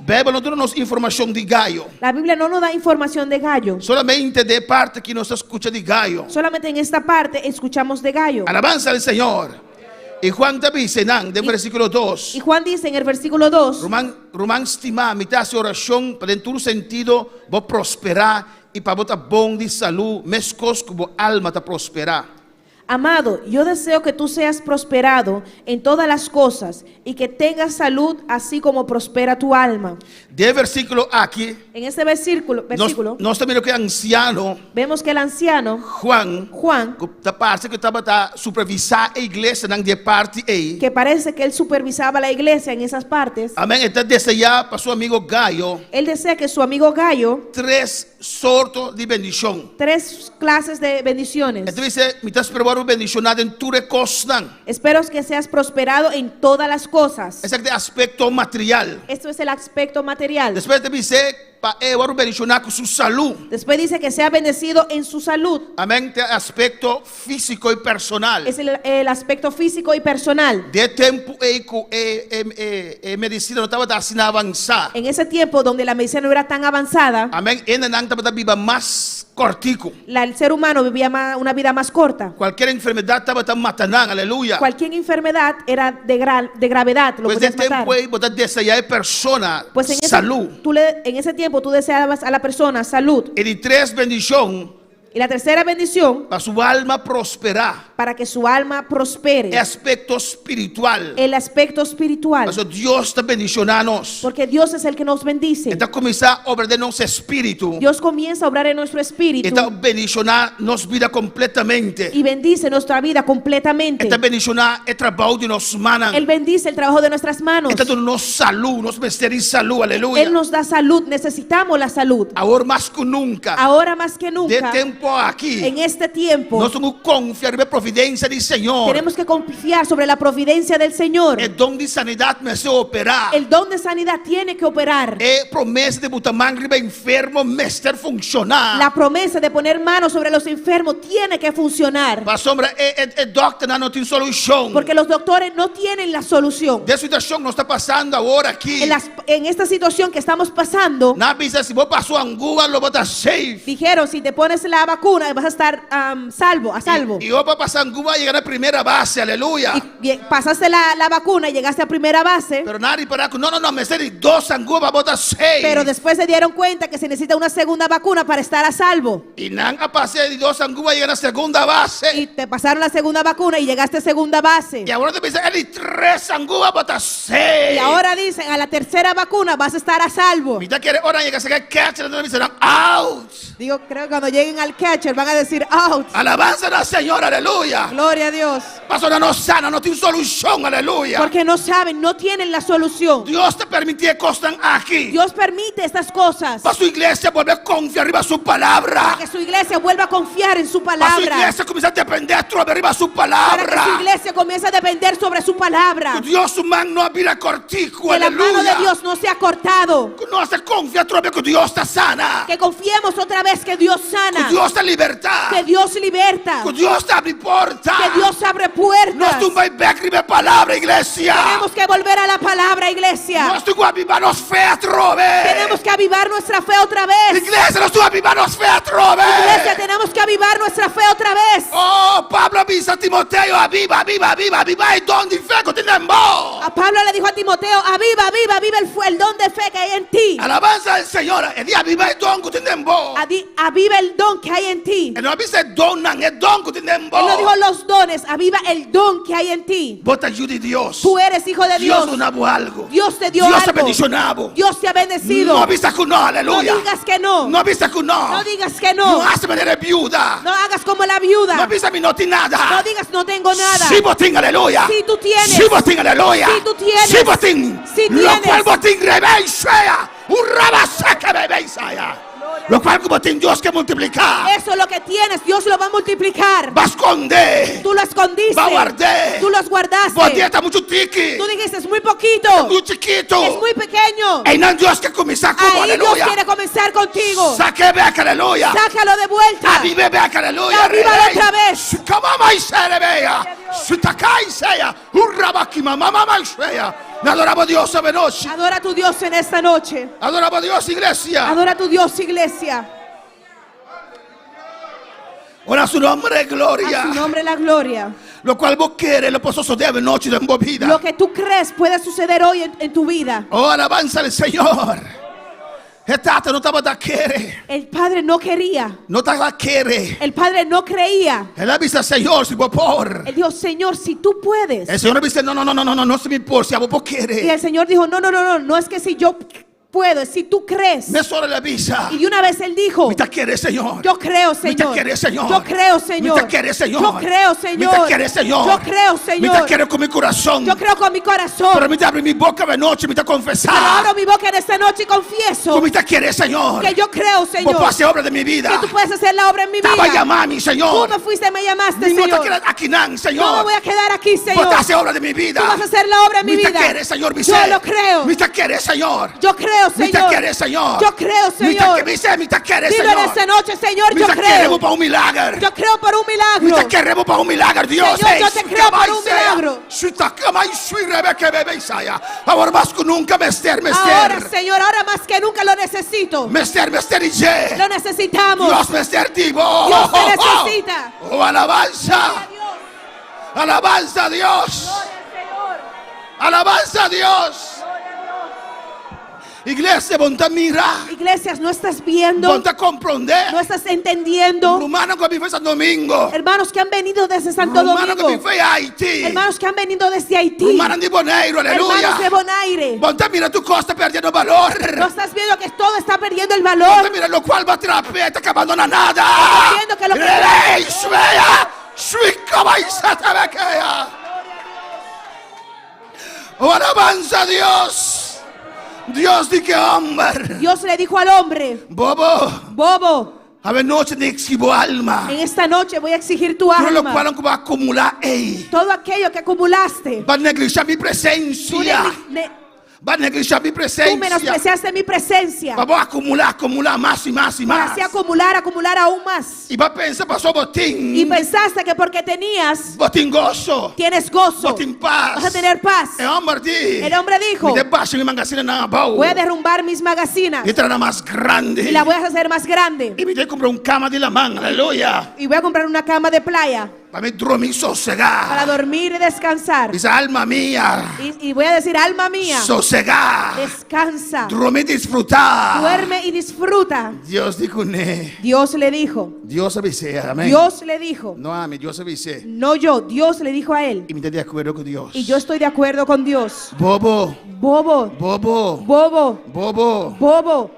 Speaker 9: Beibel no duna nos informashon di Gayo.
Speaker 10: La Biblia no nos da información de Gallo.
Speaker 9: Solamente den e parti aki nos ta skucha di Gayo.
Speaker 10: Solamente en esta parte escuchamos de Gallo.
Speaker 9: Alabansa al Señor. I Juan ta bisa nan den versíkulo dos.
Speaker 10: Y Juan dice en el versículo 2,
Speaker 9: Ruman, ruman stimá, mi ta hasi orashon pa den tur sentido bo prosperá i pa bo ta bon di salú meskos ku bo alma ta prosperá.
Speaker 10: Amado, yo deseo que tú seas prosperado en todas las cosas y que tengas salud así como prospera tu alma.
Speaker 9: Den e versíkulo aki,
Speaker 10: En este versículo,
Speaker 9: nos,
Speaker 10: versículo
Speaker 9: nos ta mira ku e ansiano
Speaker 10: vemos que el anciano
Speaker 9: Juan,
Speaker 10: Juan,
Speaker 9: ku ta parse ku tabata supervisá e iglesianan di e parti ei,
Speaker 10: que parece que él supervisaba la iglesia en esas partes,
Speaker 9: amèn, e ta deseá pa su amigo Gayo
Speaker 10: él desea que su amigo Gallo
Speaker 9: tres sorto di bendishon.
Speaker 10: tres clases de bendiciones.
Speaker 9: E ta bisa, Mi ta spera bo bendishoná den tur e kosnan.
Speaker 10: Espero que seas prosperado en todas las cosas.
Speaker 9: Esaki ta e aspekto material.
Speaker 10: Esto es el aspecto material.
Speaker 9: Despues e ta bisa pa e wòrdu bendishoná ku su salú.
Speaker 10: Después dice que sea bendecido en su salud.
Speaker 9: Amèn, ta e aspekto físiko i personal.
Speaker 10: Es el, el aspecto físico y personal.
Speaker 9: Den e tempu ei ku e e e medisina no tabata asina avansá.
Speaker 10: En ese tiempo donde la medicina no era tan avanzada,
Speaker 9: Amèn, hendenan tabata biba mas kòrtiku.
Speaker 10: la, el ser humano vivía ma- una vida más corta.
Speaker 9: Kualkier enfermedat tabata mata nan, aleluya.
Speaker 10: Cualquier enfermedad era de, gra- de gravedad, lo
Speaker 9: Pues den
Speaker 10: podías matar.
Speaker 9: tempu ei bo ta deseá e persona
Speaker 10: Pues en ese,
Speaker 9: salú.
Speaker 10: tú le- en ese tiempo tú deseabas a la persona salud.
Speaker 9: E di tres bendishon.
Speaker 10: Y la tercera bendición,
Speaker 9: Pa su alma prosperá.
Speaker 10: para que su alma prospere.
Speaker 9: E aspekto spiritual.
Speaker 10: El aspecto espiritual.
Speaker 9: Pasobra Dios ta bendishoná nos.
Speaker 10: Porque Dios es el que nos bendice.
Speaker 9: E ta kuminsá obra den nos espíritu.
Speaker 10: Dios comienza a obrar en nuestro espíritu.
Speaker 9: E ta bendishoná nos bida kompletamente.
Speaker 10: Y bendice nuestra vida completamente.
Speaker 9: E ta bendishoná e trabou di nos mannan.
Speaker 10: Él bendice el trabajo de nuestras manos.
Speaker 9: E ta duna nos salú, nos mester di salú, aleluya.
Speaker 10: Él nos da salud, necesitamos la salud.
Speaker 9: Awor mas ku nunka.
Speaker 10: Ahora más que
Speaker 9: Den
Speaker 10: nunca.
Speaker 9: tempu aki.
Speaker 10: En este tiempo.
Speaker 9: Nos tin ku konfia riba e providensia di Señor.
Speaker 10: Tenemos que confiar sobre la providencia del Señor.
Speaker 9: E don di sanidat mester operá.
Speaker 10: El don de sanidad tiene que operar.
Speaker 9: E promesa di buta man riba enfermo mester funshoná.
Speaker 10: La promesa de poner manos sobre los enfermos tiene que funcionar.
Speaker 9: Pasobra e e e dòkternan no tin solushon.
Speaker 10: Porque los doctores no tienen la solución.
Speaker 9: Den situashon nos ta pasando awor aki.
Speaker 10: En, las- en esta situación que estamos pasando,
Speaker 9: Nan a bisa si bo pasa angua lo bo ta safe.
Speaker 10: dijeron, si te pones la vacuna vas a estar am, salvo, a salvo.
Speaker 9: I bo pa pasa angua yega na primera base, aleluya.
Speaker 10: Bien, pasaste la, la vacuna y llegaste a primera base,
Speaker 9: Pero nan a ripará ku no, no, no, mester di dos angua pa bo ta safe.
Speaker 10: pero después se dieron cuenta que se necesita una segunda vacuna para estar a salvo.
Speaker 9: I nan a pasa di dos angua yega na segunda base.
Speaker 10: Y te pasaron la segunda vacuna y llegaste a segunda base.
Speaker 9: I awor nan ta bisa e di tres angua bo ta safe.
Speaker 10: Y ahora dicen, a la tercera vacuna vas a estar a salvo.
Speaker 9: Mi ta kere ora nan yega serka e catcher nan ta bisa nan out.
Speaker 10: Digo, creo que cuando lleguen al catcher van a decir out.
Speaker 9: Alabanza na Señor, aleluya.
Speaker 10: Gloria a Dios.
Speaker 9: Pasobra nan no sa, nan no tin solushon, aleluya.
Speaker 10: Porque no saben, no tienen la solución.
Speaker 9: Dios ta permití e kosnan aki.
Speaker 10: Dios permite estas cosas.
Speaker 9: Pa su iglesia bolbe konfia riba su palabra.
Speaker 10: Para que su iglesia vuelva a confiar en su
Speaker 9: Pa su
Speaker 10: palabra.
Speaker 9: iglesia kuminsá dependé atrobe riba su
Speaker 10: Para que su
Speaker 9: palabra.
Speaker 10: iglesia comience a depender sobre su palabra.
Speaker 9: Ku Dios su man no a bira kòrtiku,
Speaker 10: Que la mano de
Speaker 9: aleluya.
Speaker 10: Dios no se ha cortado.
Speaker 9: Ku nos ta konfia atrobe ku Dios ta sana.
Speaker 10: Que confiemos otra vez que Dios sana.
Speaker 9: Ku Dios ta libertá.
Speaker 10: Que Dios liberta.
Speaker 9: Ku Dios ta abri porta.
Speaker 10: Que Dios abre puertas.
Speaker 9: Nos tin ku bai bèk riba e palabra, iglesia.
Speaker 10: Tenemos que volver a la palabra, iglesia.
Speaker 9: Nos tin ku avivá nos fe atrobe.
Speaker 10: Tenemos que avivar nuestra fe otra vez.
Speaker 9: Iglesia, nos tin ku avivá nos fe atrobe.
Speaker 10: Iglesia, tenemos que avivar nuestra fe otra vez.
Speaker 9: Oh, Pablo a bisa Timoteo, aviva, aviva, aviva, aviva e don di fe ku tin den bo.
Speaker 10: A Pablo le dijo a Timoteo, aviva, aviva, aviva el, el don de fe que hay en ti.
Speaker 9: Alabanza al Señor. E di aviva e don ku tin den bo.
Speaker 10: Adi- aviva el don que hay en ti.
Speaker 9: E no a bisa e donnan, e don ku tin den bo.
Speaker 10: Él no dijo los dones, aviva el don que hay en ti.
Speaker 9: Bo ta yu di Dios.
Speaker 10: Tú eres hijo de
Speaker 9: Dios
Speaker 10: Dios.
Speaker 9: duna bo algu.
Speaker 10: Dios te dio
Speaker 9: Dios a
Speaker 10: algo.
Speaker 9: bendishoná bo.
Speaker 10: Dios te ha bendecido.
Speaker 9: No bisa ku no, aleluya.
Speaker 10: No digas que no.
Speaker 9: No bisa ku no.
Speaker 10: No digas que no.
Speaker 9: No hasi manera biuda.
Speaker 10: No hagas como la viuda.
Speaker 9: No bisa mi no tin nada.
Speaker 10: No digas no tengo nada.
Speaker 9: Si bo tin, aleluya.
Speaker 10: Si tú tienes.
Speaker 9: Si bo tin, aleluya.
Speaker 10: Si tú tienes.
Speaker 9: Si bo tin.
Speaker 10: Si
Speaker 9: Lo
Speaker 10: tienes.
Speaker 9: kual bo tin rebé sea. Un rabasaka bebé saya. Lo kual ku bo tin Dios ke multipliká.
Speaker 10: Eso lo que tienes, Dios lo va a multiplicar.
Speaker 9: B'a skonde.
Speaker 10: Tú lo escondiste.
Speaker 9: B'a ward'é.
Speaker 10: Tú los guardaste.
Speaker 9: Bo di e ta muchu tiki.
Speaker 10: Tú dijiste es muy poquito.
Speaker 9: Muchu chikitu.
Speaker 10: Es muy pequeño.
Speaker 9: Einan Dios ke kuminsá ku bo,
Speaker 10: Ahí Dios
Speaker 9: aleluya.
Speaker 10: quiere comenzar contigo.
Speaker 9: Sak'é bèk, aleluya.
Speaker 10: Sácalo de vuelta.
Speaker 9: Aviv'é bèk, aleluya.
Speaker 10: Avívalo otra vez.
Speaker 9: Kamama iserebeya. Sutakai seya. Urrabakima mama seya. Adoramos a Dios esta noche.
Speaker 10: Adora a tu Dios en esta noche.
Speaker 9: Adoramos a Dios, iglesia.
Speaker 10: Adora a tu Dios, iglesia.
Speaker 9: Ora su nombre, gloria.
Speaker 10: A su nombre la gloria.
Speaker 9: Lo kual bo kere, lo por sosodé anochi den bo bida.
Speaker 10: Lo que tú crees puede suceder hoy en tu vida.
Speaker 9: Oh, alabanza al Señor. E tata no tabata kere.
Speaker 10: El padre no quería.
Speaker 9: No tabata kere.
Speaker 10: El padre no creía.
Speaker 9: El a bisa, Señor, si bo por.
Speaker 10: Él dijo, Señor, si tú puedes.
Speaker 9: E Señor a bisa, no, no, no, no, no, no, no si mi por, si abo por kere.
Speaker 10: Y el Señor dijo, no, no, no, no, no es que si yo puedo, es si tú crees.
Speaker 9: Mesora el a bisa.
Speaker 10: Y de una vez él dijo,
Speaker 9: Mi ta kere, Señor.
Speaker 10: Yo creo,
Speaker 9: Mi ta
Speaker 10: Señor.
Speaker 9: kere, Señor.
Speaker 10: Yo creo, Señor.
Speaker 9: Mi ta kere, Señor.
Speaker 10: Yo creo,
Speaker 9: Mi
Speaker 10: Señor.
Speaker 9: ta kere, Señor.
Speaker 10: Yo creo,
Speaker 9: Mi
Speaker 10: Señor.
Speaker 9: ta kere ku mi kurason.
Speaker 10: Yo creo con mi corazón.
Speaker 9: Pero mi ta habri mi boka anochi, mi ta konfesá.
Speaker 10: Pero abro mi boca en esta noche y confieso.
Speaker 9: Ku mi ta kere, Señor.
Speaker 10: Que yo creo, Señor.
Speaker 9: Bo por hasi obra den mi bida.
Speaker 10: Que tú puedes hacer la obra en mi
Speaker 9: T'abo a
Speaker 10: vida.
Speaker 9: yama mi, Señor.
Speaker 10: Tú me fuiste y me llamaste,
Speaker 9: Mi no
Speaker 10: Señor.
Speaker 9: ta keda akinan, Señor.
Speaker 10: No me voy a quedar aquí, Señor.
Speaker 9: Bo ta hasi obra den mi bida.
Speaker 10: Tú vas a hacer la obra en mi
Speaker 9: Mi ta
Speaker 10: vida.
Speaker 9: kere, Señor, mi
Speaker 10: Yo
Speaker 9: ser.
Speaker 10: lo creo.
Speaker 9: Mi ta kere, Señor.
Speaker 10: Yo creo,
Speaker 9: Mi ta
Speaker 10: Señor.
Speaker 9: kere, Señor.
Speaker 10: Yo creo,
Speaker 9: Mi ta
Speaker 10: Señor.
Speaker 9: ke, mi se, mi ta kere,
Speaker 10: Dilo
Speaker 9: Señor.
Speaker 10: en esta noche, Señor,
Speaker 9: Mi
Speaker 10: yo
Speaker 9: ta
Speaker 10: creo.
Speaker 9: kere pa un milager.
Speaker 10: Yo creo por un milagro.
Speaker 9: Mi ta kere pa un milager, Dios.
Speaker 10: Señor, yo te creo por un milagro.
Speaker 9: Awor mas ku nunka, mester, mester.
Speaker 10: Ahora, Señor, ahora más que nunca lo necesito.
Speaker 9: Mester, mester di dje.
Speaker 10: Lo necesitamos.
Speaker 9: Dios mester di bo.
Speaker 10: Dios te necesita.
Speaker 9: Oh, alabanza. Alabanza a Dios. Alabanza a Dios. Iglesia, bo n' ta mira.
Speaker 10: Iglesias, no estás viendo.
Speaker 9: Bo n' ta komprondé.
Speaker 10: No estás entendiendo.
Speaker 9: Rumannan ku a bin for di Santo Domingo.
Speaker 10: Hermanos que han venido desde Santo
Speaker 9: Rumannan ku
Speaker 10: Domingo.
Speaker 9: a bin for di Haití.
Speaker 10: Hermanos que han venido desde Haití.
Speaker 9: Rumannan di Boneiru, aleluya.
Speaker 10: Hermanos de Bonaire.
Speaker 9: Bo n' ta mira tur kos ta perdiendo balor.
Speaker 10: No estás viendo que todo está perdiendo el
Speaker 9: Bo n'
Speaker 10: valor.
Speaker 9: ta mira lo kual bo a traha p'e ta kabando na nada.
Speaker 10: Estás viendo que lo que
Speaker 9: Rei, Shvea, Shvika, Isatabekea. Oh, alabanza a Dios. Dios di ku e hòmber.
Speaker 10: Dios le dijo al hombre.
Speaker 9: Bobo.
Speaker 10: Bobo.
Speaker 9: Awe nochi mi ta eksigí bo alma.
Speaker 10: En esta noche voy a exigir tu
Speaker 9: Tur lo
Speaker 10: alma.
Speaker 9: kual ku bo a akumulá ei.
Speaker 10: Todo aquello que acumulaste.
Speaker 9: B'a neglishá mi presensia.
Speaker 10: Tú ne-
Speaker 9: B'a neglishá mi
Speaker 10: Tú
Speaker 9: presensia.
Speaker 10: menospreciaste mi presencia.
Speaker 9: Pa bo akumulá, akumulá mas i mas i
Speaker 10: Para
Speaker 9: mas.
Speaker 10: así acumular, acumular aún más.
Speaker 9: I b'a pensa paso bo tin.
Speaker 10: Y pensaste que porque tenías,
Speaker 9: Bo tin goso.
Speaker 10: tienes gozo.
Speaker 9: Bo tin pas.
Speaker 10: Vas a tener paz.
Speaker 9: E hòmber di.
Speaker 10: El hombre dijo,
Speaker 9: Mi ta basha mi mangasinanan abou.
Speaker 10: voy a derrumbar mis magazinas
Speaker 9: I traha nan mas grandi.
Speaker 10: y la voy a hacer más grande.
Speaker 9: I mi ta kumpra un kama di laman. Aleluya.
Speaker 10: Y voy a comprar una cama de playa
Speaker 9: Pa mi drumi sosegá.
Speaker 10: para dormir y descansar.
Speaker 9: Bisa alma mia.
Speaker 10: Y voy a decir, alma mía,
Speaker 9: Sosegá.
Speaker 10: descansa.
Speaker 9: Drumi disfrutá.
Speaker 10: Duerme y disfruta.
Speaker 9: Dios di kuné.
Speaker 10: Dios le dijo.
Speaker 9: Dios a bis'é, amèn.
Speaker 10: Dios le dijo.
Speaker 9: No ami, Dios a bis'é.
Speaker 10: No yo, Dios le dijo a él.
Speaker 9: I mi ta di akuerdo ku Dios.
Speaker 10: Y yo estoy de acuerdo con Dios.
Speaker 9: Bobo.
Speaker 10: Bobo.
Speaker 9: Bobo.
Speaker 10: Bobo.
Speaker 9: Bobo.
Speaker 10: Bobo.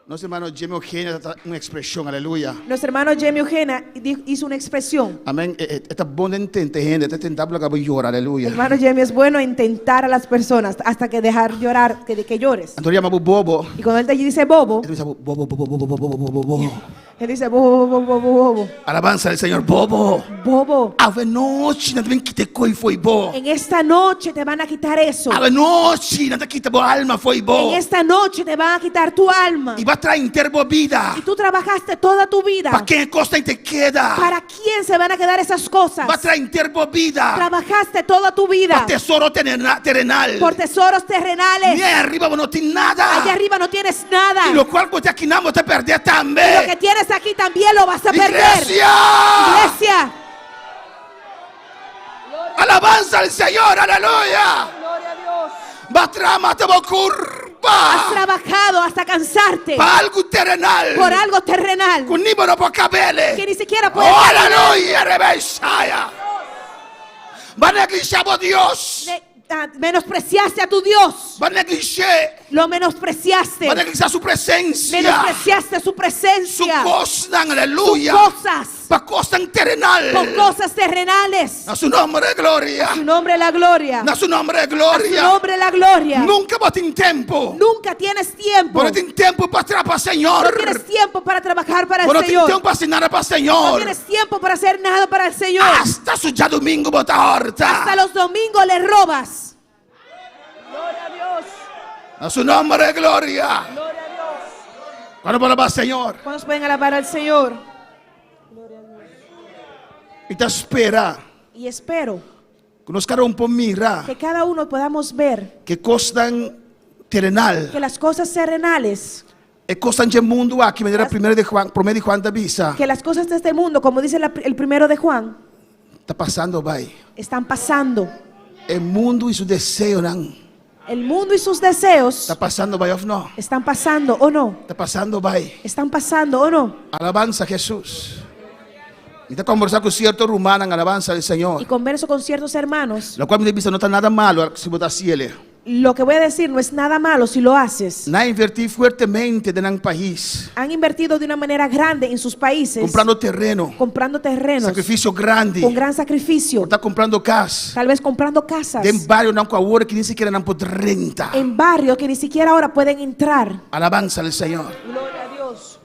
Speaker 9: Nos ruman Jamie Eugenia ta un ekspreshon, aleluya.
Speaker 10: Nuestro hermano Jamie Eugena hizo una expresión.
Speaker 9: Amèn. E ta bon den tenta hende, te tenta laga bo yora, aleluya.
Speaker 10: Hermano Jamie, es bueno intentar a las personas hasta que dejar llorar, que, que llores.
Speaker 9: Anto e yama bo bobo.
Speaker 10: Y cuando él te dice bobo,
Speaker 9: E ta bisa bobo, bobo, bobo, bobo, bobo, bobo.
Speaker 10: él dice bobo, bobo, bobo, bobo.
Speaker 9: Alabanza al Señor, bobo.
Speaker 10: Bobo.
Speaker 9: Awe nochi, nan ta bin kita kos fo'i bo.
Speaker 10: En esta noche te van a quitar eso.
Speaker 9: Awe nochi, nan ta kita bo alma fo'i bo.
Speaker 10: En esta noche te van a quitar tu alma.
Speaker 9: I b'a traha henter bo bida.
Speaker 10: Y tú trabajaste toda tu vida.
Speaker 9: Pa ken e kosnan ta keda?
Speaker 10: ¿Para quién se van a quedar esas cosas?
Speaker 9: B'a traha henter bo bida.
Speaker 10: Trabajaste toda tu vida.
Speaker 9: Pa tesoro terenal.
Speaker 10: Por tesoros terrenales.
Speaker 9: Ni ariba no tin nada.
Speaker 10: Allá arriba no tienes nada.
Speaker 9: I lo kual ku tin akinan bo ta pèrdè tambe.
Speaker 10: Y lo que tienes aquí también lo vas a perder.
Speaker 9: Iglesia.
Speaker 10: Iglesia.
Speaker 9: Alabanza al Señor, aleluya.
Speaker 10: Gloria a Dios.
Speaker 9: B'a traha mata bo kurpa. pa.
Speaker 10: trabajado hasta cansarte
Speaker 9: Pa algu terenal.
Speaker 10: por algo terrenal
Speaker 9: Ku ni bo no por kab'é.
Speaker 10: que ni siquiera puedes.
Speaker 9: Oh, aleluya, rebesaya. B'a neglishá bo Dios.
Speaker 10: Menospreciaste a tu Dios.
Speaker 9: B'a neglish'é.
Speaker 10: Lo menospreciaste.
Speaker 9: B'a neglishá su presensia.
Speaker 10: Menospreciaste su presencia.
Speaker 9: Su kosnan, aleluya.
Speaker 10: Sus cosas.
Speaker 9: Pa kosnan terenal.
Speaker 10: Por cosas terrenales.
Speaker 9: Na su nòmber gloria.
Speaker 10: A su nombre la gloria.
Speaker 9: Na su nòmber
Speaker 10: A su
Speaker 9: gloria.
Speaker 10: nombre la gloria.
Speaker 9: Nunka bo tin tempu.
Speaker 10: Nunca tienes tiempo.
Speaker 9: Bo no tin tempu pa traha pa Señor.
Speaker 10: No tienes tiempo para trabajar para el
Speaker 9: Bo no tin
Speaker 10: Señor.
Speaker 9: tempu pa hasi nada pa
Speaker 10: No
Speaker 9: Señor.
Speaker 10: tienes tiempo para hacer nada para el Señor.
Speaker 9: Asta su djadumingu bo ta hòrta.
Speaker 10: Hasta los domingos le robas. Gloria a Dios.
Speaker 9: Na su nòmber gloria.
Speaker 10: Gloria a Dios.
Speaker 9: Kuantu por alabá Señor?
Speaker 10: ¿Cuántos pueden alabar al Señor?
Speaker 9: I ta spera.
Speaker 10: Y espero
Speaker 9: Ku nos kada un por mira.
Speaker 10: que cada uno podamos ver
Speaker 9: Ku kosnan terenal.
Speaker 10: que las cosas terrenales,
Speaker 9: E kosnan di mundu aki, manera primero di Juan, promé di Juan ta bisa.
Speaker 10: que las cosas de este mundo, como dice el primero de Juan,
Speaker 9: Ta pasando bai.
Speaker 10: están pasando.
Speaker 9: E mundu i su deseonan.
Speaker 10: El mundo y sus deseos
Speaker 9: Ta pasando bai òf no?
Speaker 10: están pasando o no.
Speaker 9: Ta pasando bai.
Speaker 10: Están pasando o no.
Speaker 9: Alabansa Hesus. Mi ta kombersá ku sierto rumannan, alabansa al Señor.
Speaker 10: Y converso con ciertos hermanos.
Speaker 9: Loke mi ta bisa no ta nada malu si bo ta hasié.
Speaker 10: Lo que voy a decir no es nada malo si lo haces.
Speaker 9: Nan a invertí fuertemente den nan pais.
Speaker 10: Han invertido de una manera grande en sus países.
Speaker 9: Kumprando tereno.
Speaker 10: Comprando terrenos.
Speaker 9: Sakrifisio grandi.
Speaker 10: Con gran sacrificio.
Speaker 9: Ta kumprando kas.
Speaker 10: Tal vez comprando casas.
Speaker 9: Den barionan ku awor ku ni sikiera nan por drenta.
Speaker 10: En barrios que ni siquiera ahora pueden entrar.
Speaker 9: Alabansa al Señor.
Speaker 10: Gloria a Dios.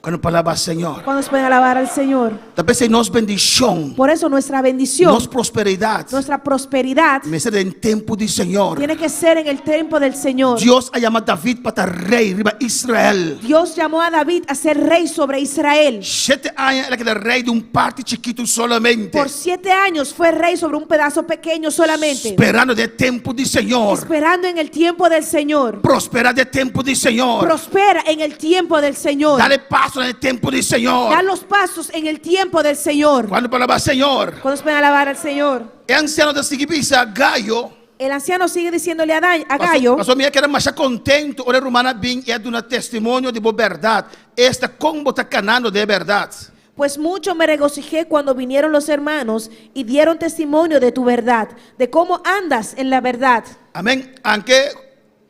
Speaker 9: Kuantu por alabá Señor?
Speaker 10: ¿Cuántos pueden alabar al Señor?
Speaker 9: Ta p'esei nos bendishon.
Speaker 10: Por eso nuestra bendición.
Speaker 9: Nos prosperidat.
Speaker 10: Nuestra prosperidad.
Speaker 9: Mester den tempu di Señor.
Speaker 10: Tiene que ser en el tiempo del Señor.
Speaker 9: Dios a yama David pa ta rei riba Israel.
Speaker 10: Dios llamó a David a ser rey sobre Israel.
Speaker 9: Shete aña el a keda rei di un parti chikitu solamente.
Speaker 10: Por siete años fue rey sobre un pedazo pequeño solamente.
Speaker 9: Sperando den tempu di Señor.
Speaker 10: Esperando en el tiempo del Señor.
Speaker 9: Prosperá den tempu di Señor.
Speaker 10: Prospera en el tiempo del Señor.
Speaker 9: Dal e pasonan den tempu di Señor.
Speaker 10: Da los pasos en el tiempo del Señor.
Speaker 9: Kuantu por alabá Señor?
Speaker 10: ¿Cuántos pueden alabar al Señor?
Speaker 9: E ansiano ta sigui bisa Gayo.
Speaker 10: El anciano sigue diciéndole a, a Gayo.
Speaker 9: Pasobra mi a keda masha kontentu ora e rumannan a bin i a duna testimonio di bo bèrdat, esta kon bo ta kanando den e bèrdat.
Speaker 10: Pues mucho me regocijé cuando vinieron los hermanos y dieron testimonio de tu verdad, de cómo andas en la verdad.
Speaker 9: Amèn. Anke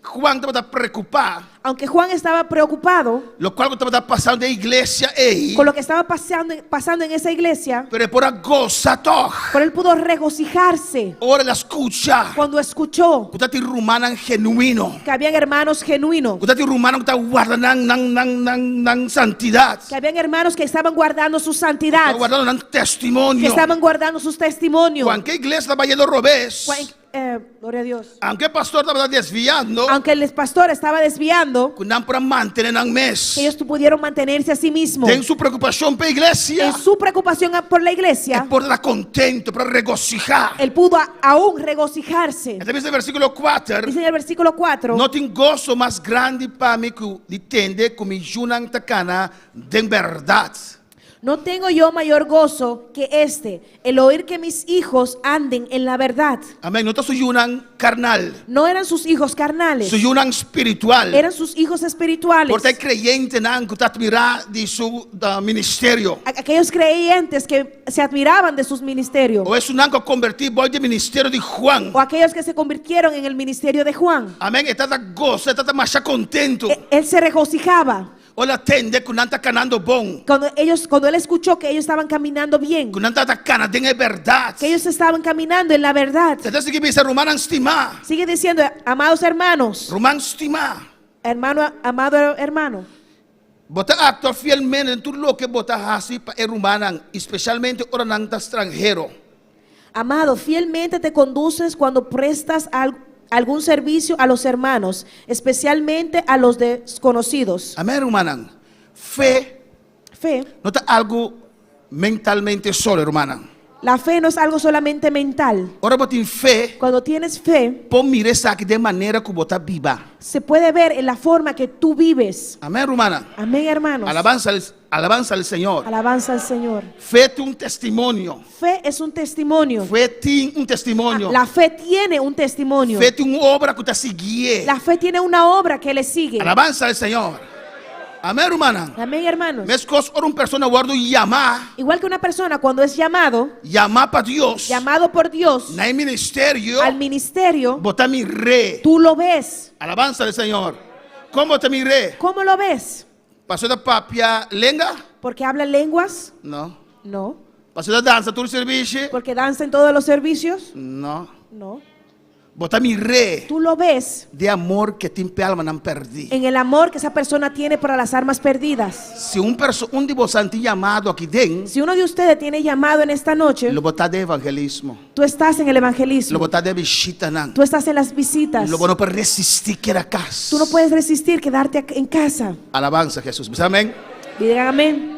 Speaker 9: Juan tabata preokupá.
Speaker 10: Aunque Juan estaba preocupado.
Speaker 9: Lokual ku tabata pasando den e iglesia ei.
Speaker 10: Con lo que estaba pasando, pasando en esa iglesia.
Speaker 9: Pero e por a gosa tòg.
Speaker 10: Pero él pudo regocijarse.
Speaker 9: Ora el a skucha.
Speaker 10: Cuando escuchó.
Speaker 9: Ku tatin rumannan genuino.
Speaker 10: Que habían hermanos genuinos.
Speaker 9: Ku tatin rumannan ku ta warda nan nan nan nan nan santidat.
Speaker 10: Que habían hermanos que estaban guardando su santidad.
Speaker 9: Ta wardando nan testimonio.
Speaker 10: Que estaban guardando sus testimonios.
Speaker 9: Ku anke iglesia ta bayendo robes.
Speaker 10: Gloria a Dios.
Speaker 9: Aunke pastor tabata desviando.
Speaker 10: Aunque el pastor estaba desviando.
Speaker 9: Ku nan por a mantené nan mes.
Speaker 10: Ellos pudieron mantenerse a sí mismos.
Speaker 9: Den su preokupashon pa e iglesia.
Speaker 10: En su preocupación por la iglesia.
Speaker 9: E por ta kontentu, por a regosihá.
Speaker 10: Él pudo aún regocijarse.
Speaker 9: E ta bisa den versíkulo kuater.
Speaker 10: Dice en el versículo 4.
Speaker 9: No tin goso mas grandi pa mi ku di tende ku mi yunan ta kana den bèrdat.
Speaker 10: No tengo yo mayor gozo que este, el oír que mis hijos anden en la verdad.
Speaker 9: Amén. No ta su yunan karnal.
Speaker 10: No eran sus hijos carnales.
Speaker 9: Su yunan spiritual.
Speaker 10: Eran sus hijos espirituales.
Speaker 9: Por ta e kreyentenan ku ta atmirá di su ministerio.
Speaker 10: Aquellos creyentes que se admiraban de sus ministerios.
Speaker 9: O esunnan ku a kombertí bou di e ministerio di Juan.
Speaker 10: O aquellos que se convirtieron en el ministerio de Juan.
Speaker 9: Amén. E tabata gosa, e tabata masha kontentu.
Speaker 10: Él se regocijaba.
Speaker 9: Ora el a tende ku nan ta kanando bon.
Speaker 10: Cuando ellos, cuando él escuchó que ellos estaban caminando bien.
Speaker 9: Ku nan tabata kana den e bèrdat.
Speaker 10: Que ellos estaban caminando en la verdad.
Speaker 9: E ta sigui bisa rumannan stimá.
Speaker 10: Sigue diciendo, amados hermanos.
Speaker 9: Ruman stimá.
Speaker 10: Hermano, amado hermano.
Speaker 9: Bo ta aktua fielmente den tur loke bo ta hasi pa e rumannan, i spesialmente ora nan ta stranhero.
Speaker 10: Amado, fielmente te conduces cuando prestas algún servicio a los hermanos, especialmente a los desconocidos.
Speaker 9: Amén, rumannan. Fe
Speaker 10: Fe
Speaker 9: no ta algu mentalmente solo, rumannan.
Speaker 10: La fe no es algo solamente mental.
Speaker 9: Ora bo tin fe,
Speaker 10: Cuando tienes fe,
Speaker 9: por mira esaki den manera ku bo ta biba.
Speaker 10: se puede ver en la forma que tú vives.
Speaker 9: Amèn, rumannan.
Speaker 10: Amén, hermanos.
Speaker 9: Alabansa al, alabansa al Señor.
Speaker 10: Alabanza al Señor.
Speaker 9: Fe ta un testimonio.
Speaker 10: Fe es un testimonio.
Speaker 9: Fe tin un testimonio.
Speaker 10: La fe tiene un testimonio.
Speaker 9: Fe tin un obra ku ta siguié.
Speaker 10: La fe tiene una obra que le sigue.
Speaker 9: Alabansa al Señor. Amèn, rumannan.
Speaker 10: Amén, hermanos.
Speaker 9: Meskos ora un persona wòrdu yamá,
Speaker 10: Igual que una persona cuando es llamado,
Speaker 9: yamá pa Dios,
Speaker 10: llamado por Dios
Speaker 9: na e ministerio,
Speaker 10: al ministerio,
Speaker 9: bo ta mir'é.
Speaker 10: tú lo ves.
Speaker 9: Alabansa al Señor. Kon bo ta mir'é?
Speaker 10: ¿Cómo lo ves?
Speaker 9: Pasó e ta papia lenga?
Speaker 10: ¿Porque habla lenguas?
Speaker 9: No.
Speaker 10: No.
Speaker 9: Pasó e ta dansa tur servisio?
Speaker 10: ¿Porque danza en todos los servicios?
Speaker 9: No.
Speaker 10: No.
Speaker 9: Bo ta mir'é
Speaker 10: Tú lo ves
Speaker 9: den amor ku e tin pa almanan pèrdí.
Speaker 10: en el amor que esa persona tiene para las almas perdidas.
Speaker 9: Si un perso un di boso tin yamado aki den,
Speaker 10: Si uno de ustedes tiene llamado en esta noche,
Speaker 9: lo bo ta den evangelismo.
Speaker 10: tú estás en el evangelismo.
Speaker 9: Lo bo ta den bishitanan.
Speaker 10: Tú estás en las visitas.
Speaker 9: Lo bo no por resistí keda kas.
Speaker 10: Tú no puedes resistir quedarte en casa.
Speaker 9: Alabansa Hesus. Bisa amèn.
Speaker 10: Digan amén.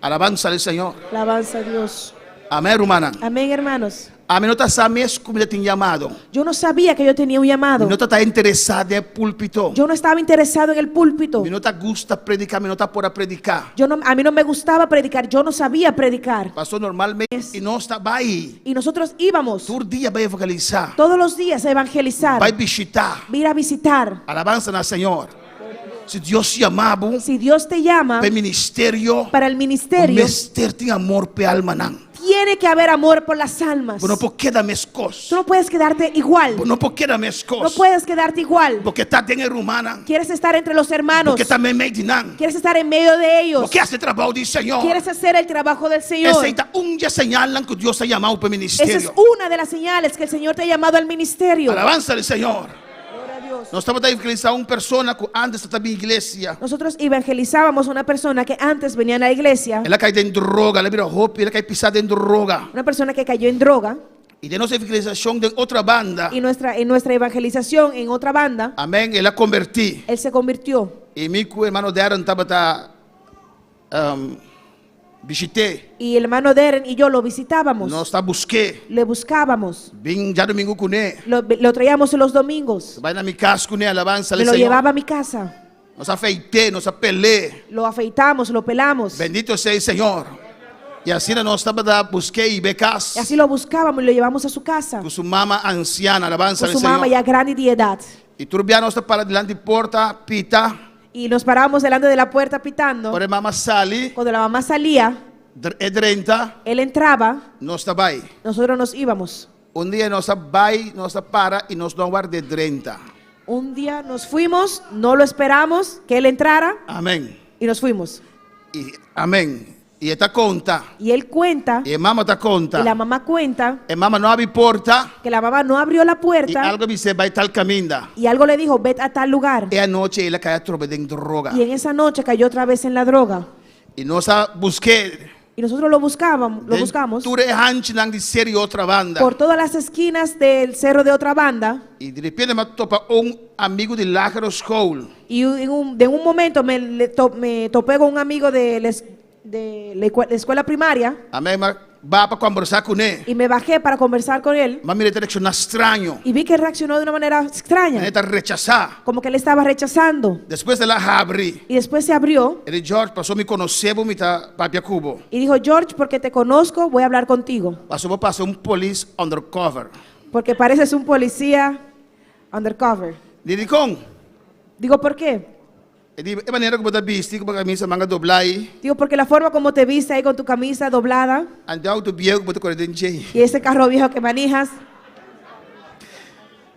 Speaker 9: Alabansa al Señor.
Speaker 10: Alabanza a Dios.
Speaker 9: Amèn, rumannan.
Speaker 10: Amén, hermanos.
Speaker 9: Ami no tabata sa mes ku mi tin yamado.
Speaker 10: Yo no sabía que yo tenía un llamado.
Speaker 9: Mi no tabata interesá den púlpito.
Speaker 10: Yo no estaba interesado en el púlpito.
Speaker 9: Mi no ta gusta prediká, mi no ta por prediká.
Speaker 10: Yo no, a mí no me gustaba predicar, yo no sabía predicar.
Speaker 9: Pasó normalmente i nos ta bai.
Speaker 10: Y nosotros íbamos
Speaker 9: Tur dia bai evangelisá.
Speaker 10: todos los días a evangelizar,
Speaker 9: Bai bishitá.
Speaker 10: ir a visitar.
Speaker 9: Alabansa na Señor. Si Dios yama bo
Speaker 10: Si Dios te llama
Speaker 9: pa ministerio,
Speaker 10: para el ministerio,
Speaker 9: mester tin amor pa almanan.
Speaker 10: tiene que haber amor por las almas.
Speaker 9: Bo no por keda meskos.
Speaker 10: Tú no puedes quedarte igual.
Speaker 9: Bo no por keda meskos.
Speaker 10: No puedes quedarte igual.
Speaker 9: Bo ke ta den e rumannan.
Speaker 10: Quieres estar entre los hermanos.
Speaker 9: Bo ke ta meimei di nan.
Speaker 10: Quieres estar en medio de ellos.
Speaker 9: Bo ke hasi trabou di Señor.
Speaker 10: Quieres hacer el trabajo del Señor.
Speaker 9: Esei ta un di e señalnan ku Dios a yama bo pa
Speaker 10: Esa
Speaker 9: ministerio.
Speaker 10: es una de las señales que el Señor te ha llamado al ministerio.
Speaker 9: Alabansa al Señor. Nos tabata evangelisá un persona ku antes tabata bin iglesia.
Speaker 10: Nosotros evangelizábamos a una persona que antes venía a la iglesia.
Speaker 9: El a kai den droga, el a bira hopi, el a kai pisá den droga.
Speaker 10: Una persona que cayó en droga.
Speaker 9: I den nos evangelisashon den otro banda.
Speaker 10: Y nuestra, en nuestra evangelización en otra banda.
Speaker 9: Amèn, el a kombertí.
Speaker 10: Él se convirtió.
Speaker 9: I mi ku hermano Darren tabata um, bishit'é.
Speaker 10: Y el hermano Darren y yo lo visitábamos.
Speaker 9: Nos ta busk'é.
Speaker 10: Le buscábamos.
Speaker 9: Bin djadumingu kuné.
Speaker 10: Lo, lo traíamos los domingos.
Speaker 9: Bai na mi kas kuné, alabansa
Speaker 10: Me
Speaker 9: al
Speaker 10: lo
Speaker 9: Señor.
Speaker 10: llevaba a mi casa.
Speaker 9: Nos a feit'é, nos a pel'é.
Speaker 10: Lo afeitamos, lo pelamos.
Speaker 9: Bendito sea el Señor. I asina nos tabata busk'é i hib'é kas.
Speaker 10: Y así lo buscábamos y lo llevamos a su casa.
Speaker 9: Ku su mama ansiana, alabansa
Speaker 10: Con
Speaker 9: al
Speaker 10: su
Speaker 9: Señor.
Speaker 10: mamá ya grande de edad.
Speaker 9: I tur bia nos ta para dilanti porta, pita.
Speaker 10: Y nos parábamos delante de la puerta pitando.
Speaker 9: Ora e mama sali.
Speaker 10: Cuando la mamá salía,
Speaker 9: E drenta.
Speaker 10: él entraba,
Speaker 9: Nos ta bai.
Speaker 10: nosotros nos íbamos.
Speaker 9: Un dia nos a bai, nos a para i nos no a ward'é drenta.
Speaker 10: Un día nos fuimos, no lo esperamos que él entrara.
Speaker 9: Amèn.
Speaker 10: Y nos fuimos.
Speaker 9: I, amèn. I e ta konta.
Speaker 10: Y él cuenta.
Speaker 9: I e mama ta konta.
Speaker 10: Y la mamá cuenta.
Speaker 9: E mama no a habri porta.
Speaker 10: Que la mamá no abrió la puerta.
Speaker 9: I algu a bis'é bai tal kaminda.
Speaker 10: Y algo le dijo, vete a tal lugar.
Speaker 9: E anochi el a kai atrobe den droga.
Speaker 10: Y en esa noche cayó otra vez en la droga.
Speaker 9: I nos a busk'é.
Speaker 10: Y nosotros lo buscábamos, lo buscamos.
Speaker 9: Tur e hanchinan di Ser'i Otrabanda.
Speaker 10: Por todas las esquinas del cerro de Otrabanda.
Speaker 9: I di repente m'a topa un amigu di lagere school.
Speaker 10: Y en un, de un momento me, le to, me topé con un amigo de la, de la escuela primaria.
Speaker 9: Amèn, m'a baha pa kombersá kuné.
Speaker 10: Y me bajé para conversar con él.
Speaker 9: M'a mir'é ta reakshoná straño.
Speaker 10: Y vi que reaccionó de una manera extraña.
Speaker 9: E ta rechasá.
Speaker 10: Como que él estaba rechazando.
Speaker 9: Despues el a habri.
Speaker 10: Y después se abrió.
Speaker 9: E di George, pasó mi konosé bo mi ta papia ku bo.
Speaker 10: Y dijo, George, porque te conozco, voy a hablar contigo.
Speaker 9: Pasó bo parse un polis undercover.
Speaker 10: Porque pareces un policía undercover.
Speaker 9: Di dikon?
Speaker 10: Digo, ¿por qué?
Speaker 9: E di, e manera ku bo ta bisti, ku bo kamisa manga doblá ei.
Speaker 10: Digo, porque la forma como te viste ahí con tu camisa doblada.
Speaker 9: Anto e outo bieu ku bo ta kore den dje.
Speaker 10: Y ese carro viejo que manejas.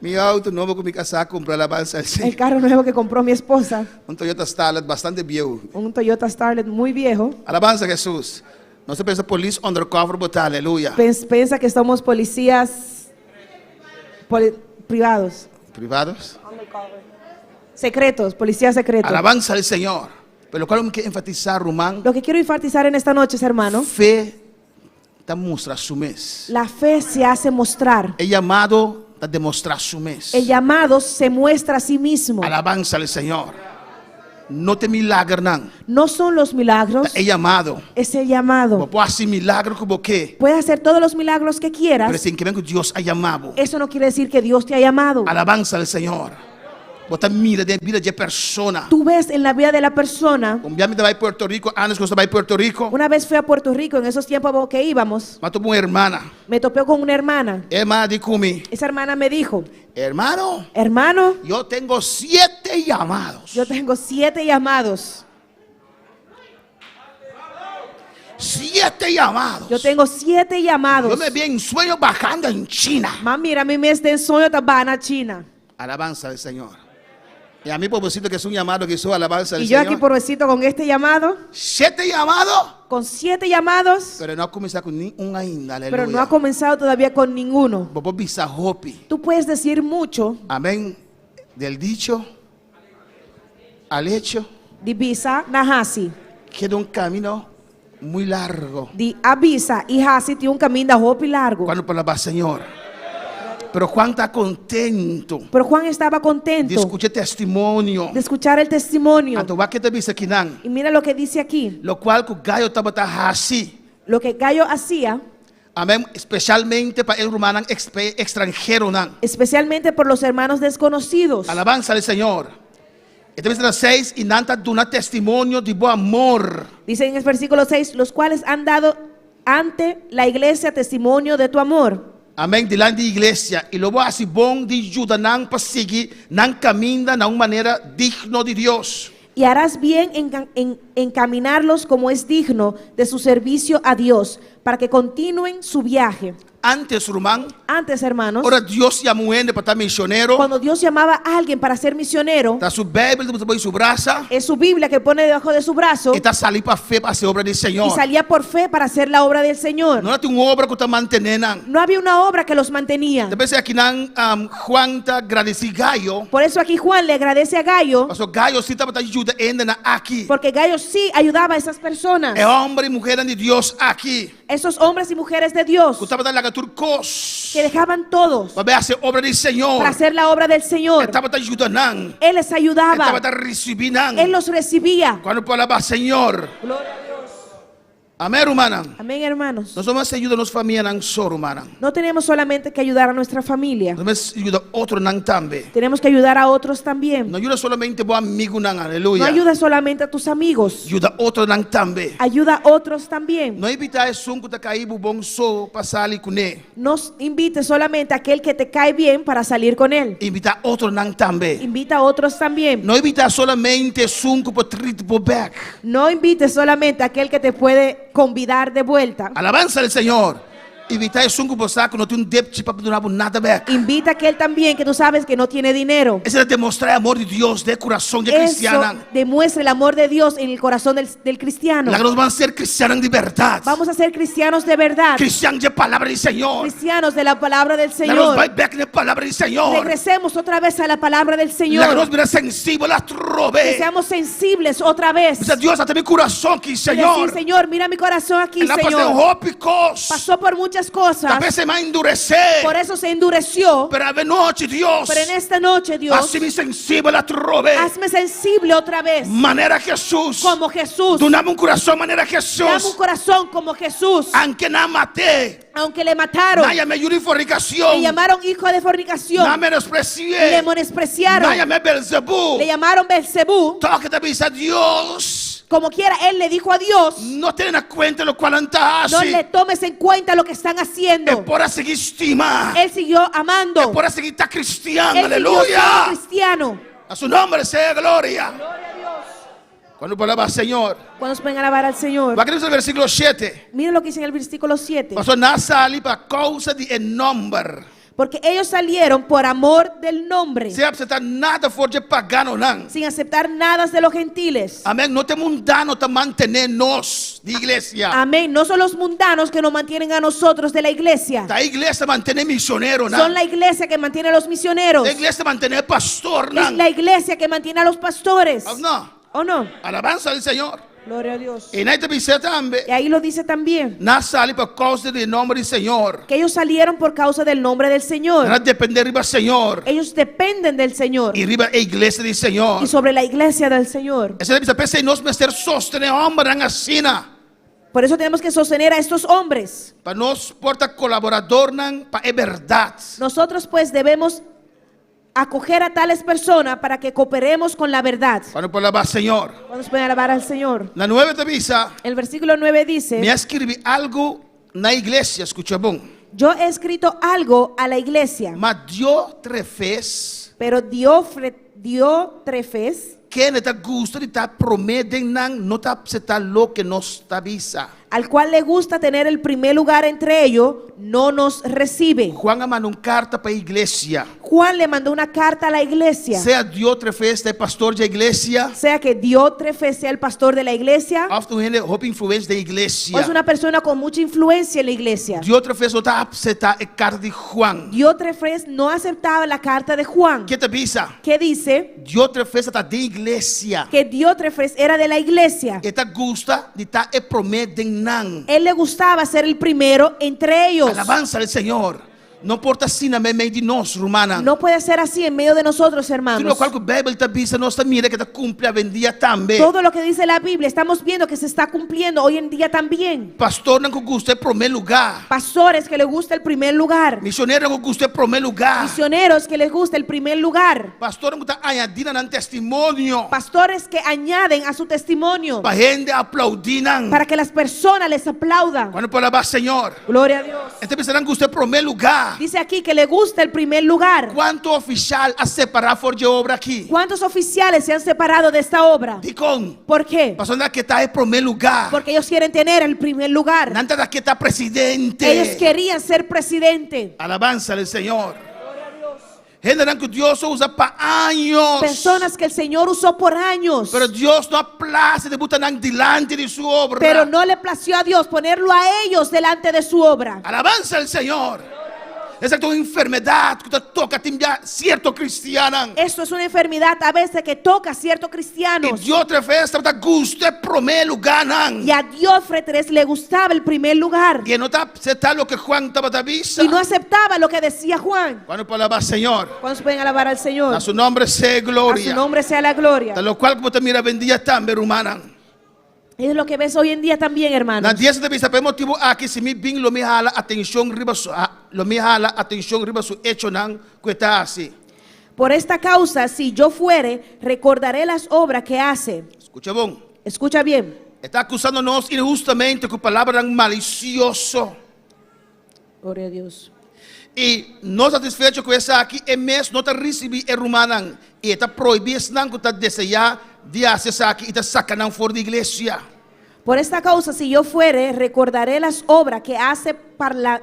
Speaker 9: Mi outo nobo ku mi kasá a kumpra, alabansa al Señor.
Speaker 10: El carro nuevo que compró mi esposa.
Speaker 9: Un Toyota Starlet bastante bieu.
Speaker 10: Un Toyota Starlet muy viejo.
Speaker 9: Alabansa Hesus. Nos ta pensa polis undercover bo ta, aleluya.
Speaker 10: Piensa que somos policías privados.
Speaker 9: Privados?
Speaker 10: Secretos, policías secretos.
Speaker 9: Alabansa al Señor. Pero lokual mi ke enfatisá, ruman.
Speaker 10: Lo que quiero enfatizar en esta noche, hermano.
Speaker 9: Fe ta mustra su mes.
Speaker 10: La fe se hace mostrar.
Speaker 9: E yamado ta demostrá su mes.
Speaker 10: El llamado se muestra a sí mismo.
Speaker 9: Alabansa al Señor. No ta milagernan.
Speaker 10: No son los milagros,
Speaker 9: Ta e yamado.
Speaker 10: es el llamado.
Speaker 9: Bo por hasi milagro ku bo ke.
Speaker 10: Puedes hacer todos los milagros que
Speaker 9: Pero
Speaker 10: quieras.
Speaker 9: esei no ke men ku Dios a yama bo.
Speaker 10: Eso no quiere decir que Dios te ha llamado.
Speaker 9: Alabansa al Señor. Bo ta mira den bida di e persona.
Speaker 10: Tú ves en la vida de la persona.
Speaker 9: Un bia mi ta bai Puerto Rico, ántes ku nos ta bai Puerto Rico.
Speaker 10: Una vez fui a Puerto Rico, en esos tiempos que íbamos,
Speaker 9: M'a topa un hermana.
Speaker 10: me topé con una hermana.
Speaker 9: E hermana di ku mi.
Speaker 10: Esa hermana me dijo,
Speaker 9: Hermano,
Speaker 10: hermano,
Speaker 9: yo tengo siete llamados.
Speaker 10: yo tengo siete llamados.
Speaker 9: Siete llamados.
Speaker 10: Yo tengo siete llamados.
Speaker 9: Yo me vi en sueño bajando en China.
Speaker 10: M'a mira mi mes den soño ta baha na China.
Speaker 9: Alabanza al Señor. Y a mí, pobrecito, que es un llamado que hizo alabanza al
Speaker 10: Y yo
Speaker 9: Señor.
Speaker 10: aquí, pobrecito, con este llamado.
Speaker 9: Siete llamados.
Speaker 10: Con siete llamados.
Speaker 9: Pero no a kuminsá ku ningun ainda. Aleluya.
Speaker 10: Pero no ha comenzado todavía con ninguno.
Speaker 9: Bo por bisa hopi.
Speaker 10: Tú puedes decir mucho.
Speaker 9: Amén. Del dicho al hecho.
Speaker 10: Di bisa na hasi.
Speaker 9: Queda un camino muy largo.
Speaker 10: Di a bisa i hasi tin un kaminda hopi largu.
Speaker 9: Cuando palabra Señor. Pero Juan está contento.
Speaker 10: Pero Juan estaba contento.
Speaker 9: Di skucha testimonio.
Speaker 10: De escuchar el testimonio.
Speaker 9: Anto wak kiko e ta bisa akinan.
Speaker 10: Y mira lo que dice aquí.
Speaker 9: Lokual ku Gayo tabata hasi.
Speaker 10: Lo que Gayo hacía.
Speaker 9: Amén. Espesialmente pa e rumannan ekstranheronan.
Speaker 10: Especialmente por los hermanos desconocidos.
Speaker 9: Alabansa al Señor. E ta bisa na 6 i nan ta duna testimonio di bo amor.
Speaker 10: Dice en el versículo 6, los cuales han dado ante la iglesia testimonio de tu amor.
Speaker 9: Amén, dilanti di iglesia, i lo bo hasi bon di yuda nan pa sigui nan kaminda na un manera digno di Dios.
Speaker 10: Y harás bien en en encaminarlos como es digno de su servicio a Dios, para que continúen su viaje.
Speaker 9: Antes, ruman,
Speaker 10: Antes, hermanos,
Speaker 9: ora Dios yama un hende pa ta misionero,
Speaker 10: cuando Dios llamaba a alguien para ser misionero,
Speaker 9: ta su Beibel ta pone su brasa,
Speaker 10: es su Biblia que pone debajo de su brazo,
Speaker 9: e ta sali pa fe pa hasi obra di Señor.
Speaker 10: Y salía por fe para hacer la obra del Señor.
Speaker 9: No tin un obra ku ta mantené nan.
Speaker 10: No había una obra que los mantenía.
Speaker 9: Ta p'esei akinan Juan ta gradisí Gayo.
Speaker 10: Por eso aquí Juan le agradece a Gayo.
Speaker 9: Pasobra Gayo sí tabata yuda hendenan aki.
Speaker 10: Porque Gayo sí ayudaba a esas personas.
Speaker 9: E hòmber i muhernan di Dios aki.
Speaker 10: Esos hombres y mujeres de Dios.
Speaker 9: Ku tabata laga tur kos.
Speaker 10: Que dejaban todos.
Speaker 9: Pa bai hasi obra di Señor.
Speaker 10: Para hacer la obra del Señor.
Speaker 9: E tabata yuda nan.
Speaker 10: Él les ayudaba.
Speaker 9: E tabata risibí nan.
Speaker 10: Él los recibía.
Speaker 9: Kuantu por alabá Señor.
Speaker 10: Gloria a Dios.
Speaker 9: Amén, rumannan.
Speaker 10: Amén, hermanos.
Speaker 9: Nos no mester yuda nos famianan so, rumannan.
Speaker 10: No tenemos solamente que ayudar a nuestra familia.
Speaker 9: Nos mester yuda otronan tambe.
Speaker 10: Tenemos que ayudar a otros también.
Speaker 9: No yuda solamente bo amigunan, aleluya.
Speaker 10: No ayuda solamente a tus amigos.
Speaker 9: Yuda otronan tambe.
Speaker 10: Ayuda a otros también.
Speaker 9: No invitá esun ku ta kai bo bon so pa sali kuné.
Speaker 10: No invites solamente a aquel que te cae bien para salir con él.
Speaker 9: Invitá otronan tambe.
Speaker 10: Invita a otros también.
Speaker 9: No invitá solamente esun ku por treat bo bèk.
Speaker 10: No invites solamente a aquel que te puede convidar de vuelta.
Speaker 9: Alabanza al Señor. Invitá esun ku bo sa ku no tin un depchi pa duna bo nada bèk.
Speaker 10: Invita a aquel también que tú sabes que no tiene dinero.
Speaker 9: Esei ta demostrá e amor di Dios den e kurason di e
Speaker 10: Eso
Speaker 9: kristiannan.
Speaker 10: demuestra el amor de Dios en el corazón del, del cristiano.
Speaker 9: Laga nos ban ser kristiannan di bèrdat.
Speaker 10: Vamos a ser cristianos de verdad.
Speaker 9: Kristian di e palabra di Señor.
Speaker 10: Cristianos de la palabra del
Speaker 9: Laga nos
Speaker 10: Señor.
Speaker 9: bai bèk na e palabra di Señor.
Speaker 10: Regresemos otra vez a la palabra del
Speaker 9: Laga
Speaker 10: Señor.
Speaker 9: nos bira sensibel atrobe.
Speaker 10: Que seamos sensibles otra vez.
Speaker 9: Bisa Dios, ata mi kurason aki,
Speaker 10: Y
Speaker 9: Señor.
Speaker 10: decir, Señor, mira mi corazón aquí,
Speaker 9: El a pasa
Speaker 10: Señor.
Speaker 9: hopi kos.
Speaker 10: Pasó por muchas cosas.
Speaker 9: Ta p'esei m'a enduresé.
Speaker 10: Por eso se endureció.
Speaker 9: Pero awe nochi, Dios.
Speaker 10: Pero en esta noche, Dios.
Speaker 9: Hasi mi sensibel atrobe.
Speaker 10: Hazme sensible otra vez.
Speaker 9: Manera Jesús.
Speaker 10: Como Jesús.
Speaker 9: Dunami un kurason manera Jesús.
Speaker 10: Dame un corazón como Jesús.
Speaker 9: Aunke nan a mat'é.
Speaker 10: Aunque le mataron.
Speaker 9: Nan yam'é yu di fornikashon.
Speaker 10: Le llamaron hijo de fornicación.
Speaker 9: Nan a menospresi'é.
Speaker 10: Le menospreciaron.
Speaker 9: Nan a yam'é Belzebú.
Speaker 10: Le llamaron Belzebú.
Speaker 9: Tòg e ta bisa Dios.
Speaker 10: Como quiera, él le dijo a Dios.
Speaker 9: No tene na kuenta lokual nan ta hasi.
Speaker 10: No le tomes en cuenta lo que están haciendo.
Speaker 9: E por a sigui stima.
Speaker 10: Él siguió amando.
Speaker 9: E por a sigui ta kristian.
Speaker 10: Él siguió
Speaker 9: Aleluya.
Speaker 10: siendo cristiano.
Speaker 9: A su nombre sea gloria. Kuantu por alabá Señor.
Speaker 10: ¿Cuántos pueden alabar al Señor?
Speaker 9: Wak kiko den versíkulo shete.
Speaker 10: Mira lo que dice en el versículo 7.
Speaker 9: Pasobra nan a sali pa kousa di e nòmber.
Speaker 10: Porque ellos salieron por amor del nombre.
Speaker 9: Sin aseptá nada for di e paganonan.
Speaker 10: Sin aceptar nada de los gentiles.
Speaker 9: Amén. No ta e mundano ta mantené nos di iglesia.
Speaker 10: Amén. No son los mundanos que nos mantienen a nosotros de la iglesia.
Speaker 9: Ta iglesia ta mantené misioneronan.
Speaker 10: Son la iglesia que mantiene a los misioneros.
Speaker 9: Ta iglesia ta mantené pastornan.
Speaker 10: Es la iglesia que mantiene a los pastores.
Speaker 9: ¿O no?
Speaker 10: ¿O no?
Speaker 9: Alabanza al Señor.
Speaker 10: Gloria a Dios.
Speaker 9: Einan e ta bisa tambe.
Speaker 10: Y ahí lo dice también.
Speaker 9: Nan a sali pa kousa di e nòmber di Señor.
Speaker 10: Que ellos salieron por causa del nombre del Señor.
Speaker 9: Nan a dependé riba Señor.
Speaker 10: Ellos dependen del Señor.
Speaker 9: I riba e iglesia di Señor.
Speaker 10: Y sobre la iglesia del Señor.
Speaker 9: Esei ta bisa p'esei nos mester sostené hòmbernan asina.
Speaker 10: Por eso tenemos que sostener a estos hombres.
Speaker 9: Pa nos por ta kolaboradornan pa e bèrdat.
Speaker 10: Nosotros pues debemos acoger a tales personas para que cooperemos con la verdad.
Speaker 9: Pa nos por alabá Señor.
Speaker 10: Cuántos pueden alabar al Señor?
Speaker 9: Na nuebe ta bisa.
Speaker 10: El versículo 9 dice.
Speaker 9: Mi a skirbi algu na iglesia, skucha bon.
Speaker 10: Yo he escrito algo a la iglesia.
Speaker 9: Ma Diótrefes.
Speaker 10: Pero Diofre, Diótrefes.
Speaker 9: Kende ta gusta di ta promé den nan no ta apseptá loke nos ta bisa.
Speaker 10: Al cual le gusta tener el primer lugar entre ellos, no nos recibe.
Speaker 9: Juan a manda un karta pa e iglesia.
Speaker 10: Juan le mandó una carta a la iglesia.
Speaker 9: Sea Diótrefes ta e pastor dje iglesia.
Speaker 10: Sea que Diótrefes sea el pastor de la iglesia.
Speaker 9: Òf ta un hende hopi influensia den iglesia.
Speaker 10: O es una persona con mucha influencia en la iglesia.
Speaker 9: Diótrefes no ta apseptá e karta di Juan.
Speaker 10: Diótrefes no aceptaba la carta de Juan.
Speaker 9: Ke ta bisa?
Speaker 10: Ke dice?
Speaker 9: Diótrefes ta den iglesia.
Speaker 10: Que Diótrefes era de la iglesia.
Speaker 9: E ta gusta di ta e promé den nan.
Speaker 10: Él le gustaba ser el primero entre ellos.
Speaker 9: Alabansa al Señor. No por ta asina meimei di nos, rumannan.
Speaker 10: No puede ser así en medio de nosotros, hermanos.
Speaker 9: Tur lokual ku Beibel ta bisa nos ta mira ke ta kumpli awendia tambe.
Speaker 10: Todo lo que dice la Biblia estamos viendo que se está cumpliendo hoy en día también.
Speaker 9: Pastornan ku gusta e promé lugá.
Speaker 10: Pastores que le gusta el primer lugar.
Speaker 9: Misioneronan ku gusta e promé lugá.
Speaker 10: Misioneros que les gusta el primer lugar.
Speaker 9: Pastornan ku ta añadí na nan testimonio.
Speaker 10: Pastores que añaden a su testimonio.
Speaker 9: Pa hende aplaudí nan.
Speaker 10: Para que las personas les aplaudan.
Speaker 9: Cuando por alabá Señor.
Speaker 10: Gloria a Dios.
Speaker 9: E ta bisa nan gusta e promé lugá.
Speaker 10: Dice aquí que le gusta el primer lugar.
Speaker 9: Kuantu ofisial a separá for dje obra aki?
Speaker 10: Cuántos oficiales se han separado de esta obra?
Speaker 9: Dikon?
Speaker 10: Por qué?
Speaker 9: Pasobra nan ke ta e promé lugá.
Speaker 10: Porque ellos quieren tener el primer lugar.
Speaker 9: Nan tabata ke ta presidente.
Speaker 10: Ellos querían ser presidente.
Speaker 9: Alabansa al Señor. Hendenan ku Dios a usa pa años.
Speaker 10: Personas que el Señor usó por años.
Speaker 9: Pero Dios no a place di buta nan dilanti di su obra.
Speaker 10: Pero no le plació a Dios ponerlo a ellos delante de su obra.
Speaker 9: Alabansa al Señor. Esaki ta un enfermedat ku ta toka tin bia sierto kristiannan.
Speaker 10: Esto es una enfermedad a veces que toca a ciertos cristianos.
Speaker 9: I Diótrefes tabata gusta e promé lugánan.
Speaker 10: Y a Diótrefes le gustaba el primer lugar.
Speaker 9: I e no ta aseptá loke Juan tabata bisa.
Speaker 10: Y no aceptaba lo que decía Juan.
Speaker 9: Cuando por alabá Señor.
Speaker 10: ¿Cuántos pueden alabar al Señor?
Speaker 9: Na su nomber sea gloria.
Speaker 10: A su nombre sea la gloria.
Speaker 9: Ta lokual ku bo ta mira awendia tambe, rumannan.
Speaker 10: Es lo que ves hoy en día también, hermanos.
Speaker 9: Na dies ta bisa, Pa e motibu aki, si mi bin lo mi hala atenshon riba su, lo mi hala atenshon riba su echonan ku e ta hasi.
Speaker 10: Por esta causa, si yo fuere, recordaré las obras que hace.
Speaker 9: Skucha bon.
Speaker 10: Escucha bien.
Speaker 9: E ta akusando nos inhustamente ku palabranan malisioso.
Speaker 10: Gloria a Dios.
Speaker 9: I no satisfecho ku esaki, e mes no ta risibí e rumannan, i e ta prohibí esnan ku ta deseá di hasi esaki i ta saka nan for di iglesia.
Speaker 10: Por esta causa, si yo fuere, recordaré las obras que hace parla,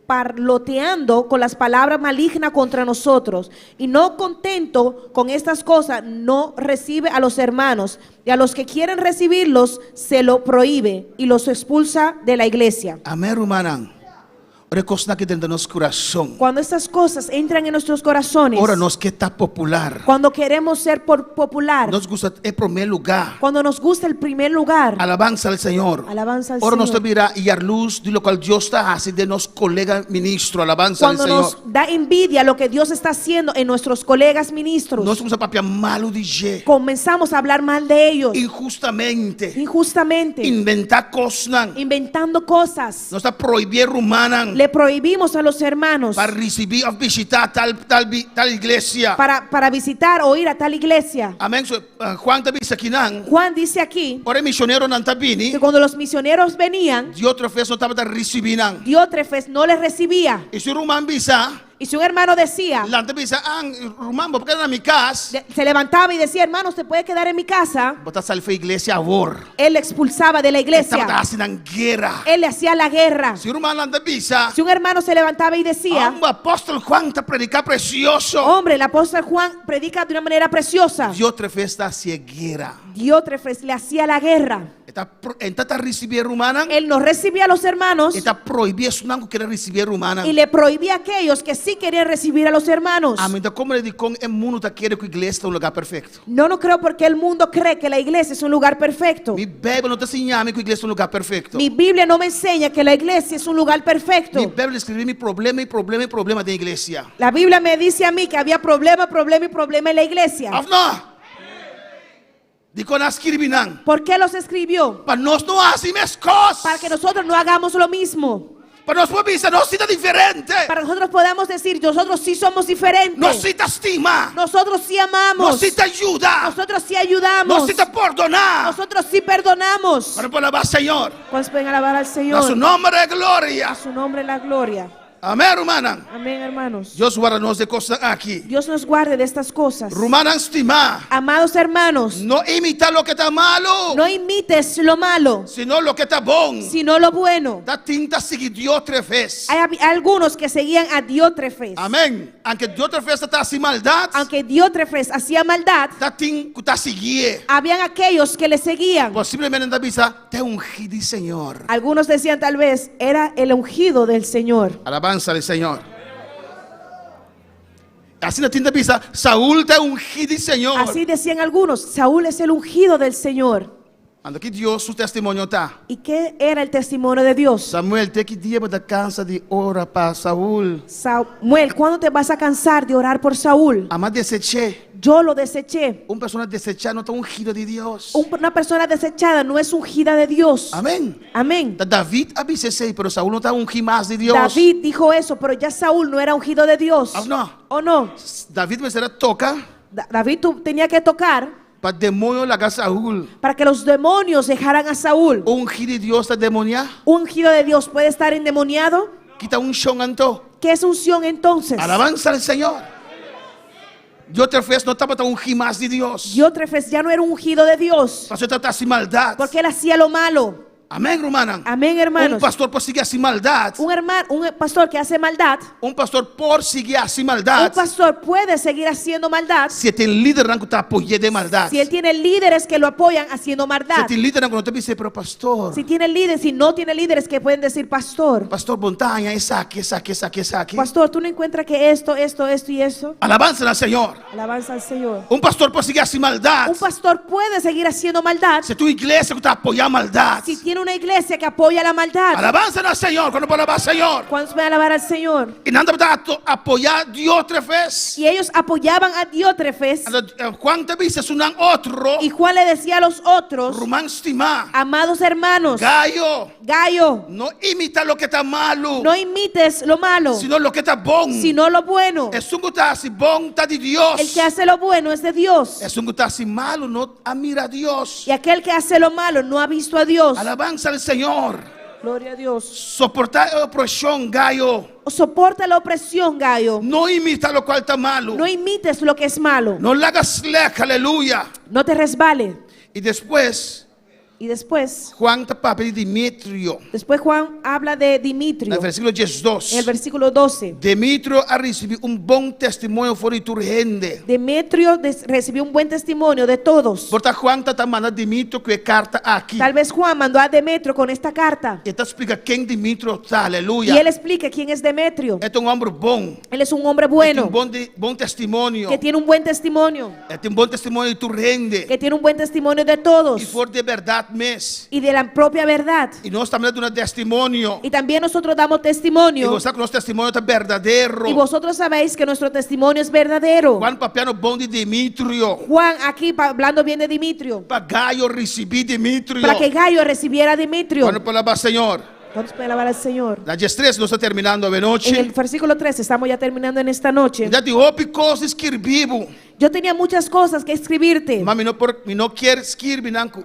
Speaker 10: parloteando con las palabras malignas contra nosotros. Y no contento con estas cosas, no recibe a los hermanos, y a los que quieren recibirlos, se lo prohíbe y los expulsa de la iglesia.
Speaker 9: Amén, rumannan. Ora e kosnan aki drenta nos kurason.
Speaker 10: Cuando estas cosas entran en nuestros corazones.
Speaker 9: Ora nos ke ta popular.
Speaker 10: Cuando queremos ser por popular.
Speaker 9: Nos gusta e promé lugá.
Speaker 10: Cuando nos gusta el primer lugar.
Speaker 9: Alabansa al Señor.
Speaker 10: Alabansa al
Speaker 9: Ora nos ta
Speaker 10: Señor.
Speaker 9: bira yarlus di lokual Dios ta hasi den nos kolega ministro. Alabansa al
Speaker 10: Cuando
Speaker 9: Señor.
Speaker 10: nos da envidia lo que Dios está haciendo en nuestros colegas ministros.
Speaker 9: Nos kuminsá papia malu di dje.
Speaker 10: Comenzamos a hablar mal de ellos.
Speaker 9: Inhustamente.
Speaker 10: Injustamente.
Speaker 9: Inventá kosnan.
Speaker 10: Inventando cosas.
Speaker 9: Nos ta prohibí e rumannan.
Speaker 10: Le prohibimos a los hermanos.
Speaker 9: Pa risibí òf bishitá tal tal tal iglesia.
Speaker 10: Para para visitar o ir a tal iglesia.
Speaker 9: Amén. So, Juan ta bisa akinan.
Speaker 10: Juan dice aquí.
Speaker 9: Ora e misioneronan ta bini.
Speaker 10: Que cuando los misioneros venían.
Speaker 9: Diótrefes no tabata risibí nan.
Speaker 10: Diótrefes no les recibía.
Speaker 9: I si un ruman bisa.
Speaker 10: Y si un hermano decía.
Speaker 9: Lanta bisa, An, ruman, bo por keda na mi kas.
Speaker 10: Se levantaba y decía, hermano, usted puede quedar en mi casa.
Speaker 9: Bo ta sali for iglesia awor.
Speaker 10: Él le expulsaba de la iglesia.
Speaker 9: E tabata hasi nan guera.
Speaker 10: Él le hacía la guerra.
Speaker 9: Si un ruman lanta bisa.
Speaker 10: Si un hermano se levantaba y decía.
Speaker 9: Hombre, apóstol Juan ta predica precioso.
Speaker 10: Hombre, el apóstol Juan predica de una manera preciosa.
Speaker 9: Diótrefes ta hasié guera.
Speaker 10: Diótrefes le hacía la guerra.
Speaker 9: E ta e no ta risibí e rumannan.
Speaker 10: Él no recibía a los hermanos.
Speaker 9: E ta prohibí esunnan ku kere risibí e rumannan.
Speaker 10: Y le prohibía a aquellos que sí querían recibir a los hermanos.
Speaker 9: Ami no ta komprondé dikon e mundu ta kere ku iglesia ta un lugá perfekto.
Speaker 10: No, no creo porque el mundo cree que la iglesia es un lugar perfecto.
Speaker 9: Mi Beibel no ta siña mi ku iglesia ta un lugá perfekto.
Speaker 10: Mi Biblia no me enseña que la iglesia es un lugar perfecto.
Speaker 9: Mi Beibel deskribí mi problema i problema i problema den iglesia.
Speaker 10: La Biblia me dice a mí que había problema, problema y problema en la iglesia.
Speaker 9: Òf no? Dikon a skirbi nan?
Speaker 10: ¿Por qué los escribió?
Speaker 9: Pa nos no hasi meskos.
Speaker 10: Para que nosotros no hagamos lo mismo.
Speaker 9: Pa nos por bisa nos sí ta diferente.
Speaker 10: Para nosotros podamos decir, nosotros sí somos diferentes.
Speaker 9: Nos sí ta stima.
Speaker 10: Nosotros sí amamos.
Speaker 9: Nos sí ta yuda.
Speaker 10: Nosotros sí ayudamos.
Speaker 9: Nos sí ta pordoná.
Speaker 10: Nosotros sí perdonamos.
Speaker 9: Kuantu por alabá Señor?
Speaker 10: ¿Cuántos pueden alabar al Señor?
Speaker 9: Na su nomber e gloria.
Speaker 10: A su nombre la gloria.
Speaker 9: Amén, rumannan.
Speaker 10: Amén, hermanos.
Speaker 9: Dios warda nos di e kosnan aki.
Speaker 10: Dios nos guarde de estas cosas.
Speaker 9: Rumannan stimá.
Speaker 10: Amados hermanos.
Speaker 9: No imitá loke ta malu.
Speaker 10: No imites lo malo.
Speaker 9: Sino loke ta bon.
Speaker 10: Sino lo bueno.
Speaker 9: Tatin ta sigui Diótrefes.
Speaker 10: Hay algunos que seguían a Diótrefes.
Speaker 9: Amén. Anke Diótrefes ta hasi maldat.
Speaker 10: Aunque Diótrefes hacía maldad.
Speaker 9: Tatin ku ta siguié.
Speaker 10: Habían aquellos que le seguían.
Speaker 9: Posiblemente nan ta bisa, Ta e ungí di Señor.
Speaker 10: Algunos decían tal vez, era el ungido del Señor.
Speaker 9: Alabanza al Señor. Asina tin ta bisa, Saul ta e ungí di Señor.
Speaker 10: Así decían algunos, Saúl es el ungido del Señor.
Speaker 9: Anto ki Dios su testimonio ta?
Speaker 10: Y qué era el testimonio de Dios?
Speaker 9: Samuel, te ki dia bo ta cansa di ora pa Saul?
Speaker 10: Samuel, cuándo te vas a cansar de orar por Saúl?
Speaker 9: Ami a deseché.
Speaker 10: Yo lo deseché.
Speaker 9: Un persona desechá no ta ungido di Dios.
Speaker 10: Una persona desechada no es ungida de Dios.
Speaker 9: Amén.
Speaker 10: Amén.
Speaker 9: Ta David a bisa esei, pero Saul no ta ungí mas di Dios.
Speaker 10: David dijo eso, pero ya Saúl no era ungido de Dios.
Speaker 9: Of no?
Speaker 10: O no?
Speaker 9: David mester a toca.
Speaker 10: David tenía que tocar.
Speaker 9: Pa demonio laga Saul.
Speaker 10: Para que los demonios dejaran a Saúl.
Speaker 9: Ungí di Dios ta demoniá?
Speaker 10: Ungido de Dios puede estar endemoniado?
Speaker 9: Ki ta unshon anto?
Speaker 10: Qué es unción entonces?
Speaker 9: Alabanza al Señor. Diótrefes no tabata ungí mas di Dios.
Speaker 10: Diótrefes ya no era ungido de Dios.
Speaker 9: Pasobra e tabata hasi maldat.
Speaker 10: Porque él hacía lo malo.
Speaker 9: Amén, rumannan.
Speaker 10: Amén, hermanos.
Speaker 9: Un pastor por sigui hasi maldat.
Speaker 10: Un hermano, un pastor que hace maldad.
Speaker 9: Un pastor por sigui hasi maldat.
Speaker 10: Un pastor puede seguir haciendo maldad.
Speaker 9: Si e tin lidernan ku ta apoy'é den maldat.
Speaker 10: Si él tiene líderes que lo apoyan haciendo maldad.
Speaker 9: Si e tin lidernan ku no ta bis'é, pero pastor.
Speaker 10: Si tiene líderes, si no tiene líderes que pueden decir, pastor.
Speaker 9: Pastor, bo no ta haña esaki, esaki, esaki, esaki.
Speaker 10: Pastor, tú no encuentras que esto, esto, esto y esto.
Speaker 9: Alabanza na Señor.
Speaker 10: Alabanza al Señor.
Speaker 9: Un pastor por sigui hasi maldat.
Speaker 10: Un pastor puede seguir haciendo maldad.
Speaker 9: Si tin un iglesia ku ta apoyá maldat.
Speaker 10: Si tiene una iglesia que apoya la maldad.
Speaker 9: Alabanza na Señor. Kuantu por alabá Señor?
Speaker 10: Cuántos pueden alabar al Señor?
Speaker 9: I nan tabata apoyá Diótrefes.
Speaker 10: Y ellos apoyaban a Diótrefes.
Speaker 9: Anto Juan ta bisa esunnan otro.
Speaker 10: Y Juan le decía a los otros.
Speaker 9: Ruman stimá.
Speaker 10: Amados hermanos.
Speaker 9: Gayo.
Speaker 10: Gayo.
Speaker 9: No imitá loke ta malu.
Speaker 10: No imites lo malo.
Speaker 9: Sino loke ta bon.
Speaker 10: Sino lo bueno.
Speaker 9: Esun ku ta hasi bon ta di Dios.
Speaker 10: El que hace lo bueno es de Dios.
Speaker 9: Esun ku ta hasi malu no a mira Dios.
Speaker 10: Y aquel que hace lo malo no ha visto a Dios.
Speaker 9: Alabansa al Señor.
Speaker 10: Gloria a Dios.
Speaker 9: Soportá e opreshon, Gayo.
Speaker 10: Soporta la opresión, Gayo.
Speaker 9: No imitá lokual ta malu.
Speaker 10: No imites lo que es malo.
Speaker 9: No laga slèk, aleluya.
Speaker 10: No te resbale.
Speaker 9: I despues.
Speaker 10: Y después.
Speaker 9: Juan ta papia di Demetrio.
Speaker 10: Después Juan habla de Dimitrio.
Speaker 9: Na versíkulo diesdos.
Speaker 10: En el versículo 12.
Speaker 9: Demetrio a risibí un bon testimonio for di tur hende.
Speaker 10: Demetrio recibió un buen testimonio de todos.
Speaker 9: Por ta Juan ta ta manda Demetrio ku e karta aki.
Speaker 10: Tal vez Juan mandó a Demetrio con esta carta.
Speaker 9: E ta splika ken Demetrio ta, aleluya.
Speaker 10: Y él explica quién es Demetrio.
Speaker 9: E ta un hòmber bon.
Speaker 10: Él es un hombre bueno.
Speaker 9: E tin bon di bon testimonio.
Speaker 10: Que tiene un buen testimonio.
Speaker 9: E tin bon testimonio di tur hende.
Speaker 10: Que tiene un buen testimonio de todos.
Speaker 9: I for di e bèrdat mes.
Speaker 10: Y de la propia verdad.
Speaker 9: I nos tambe ta duna testimonio.
Speaker 10: Y también nosotros damos testimonio.
Speaker 9: I bo sa ku nos testimonio ta berdadero.
Speaker 10: Y vosotros sabéis que nuestro testimonio es verdadero.
Speaker 9: Juan papiando bon di Demetrio.
Speaker 10: Juan aquí hablando bien de Demetrio.
Speaker 9: Pa Gayo risibí Demetrio.
Speaker 10: Para que Gayo recibiera a Demetrio.
Speaker 9: Kuantu por alabá Señor?
Speaker 10: ¿Cuántos pueden alabar al Señor?
Speaker 9: Na diestres nos ta terminando awe nochi.
Speaker 10: En el versículo 13 estamos ya terminando en esta noche.
Speaker 9: Mi ta tin hopi kos di skirbi bo.
Speaker 10: Yo tenía muchas cosas que escribirte.
Speaker 9: Ma mi no por, mi no kier skirbi nan ku,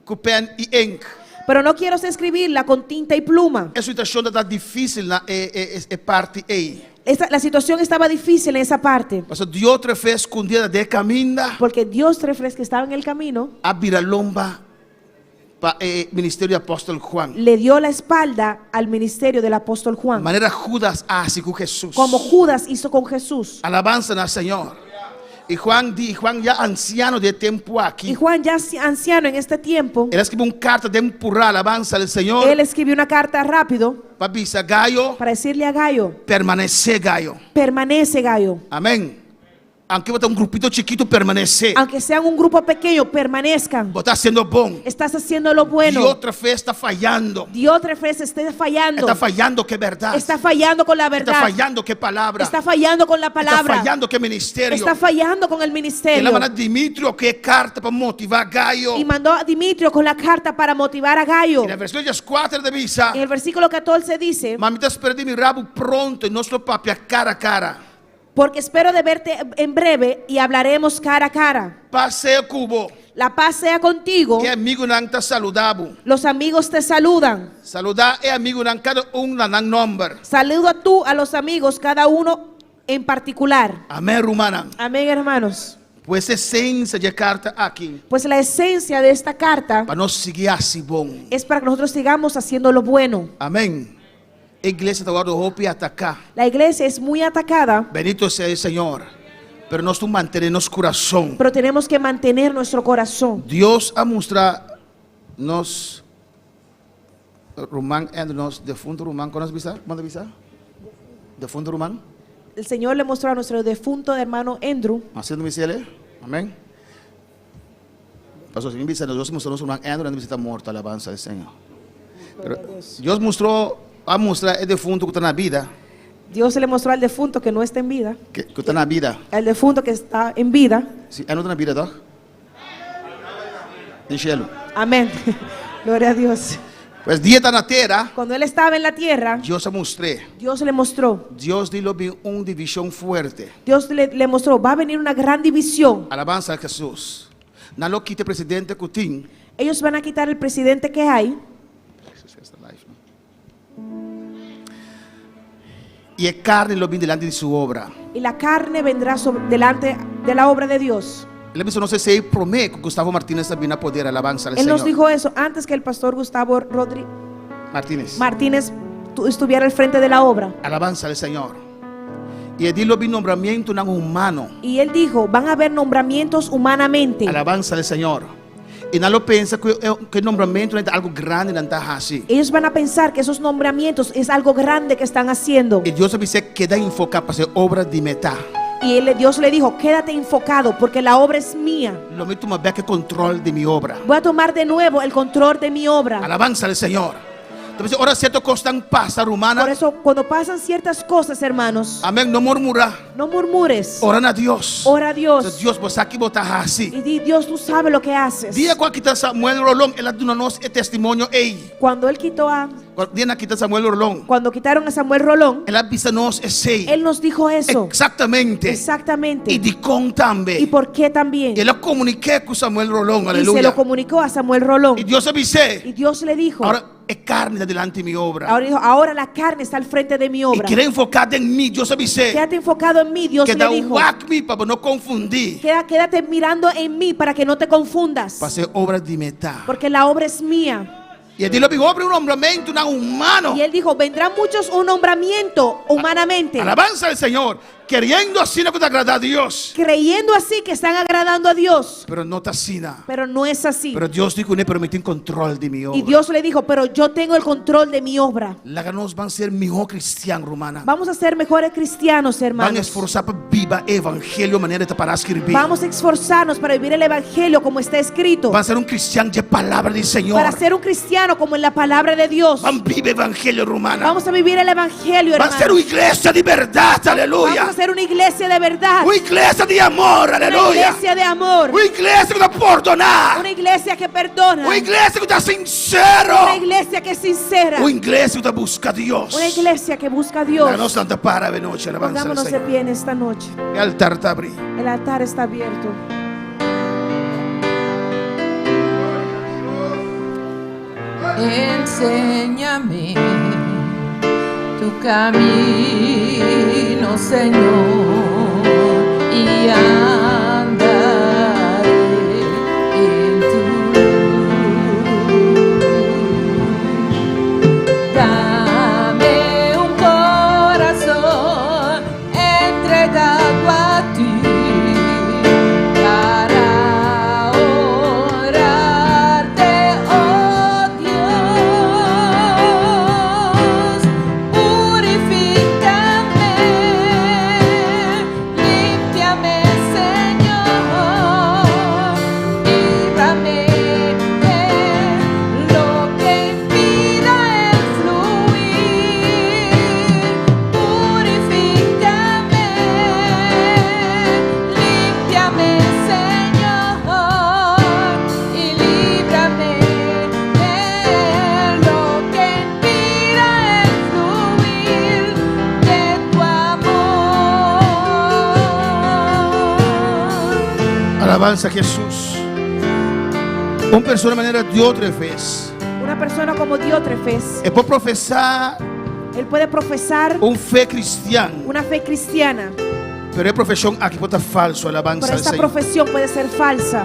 Speaker 9: ku pen i ink.
Speaker 10: Pero no quiero escribirla con tinta y pluma.
Speaker 9: E situacion ta ta dificil na e, e, e parti ei.
Speaker 10: Esta, la situación estaba difícil en esa parte.
Speaker 9: Pasobra Diótrefes ku un dia ta den caminda.
Speaker 10: Porque Diótrefes que estaba en el camino.
Speaker 9: A bira lomba Pa e ministerio di apòstel Juan.
Speaker 10: Le dio la espalda al ministerio del apóstol Juan.
Speaker 9: Manera Judas a hasi ku Hesus.
Speaker 10: Como Judas hizo con Jesús.
Speaker 9: Alabansa na Señor. I Juan di, Juan ya ansiano den e tempu aki.
Speaker 10: Y Juan ya anciano en este tiempo.
Speaker 9: El a skibi un karta den purá, alabansa al Señor.
Speaker 10: Él escribió una carta rápido.
Speaker 9: Pa bisa Gayo.
Speaker 10: Para decirle a Gayo.
Speaker 9: Permanesé, Gayo.
Speaker 10: Permanece, Gayo.
Speaker 9: Amén. Aunke bo ta un grupito chikitu, permanesé.
Speaker 10: Aunque sean un grupo pequeño, permanezcan.
Speaker 9: Bo ta hasiendo bon.
Speaker 10: Estás haciendo lo bueno.
Speaker 9: Diótrefes ta fayando.
Speaker 10: Diótrefes está fallando.
Speaker 9: E ta fayando ku e bèrdat.
Speaker 10: Está fallando con la
Speaker 9: E ta
Speaker 10: verdad.
Speaker 9: fayando ku e palabra.
Speaker 10: Está fallando con la
Speaker 9: E ta
Speaker 10: palabra.
Speaker 9: fayando ku e ministerio.
Speaker 10: Está fallando con el ministerio.
Speaker 9: El a manda Dimitrio ku e karta pa motivá Gayo.
Speaker 10: Y mandó a Dimitrio con la carta para motivar a Gayo.
Speaker 9: I na versíkulo dieskuater ta bisa.
Speaker 10: En el versículo 14 dice.
Speaker 9: Ma mi ta spera di mira bo pronto i nos lo papia kara kara.
Speaker 10: Porque espero de verte en breve y hablaremos cara a cara.
Speaker 9: Pas sea ku bo.
Speaker 10: La paz sea contigo.
Speaker 9: E amigunan ta saludá bo.
Speaker 10: Los amigos te saludan.
Speaker 9: Saludá e amigunan kada un na nan nòmber.
Speaker 10: Saluda tú a los amigos, cada uno en particular.
Speaker 9: Amén, rumannan.
Speaker 10: Amén, hermanos.
Speaker 9: Pues esensia di e karta aki.
Speaker 10: Pues la esencia de esta carta.
Speaker 9: Pa nos sigui hasi bon.
Speaker 10: Es para que nosotros sigamos haciendo lo bueno.
Speaker 9: Amén. E iglesia ta wòrdu hopi ataká.
Speaker 10: La iglesia es muy atacada.
Speaker 9: Bendito sea el Señor. Pero nos tin mantené nos kurason.
Speaker 10: Pero tenemos que mantener nuestro corazón.
Speaker 9: Dios a mustra nos ruman Andrew, nos defunto ruman, kon nos bisa? Kon ta bisa? Defunto ruman?
Speaker 10: El Señor le mostró a nuestro defunto hermano Andrew.
Speaker 9: Haciendo mi cele. Amén. Pastor, si mi bisa, Dios mostró nos ruman Andrew, Andrew bisa morto, alabanza al Señor. Pero Dios mostró, a mustra e defunto ku ta na bida.
Speaker 10: Dios le mostró al defunto que no está en vida.
Speaker 9: Ke, ku ta na bida.
Speaker 10: Al defunto que está en vida.
Speaker 9: Si, e no ta na bida, toch? Den cielo.
Speaker 10: Amén. Gloria a Dios.
Speaker 9: Pues dia e ta na tera.
Speaker 10: Cuando él estaba en la tierra.
Speaker 9: Dios a mustr'é.
Speaker 10: Dios le mostró.
Speaker 9: Dios di lo bin un divishon fuerte.
Speaker 10: Dios le, le mostró, va a venir una gran división.
Speaker 9: Alabanza a Jesús. Nan lo kita e presidente ku tin.
Speaker 10: Ellos van a quitar el presidente que hay.
Speaker 9: I e karni lo bin dilanti di su obra.
Speaker 10: Y la carne vendrá sobre, delante de la obra de Dios.
Speaker 9: El a bisa nos esei promé ku Gustavo Martínez a bin na poder, alabanza al
Speaker 10: Él nos
Speaker 9: Señor.
Speaker 10: dijo eso antes que el pastor Gustavo Rodri
Speaker 9: Martínez.
Speaker 10: Martínez estuviera al frente de la obra.
Speaker 9: Alabanza al Señor. I e di lo bin nombramientonan humano.
Speaker 10: Y él dijo, van a haber nombramientos humanamente.
Speaker 9: Alabanza al Señor. I nan lo pensa ku e nombramentonan ta algu grandi nan ta hasi.
Speaker 10: Ellos van a pensar que esos nombramientos es algo grande que están haciendo.
Speaker 9: I Dios a bis'é keda enfoká pa e obra di mi ta.
Speaker 10: Y él, Dios le dijo, quédate enfocado porque la obra es mía.
Speaker 9: Lo mi tuma bèk e control di mi obra.
Speaker 10: Voy a tomar de nuevo el control de mi obra.
Speaker 9: Alabanza al Señor. Entonces, ora cierto kosnan pasa, rumannan.
Speaker 10: Por eso, cuando pasan ciertas cosas, hermanos.
Speaker 9: Amén. No murmura.
Speaker 10: No murmures.
Speaker 9: Ora na Dios.
Speaker 10: Ora a Dios.
Speaker 9: Entonces, Dios, bo sa ki bo ta hasi.
Speaker 10: Y di, Dios, tú sabes lo que haces.
Speaker 9: Dia ku a kita Samuel Rolón, el a duna nos e testimonio ei.
Speaker 10: Cuando él quitó a
Speaker 9: Dia nan a kita Samuel Rolón.
Speaker 10: Cuando quitaron a Samuel Rolón.
Speaker 9: El a bisa nos esei.
Speaker 10: Él nos dijo eso.
Speaker 9: Exactamente.
Speaker 10: Exactamente.
Speaker 9: Y dikon tambe.
Speaker 10: Y por qué también.
Speaker 9: Y el a komuniké ku Samuel Rolón,
Speaker 10: Y se
Speaker 9: aleluya.
Speaker 10: lo comunicó a Samuel Rolón.
Speaker 9: Y Dios a bis'é.
Speaker 10: Y Dios le dijo.
Speaker 9: Ahora e karni ta dilanti mi obra.
Speaker 10: Ahora dijo, ahora la carne está al frente de mi obra.
Speaker 9: Y keda enfoká den mi, Dios a bis'é.
Speaker 10: Quédate enfocado en mí, Dios
Speaker 9: Keda
Speaker 10: le dijo.
Speaker 9: wak mi pa bo no konfundí.
Speaker 10: Queda, quédate mirando en mí para que no te confundas.
Speaker 9: Pasobra e obra di mi ta.
Speaker 10: Porque la obra es mía.
Speaker 9: Y e di lo bin hopi un nombramentonan humano.
Speaker 10: Y él dijo, vendrá muchos un nombramiento humanamente.
Speaker 9: Alabanza al Señor, keriendo asina ku ta agrada Dios.
Speaker 10: Creyendo así que están agradando a Dios.
Speaker 9: Pero no ta asina.
Speaker 10: Pero no es así.
Speaker 9: Pero Dios di kuné, pero mi tin control di mi obra.
Speaker 10: Y Dios le dijo, pero yo tengo el control de mi obra.
Speaker 9: Laga nos ban ser mihó cristian, rumannan.
Speaker 10: Vamos a ser mejores cristianos,
Speaker 9: Ban
Speaker 10: hermanos.
Speaker 9: esforsá pa biba e evangelio manera ta pará skirbí.
Speaker 10: Vamos a esforzarnos para vivir el evangelio como está escrito.
Speaker 9: Ban ser un cristian dje palabra di Señor.
Speaker 10: Para ser un cristiano como en la palabra de Dios.
Speaker 9: Ban biba evangelio, rumannan.
Speaker 10: Vamos a vivir el evangelio,
Speaker 9: Ban ser
Speaker 10: hermanos.
Speaker 9: un iglesia di bèrdat, aleluya.
Speaker 10: Vamos a ser una iglesia de verdad.
Speaker 9: Un iglesia di amor,
Speaker 10: Una
Speaker 9: aleluya.
Speaker 10: iglesia de amor.
Speaker 9: Un iglesia ku ta pordoná.
Speaker 10: Una iglesia que perdona.
Speaker 9: Un iglesia ku ta sinsero.
Speaker 10: Una iglesia que es sincera.
Speaker 9: Un iglesia ku ta buska Dios.
Speaker 10: Una iglesia que busca a Dios.
Speaker 9: Laga nos lanta para awe nochi, alabanza al
Speaker 10: Pongámonos de
Speaker 9: Señor.
Speaker 10: pie en esta noche.
Speaker 9: E altar ta abrí.
Speaker 10: El altar está abierto.
Speaker 11: Enséñame tu camino, Señor, y andaré en tu luz. Dame un corazón entregado a ti.
Speaker 9: Alabanza a Jesús. Un persona manera Diótrefes.
Speaker 10: Una persona como Diótrefes,
Speaker 9: E por profesá
Speaker 10: él puede profesar
Speaker 9: un fe kristian.
Speaker 10: una fe cristiana,
Speaker 9: Pero e profeshon aki por ta falsu. Alabanza
Speaker 10: pero
Speaker 9: al
Speaker 10: esta
Speaker 9: Señor.
Speaker 10: profesión puede ser falsa.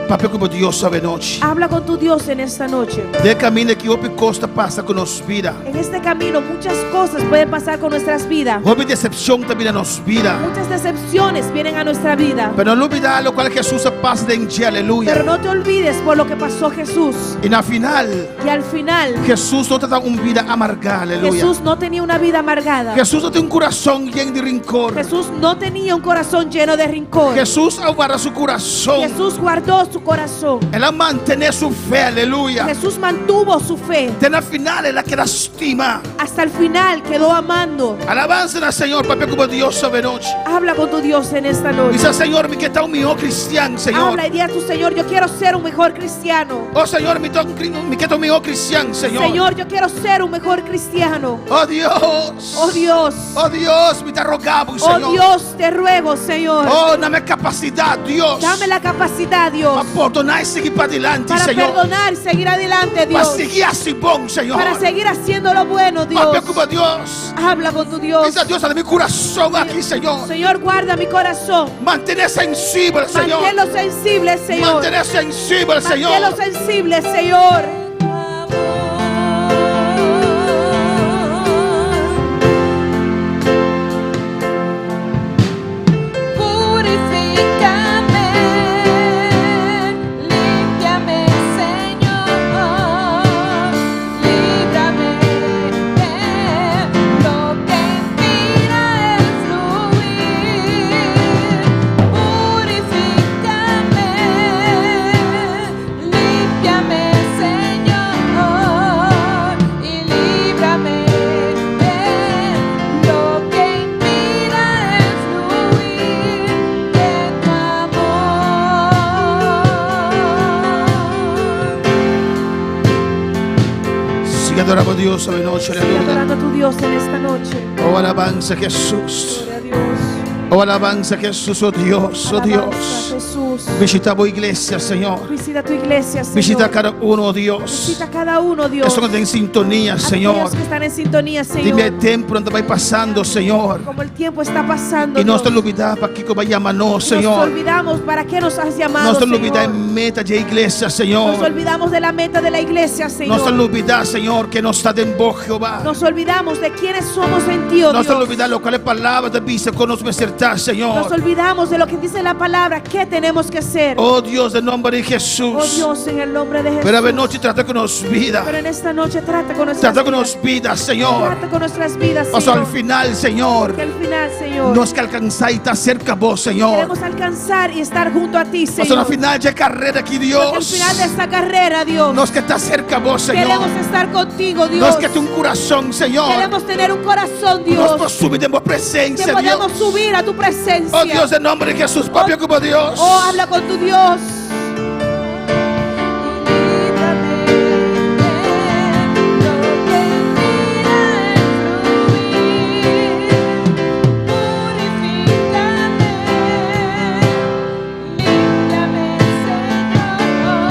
Speaker 9: Papia ku bo Dios awe nochi.
Speaker 10: Habla con tu Dios en esta noche.
Speaker 9: Den e kaminda aki hopi kos ta pasa ku nos bida.
Speaker 10: En este camino muchas cosas pueden pasar con nuestras vidas.
Speaker 9: Hopi desepshon ta bini na nos bida.
Speaker 10: Muchas decepciones vienen a nuestra vida.
Speaker 9: Pero no lubidá lokual Jesús a pasa den dje, aleluya.
Speaker 10: Pero no te olvides por lo que pasó Jesús.
Speaker 9: I na final,
Speaker 10: Y al final,
Speaker 9: Jesús no tabata un bida amargá, aleluya.
Speaker 10: Jesús no tenía una vida amargada.
Speaker 9: Jesús no tin un kurason yen di renkor.
Speaker 10: Jesús no tenía un corazón lleno de rencor.
Speaker 9: Jesús a warda su kurason.
Speaker 10: Jesús guardó su corazón.
Speaker 9: El a mantené su fe, aleluya.
Speaker 10: Jesús mantuvo su fe.
Speaker 9: Te na final el a keda stima.
Speaker 10: Hasta el final quedó amando.
Speaker 9: Alabanza na Señor, papia ku bo Dios awe nochi.
Speaker 10: Habla con tu Dios en esta noche.
Speaker 9: Bisa Señor, mi ke ta un mihó kristian, Señor.
Speaker 10: Habla y di a tu Señor, yo quiero ser un mejor cristiano.
Speaker 9: Oh Señor, mi mi ke ta un mihó kristian, Señor.
Speaker 10: Señor, yo quiero ser un mejor cristiano.
Speaker 9: Oh Dios.
Speaker 10: Oh Dios.
Speaker 9: Oh Dios, mi ta roga bo,
Speaker 10: Oh
Speaker 9: Señor.
Speaker 10: Dios, te ruego, Señor.
Speaker 9: Oh, duna mi kapasidat, Dios.
Speaker 10: Dame la capacidad, Dios.
Speaker 9: Pa pordoná i sigui pa dilanti,
Speaker 10: Para
Speaker 9: Señor.
Speaker 10: perdonar y seguir adelante,
Speaker 9: Pa
Speaker 10: Dios.
Speaker 9: sigui hasi bon, Señor.
Speaker 10: Para seguir haciendo lo bueno, Dios.
Speaker 9: Papia ku bo Dios.
Speaker 10: Habla con tu Dios.
Speaker 9: Bisa Dios, warda mi kurason aki, Señor.
Speaker 10: Señor, guarda mi corazón.
Speaker 9: Mantené sensibel, Señor.
Speaker 10: Manténlo sensible, Señor.
Speaker 9: Mantené sensibel, Señor.
Speaker 10: Manténlo sensible, Señor.
Speaker 11: Purifícame, límpiame, Señor, líbrame de lo que impida el fluir. Purifícame, límpiame, Señor, y líbrame de lo que impida el fluir de tu amor.
Speaker 9: Sigue adorando a Dios esta noche,
Speaker 10: Sigue
Speaker 9: aleluya.
Speaker 10: adorando a tu Dios en esta noche.
Speaker 9: Oh, alabanza a Jesús.
Speaker 10: Gloria a Dios.
Speaker 9: Oh, alabanza a Jesús, oh Dios, oh
Speaker 10: Alabanza
Speaker 9: Dios.
Speaker 10: a Jesús.
Speaker 9: Bishitá bo iglesia, Señor.
Speaker 10: Visita tu iglesia, Señor.
Speaker 9: Bishitá kada uno, oh Dios.
Speaker 10: Visita cada uno, Dios.
Speaker 9: Esunnan den sintonia, Señor.
Speaker 10: Aquellos que están en sintonía, Señor.
Speaker 9: Di mi tempu ta bai pasando, Señor.
Speaker 10: Como el tiempo está pasando,
Speaker 9: I no
Speaker 10: Dios.
Speaker 9: ta lubidá pa kiko bo a yama nos,
Speaker 10: Nos
Speaker 9: Señor.
Speaker 10: olvidamos para qué nos has llamado,
Speaker 9: No ta lubidá
Speaker 10: Señor.
Speaker 9: meta di iglesia,
Speaker 10: Nos
Speaker 9: Señor.
Speaker 10: olvidamos de la meta de la iglesia, Señor.
Speaker 9: No ta lubidá, Señor, ken nos ta den bo, Jehová.
Speaker 10: Nos olvidamos de quiénes somos en ti, oh
Speaker 9: No ta
Speaker 10: Dios.
Speaker 9: lubidá loke e palabra ta bisa kon nos mester ta, Señor.
Speaker 10: Nos olvidamos de lo que dice la palabra, qué tenemos que hacer.
Speaker 9: Oh Dios, den nòmber di Jesús.
Speaker 10: Oh Dios, en el nombre de Jesús.
Speaker 9: Pero awe nochi trata ku nos bida.
Speaker 10: Pero en esta noche trata con nuestras
Speaker 9: Trata ku
Speaker 10: vidas.
Speaker 9: nos bida, Señor.
Speaker 10: Trata con nuestras vidas,
Speaker 9: Hasta
Speaker 10: Señor.
Speaker 9: al final, Señor.
Speaker 10: Que al final, Señor.
Speaker 9: Nos ke alkansá i ta serka bo, Señor.
Speaker 10: Queremos alcanzar y estar junto a ti,
Speaker 9: Hasta
Speaker 10: Señor.
Speaker 9: al final di e karera aki,
Speaker 10: Porque al
Speaker 9: Dios.
Speaker 10: final de esta carrera, Dios.
Speaker 9: Nos ke ta serka bo, Señor.
Speaker 10: Queremos estar contigo, Dios.
Speaker 9: Nos ke tin un kurason, Señor.
Speaker 10: Queremos tener un corazón, Dios.
Speaker 9: Nos por subi den bo presensia,
Speaker 10: Que podamos
Speaker 9: Dios.
Speaker 10: subir a tu presencia.
Speaker 9: Oh Dios, den nòmber di Jesús, papia ku bo Dios.
Speaker 10: Oh, habla con tu Dios.
Speaker 11: Límpiame, Señor.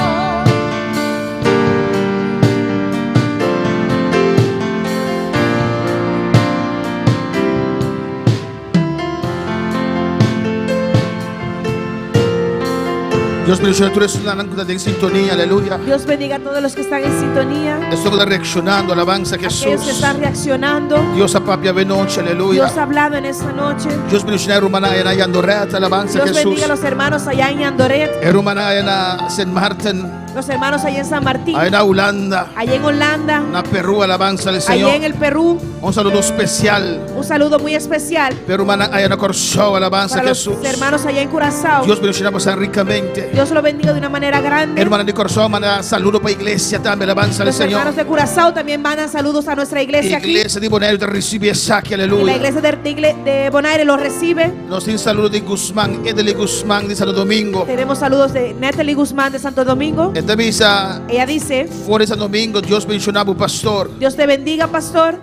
Speaker 9: Dios bendishoná tur esnan ku ta den sintonia, aleluya.
Speaker 10: Dios bendiga a todos los que están en sintonía.
Speaker 9: Esunnan ku ta reakshonando, alabansa a
Speaker 10: Aquellos que
Speaker 9: Jesús.
Speaker 10: están reaccionando.
Speaker 9: Dios a papia awe nochi, aleluya.
Speaker 10: Dios ha hablado en esta noche.
Speaker 9: Dios bendishoná rumannan na Jandoret, alabansa
Speaker 10: Dios
Speaker 9: Jesús.
Speaker 10: bendiga a los hermanos allá en Jandoret,
Speaker 9: E rumannan na St. Martin,
Speaker 10: los hermanos allá en San Martín,
Speaker 9: ei na Hulanda,
Speaker 10: allá en Holanda,
Speaker 9: na Perú, alabansa na Señor.
Speaker 10: allá en el Perú.
Speaker 9: Un saludo espesial.
Speaker 10: Un saludo muy especial
Speaker 9: Pa rumannan ei na Kòrsou, alabansa
Speaker 10: para los
Speaker 9: Jesús.
Speaker 10: hermanos allá en Curazao.
Speaker 9: Dios bendishoná boso rikamente.
Speaker 10: Dios lo bendiga de una manera grande.
Speaker 9: Rumannan di Kòrsou, manda saludo pa iglesia tambe, alabansa na
Speaker 10: Los
Speaker 9: Señor.
Speaker 10: hermanos de Curazao también mandan saludos a nuestra iglesia aquí.
Speaker 9: Iglesia di Boneiru ta risibí esaki,
Speaker 10: Y la
Speaker 9: aleluya.
Speaker 10: iglesia de Bonaire los recibe.
Speaker 9: Nos tin saludo di Guzmán, Edely Guzmán di Santo Domingo.
Speaker 10: Tenemos saludos de Natalie Guzmán de Santo Domingo.
Speaker 9: E ta bisa,
Speaker 10: Ella dice,
Speaker 9: for di Santo Domingo, Dios bendishoná bo, pastor.
Speaker 10: Dios te bendiga, pastor.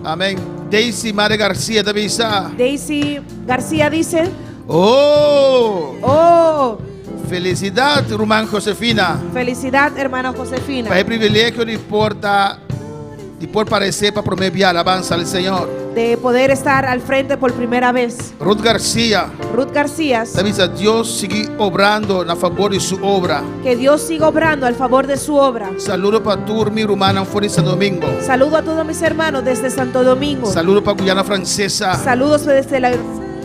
Speaker 9: Amèn. Daisy Maria García ta bisa.
Speaker 10: Daisy García dice,
Speaker 9: Oh,
Speaker 10: oh,
Speaker 9: Felisidat, ruman Josefina.
Speaker 10: Felicidad, hermana Josefina.
Speaker 9: Pa e privilegio di por ta di por paresé pa promé bia alabansa al Señor.
Speaker 10: De poder estar al frente por primera vez.
Speaker 9: Ruth Garcia.
Speaker 10: Ruth Garcia.
Speaker 9: Ta bisa Dios sigui obrando na fabor di su obra.
Speaker 10: Que Dios siga obrando al favor de su obra.
Speaker 9: Saludo pa tur mi rumannan for di Santo Domingo.
Speaker 10: Saludo a todos mis hermanos desde Santo Domingo.
Speaker 9: Saludo pa Guyana Francesa.
Speaker 10: Saludos desde la,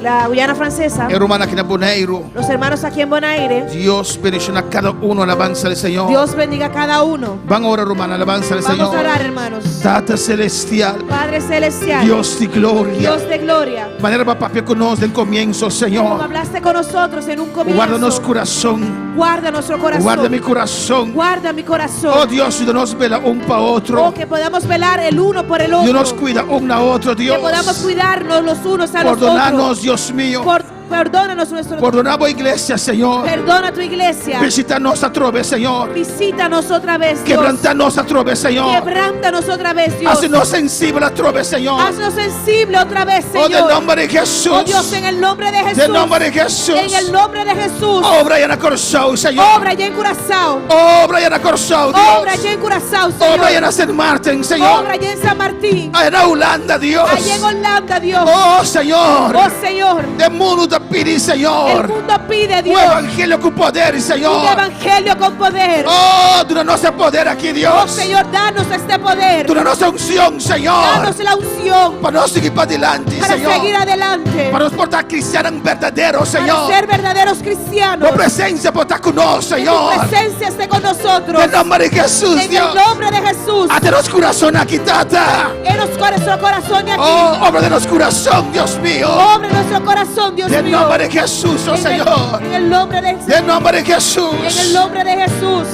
Speaker 10: la Guyana Francesa.
Speaker 9: E rumannan aki na Boneiru.
Speaker 10: Los hermanos aquí en Bonaire.
Speaker 9: Dios bendishoná kada uno, alabansa al Señor.
Speaker 10: Dios bendiga a cada uno.
Speaker 9: Ban ora rumannan, alabansa al
Speaker 10: Vamos
Speaker 9: Señor.
Speaker 10: a orar, hermanos.
Speaker 9: Tata Celestial,
Speaker 10: Padre Celestial.
Speaker 9: Dios di gloria.
Speaker 10: Dios de gloria.
Speaker 9: Manera bo a papia ku nos den komienso,
Speaker 10: Como
Speaker 9: Señor.
Speaker 10: hablaste con nosotros en un comienzo.
Speaker 9: Warda nos kurason.
Speaker 10: Guarda nuestro corazón.
Speaker 9: Warda mi kurason.
Speaker 10: Guarda mi corazón.
Speaker 9: Oh Dios, yuda nos bela un pa otro.
Speaker 10: Oh, que podamos velar el uno por el otro.
Speaker 9: Dios nos cuida un na otro,
Speaker 10: Que
Speaker 9: Dios.
Speaker 10: podamos cuidarnos los unos a los
Speaker 9: Perdonanos,
Speaker 10: otros.
Speaker 9: Dios mío.
Speaker 10: Por- perdónanos nuestro
Speaker 9: Pordoná bo iglesia, Señor.
Speaker 10: Perdona tu iglesia.
Speaker 9: Bishitá nos atrobe, Señor.
Speaker 10: Visítanos otra vez, Dios.
Speaker 9: Kebrantá nos atrobe, Señor.
Speaker 10: Quebrántanos otra vez, Dios.
Speaker 9: Hasi nos sensibel atrobe, Señor.
Speaker 10: Haznos sensible otra vez,
Speaker 9: Oh,
Speaker 10: Señor.
Speaker 9: den nòmber di Jesús.
Speaker 10: Oh, Dios, en el nombre de Jesús.
Speaker 9: Den nòmber di Jesús.
Speaker 10: En el nombre de Jesús.
Speaker 9: Obra ya na Kòrsou, Señor.
Speaker 10: Obra ya en Curazao.
Speaker 9: Obra ya na Kòrsou, Dios.
Speaker 10: Obra ya en Curazao, Señor.
Speaker 9: Obra ya na Sint Maarten, Señor.
Speaker 10: Obra ya en San Martín.
Speaker 9: Aya na Hulanda, Dios.
Speaker 10: Allá en Holanda, Dios.
Speaker 9: Oh, Señor.
Speaker 10: Oh, Señor.
Speaker 9: E mundu ta pidi, Señor.
Speaker 10: El mundo pide, Dios.
Speaker 9: Un evangelio ku poder, Señor.
Speaker 10: Un evangelio con poder.
Speaker 9: Oh, duna nos e poder aki, Dios.
Speaker 10: Oh, Señor, danos este poder.
Speaker 9: Duna nos unshon, Señor.
Speaker 10: Danos la unción.
Speaker 9: Pa nos sigui padilanti,
Speaker 10: Para
Speaker 9: Señor.
Speaker 10: seguir adelante.
Speaker 9: Pa nos por ta kristian berdadero, Señor.
Speaker 10: Para ser verdaderos cristianos.
Speaker 9: Bo presensia por ta ku nos,
Speaker 10: Que tu
Speaker 9: Señor.
Speaker 10: presencia esté con nosotros.
Speaker 9: Den nòmber di Jesús,
Speaker 10: En
Speaker 9: Dios.
Speaker 10: el nombre de Jesús.
Speaker 9: Ata nos kurason aki, Tata.
Speaker 10: En nuestro corazón y aquí.
Speaker 9: Oh, obra den nos kurason, Dios mío.
Speaker 10: Obra en nuestro corazón, Dios
Speaker 9: Den
Speaker 10: mío.
Speaker 9: nòmber di Jesús, oh
Speaker 10: En el-
Speaker 9: Señor.
Speaker 10: En el nombre de Jesús.
Speaker 9: Den nòmber di Jesús.
Speaker 10: En el nombre de Jesús.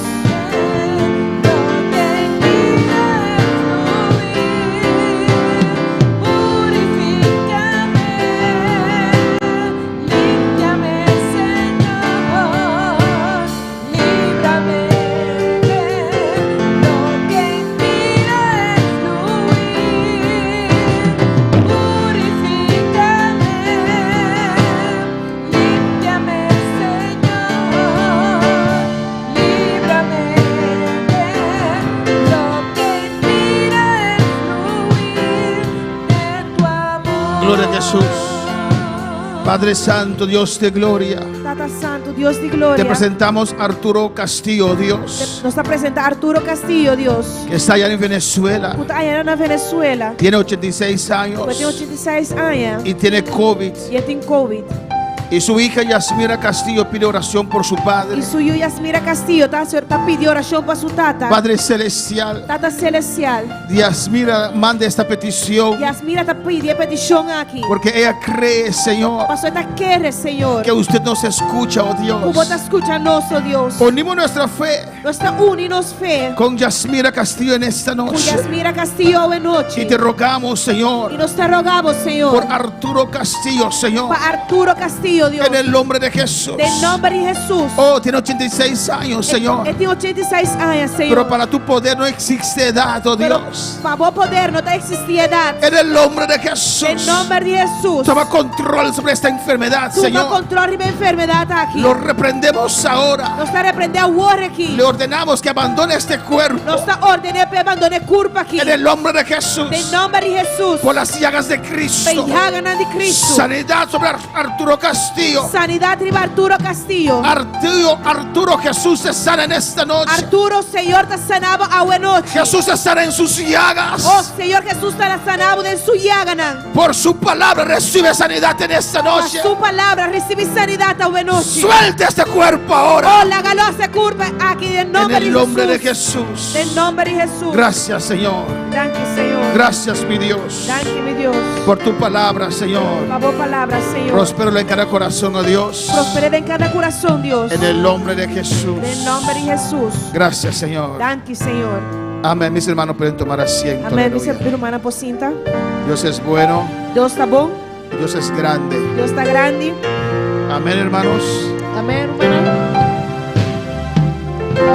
Speaker 11: Purifícame, límpiame, Señor, líbrame de lo que impide fluir. Purifícame, límpiame, Señor, líbrame de lo que impide fluir de tu amor.
Speaker 9: Gloria a Jesús. Padre Santo, Dios de gloria.
Speaker 10: Tata Santo, Dios de gloria.
Speaker 9: Te presentamos a Arturo Castillo, Dios,
Speaker 10: Nos ta presentá Arturo Castillo, Dios.
Speaker 9: que está allá en Venezuela.
Speaker 10: Ku ta aya na Venezuela.
Speaker 9: Tiene 86 años
Speaker 10: Ku tin 86 aña.
Speaker 9: y tiene COVID.
Speaker 10: I e tin COVID.
Speaker 9: Y su hija Yasmira Castillo pide oración por su padre.
Speaker 10: I su yu Yasmira Castillo ta, ta pidi orashon pa su tata.
Speaker 9: Padre Celestial,
Speaker 10: Tata Celestial.
Speaker 9: Yasmira manda esta petición
Speaker 10: Yasmira ta pidi e petishon aki.
Speaker 9: porque ella cree, Señor,
Speaker 10: Paso e ta kere, Señor.
Speaker 9: que usted nos escucha, oh Dios.
Speaker 10: Ku bo ta skucha nos, oh Dios.
Speaker 9: Unimos nuestra fe
Speaker 10: Nos ta uni nos fe.
Speaker 9: con Yasmira Castillo en esta
Speaker 10: Ku
Speaker 9: noche.
Speaker 10: Yasmira Castillo awe nochi.
Speaker 9: Y te rogamos, Señor,
Speaker 10: I nos ta roga bo, Señor.
Speaker 9: por Arturo Castillo, Señor.
Speaker 10: Pa Arturo Castillo, Dios.
Speaker 9: En el nombre de Jesús.
Speaker 10: Den nòmber di Jesús.
Speaker 9: Oh, tiene 86 años, Señor.
Speaker 10: E tin 86 aña, Señor.
Speaker 9: Pero para tu poder no existe edad, oh
Speaker 10: Pero
Speaker 9: Dios.
Speaker 10: pa bo poder no ta eksistí edat.
Speaker 9: En el nombre de Jesús.
Speaker 10: Den nòmber di Jesús.
Speaker 9: Toma control sobre esta enfermedad,
Speaker 10: Tuma
Speaker 9: Señor.
Speaker 10: kontròl riba e enfermedat aki.
Speaker 9: Lo reprendemos ahora.
Speaker 10: Nos ta reprendé awor aki.
Speaker 9: Le ordenamos que abandone este cuerpo.
Speaker 10: Nos ta orden'é pa bandoná e kurpa aki.
Speaker 9: En el nombre de Jesús.
Speaker 10: Den nòmber di Jesús.
Speaker 9: Por las llagas de Cristo.
Speaker 10: Pa yaganan di Cristo.
Speaker 9: Sanidad sobre Arturo Castillo.
Speaker 10: Sanidat riba Arturo Castillo.
Speaker 9: Arturo, Arturo Jesús te sana en esta noche.
Speaker 10: Arturo, Señor, ta sana bo awe nochi.
Speaker 9: Jesús te sana en sus llagas.
Speaker 10: Oh, Señor Jesús ta sana bo den su yaganan.
Speaker 9: Por su palabra recibe sanidad en esta noche.
Speaker 10: Pa su palabra risibí sanidat awe nochi.
Speaker 9: Suelta este cuerpo ahora.
Speaker 10: Oh, laga los e kurpa aki den
Speaker 9: En
Speaker 10: nòmber
Speaker 9: el
Speaker 10: di
Speaker 9: nombre de
Speaker 10: Jesús.
Speaker 9: Jesús.
Speaker 10: Den nòmber di Jesús.
Speaker 9: Gracias, Señor.
Speaker 10: Danki, Señor.
Speaker 9: Gracias, mi Dios.
Speaker 10: Danki, mi Dios.
Speaker 9: Por tu palabra, Señor.
Speaker 10: Pa bo palabra, Señor.
Speaker 9: Prospéralo en cada corazón, oh Dios.
Speaker 10: Prosperá den kada kurason, Dios.
Speaker 9: En el nombre de Jesús.
Speaker 10: Den nòmber di Jesús.
Speaker 9: Gracias, Señor.
Speaker 10: Danki, Señor.
Speaker 9: Amén. Mis hermanos pueden tomar asiento.
Speaker 10: Amèn. Mi
Speaker 9: Aleluya.
Speaker 10: rumannan por sinta.
Speaker 9: Dios es bueno.
Speaker 10: Dios ta bon.
Speaker 9: Dios es grande.
Speaker 10: Dios ta grandi.
Speaker 9: Amén, hermanos.
Speaker 10: Amèn, rumannan.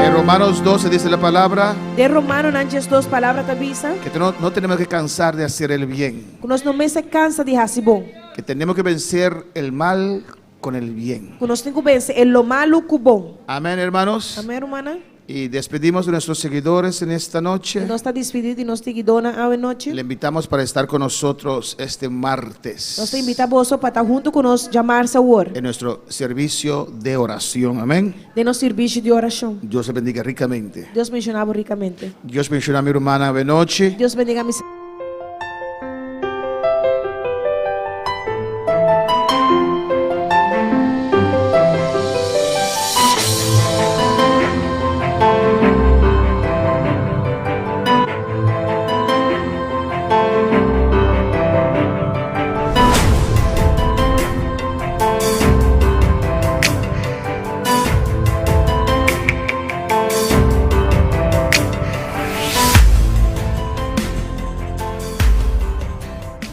Speaker 9: En Romanos 12 dice la palabra
Speaker 10: Den Romanonan 12 palabra ta bisa.
Speaker 9: que no, no tenemos que cansar de hacer el bien,
Speaker 10: Ku nos no mester kansa di hasi bon.
Speaker 9: que tenemos que vencer el mal con el bien.
Speaker 10: Ku nos tin ku vense e lo malu ku bon.
Speaker 9: Amén, hermanos.
Speaker 10: Amèn, rumannan.
Speaker 9: Y despedimos de nuestros seguidores en esta noche.
Speaker 10: I nos ta despedí di nos siguidónan awe nochi.
Speaker 9: Le invitamos para estar con nosotros este martes.
Speaker 10: Nos ta invitá boso pa ta huntu ku nos djamars awor.
Speaker 9: En nuestro servicio de oración. Amén.
Speaker 10: Den nos sirbishi di orashon.
Speaker 9: Dios le bendiga ricamente.
Speaker 10: Dios bendishoná bo rikamente.
Speaker 9: Dios bendiciona mi hermana awe nochi.
Speaker 10: Dios bendiga mi.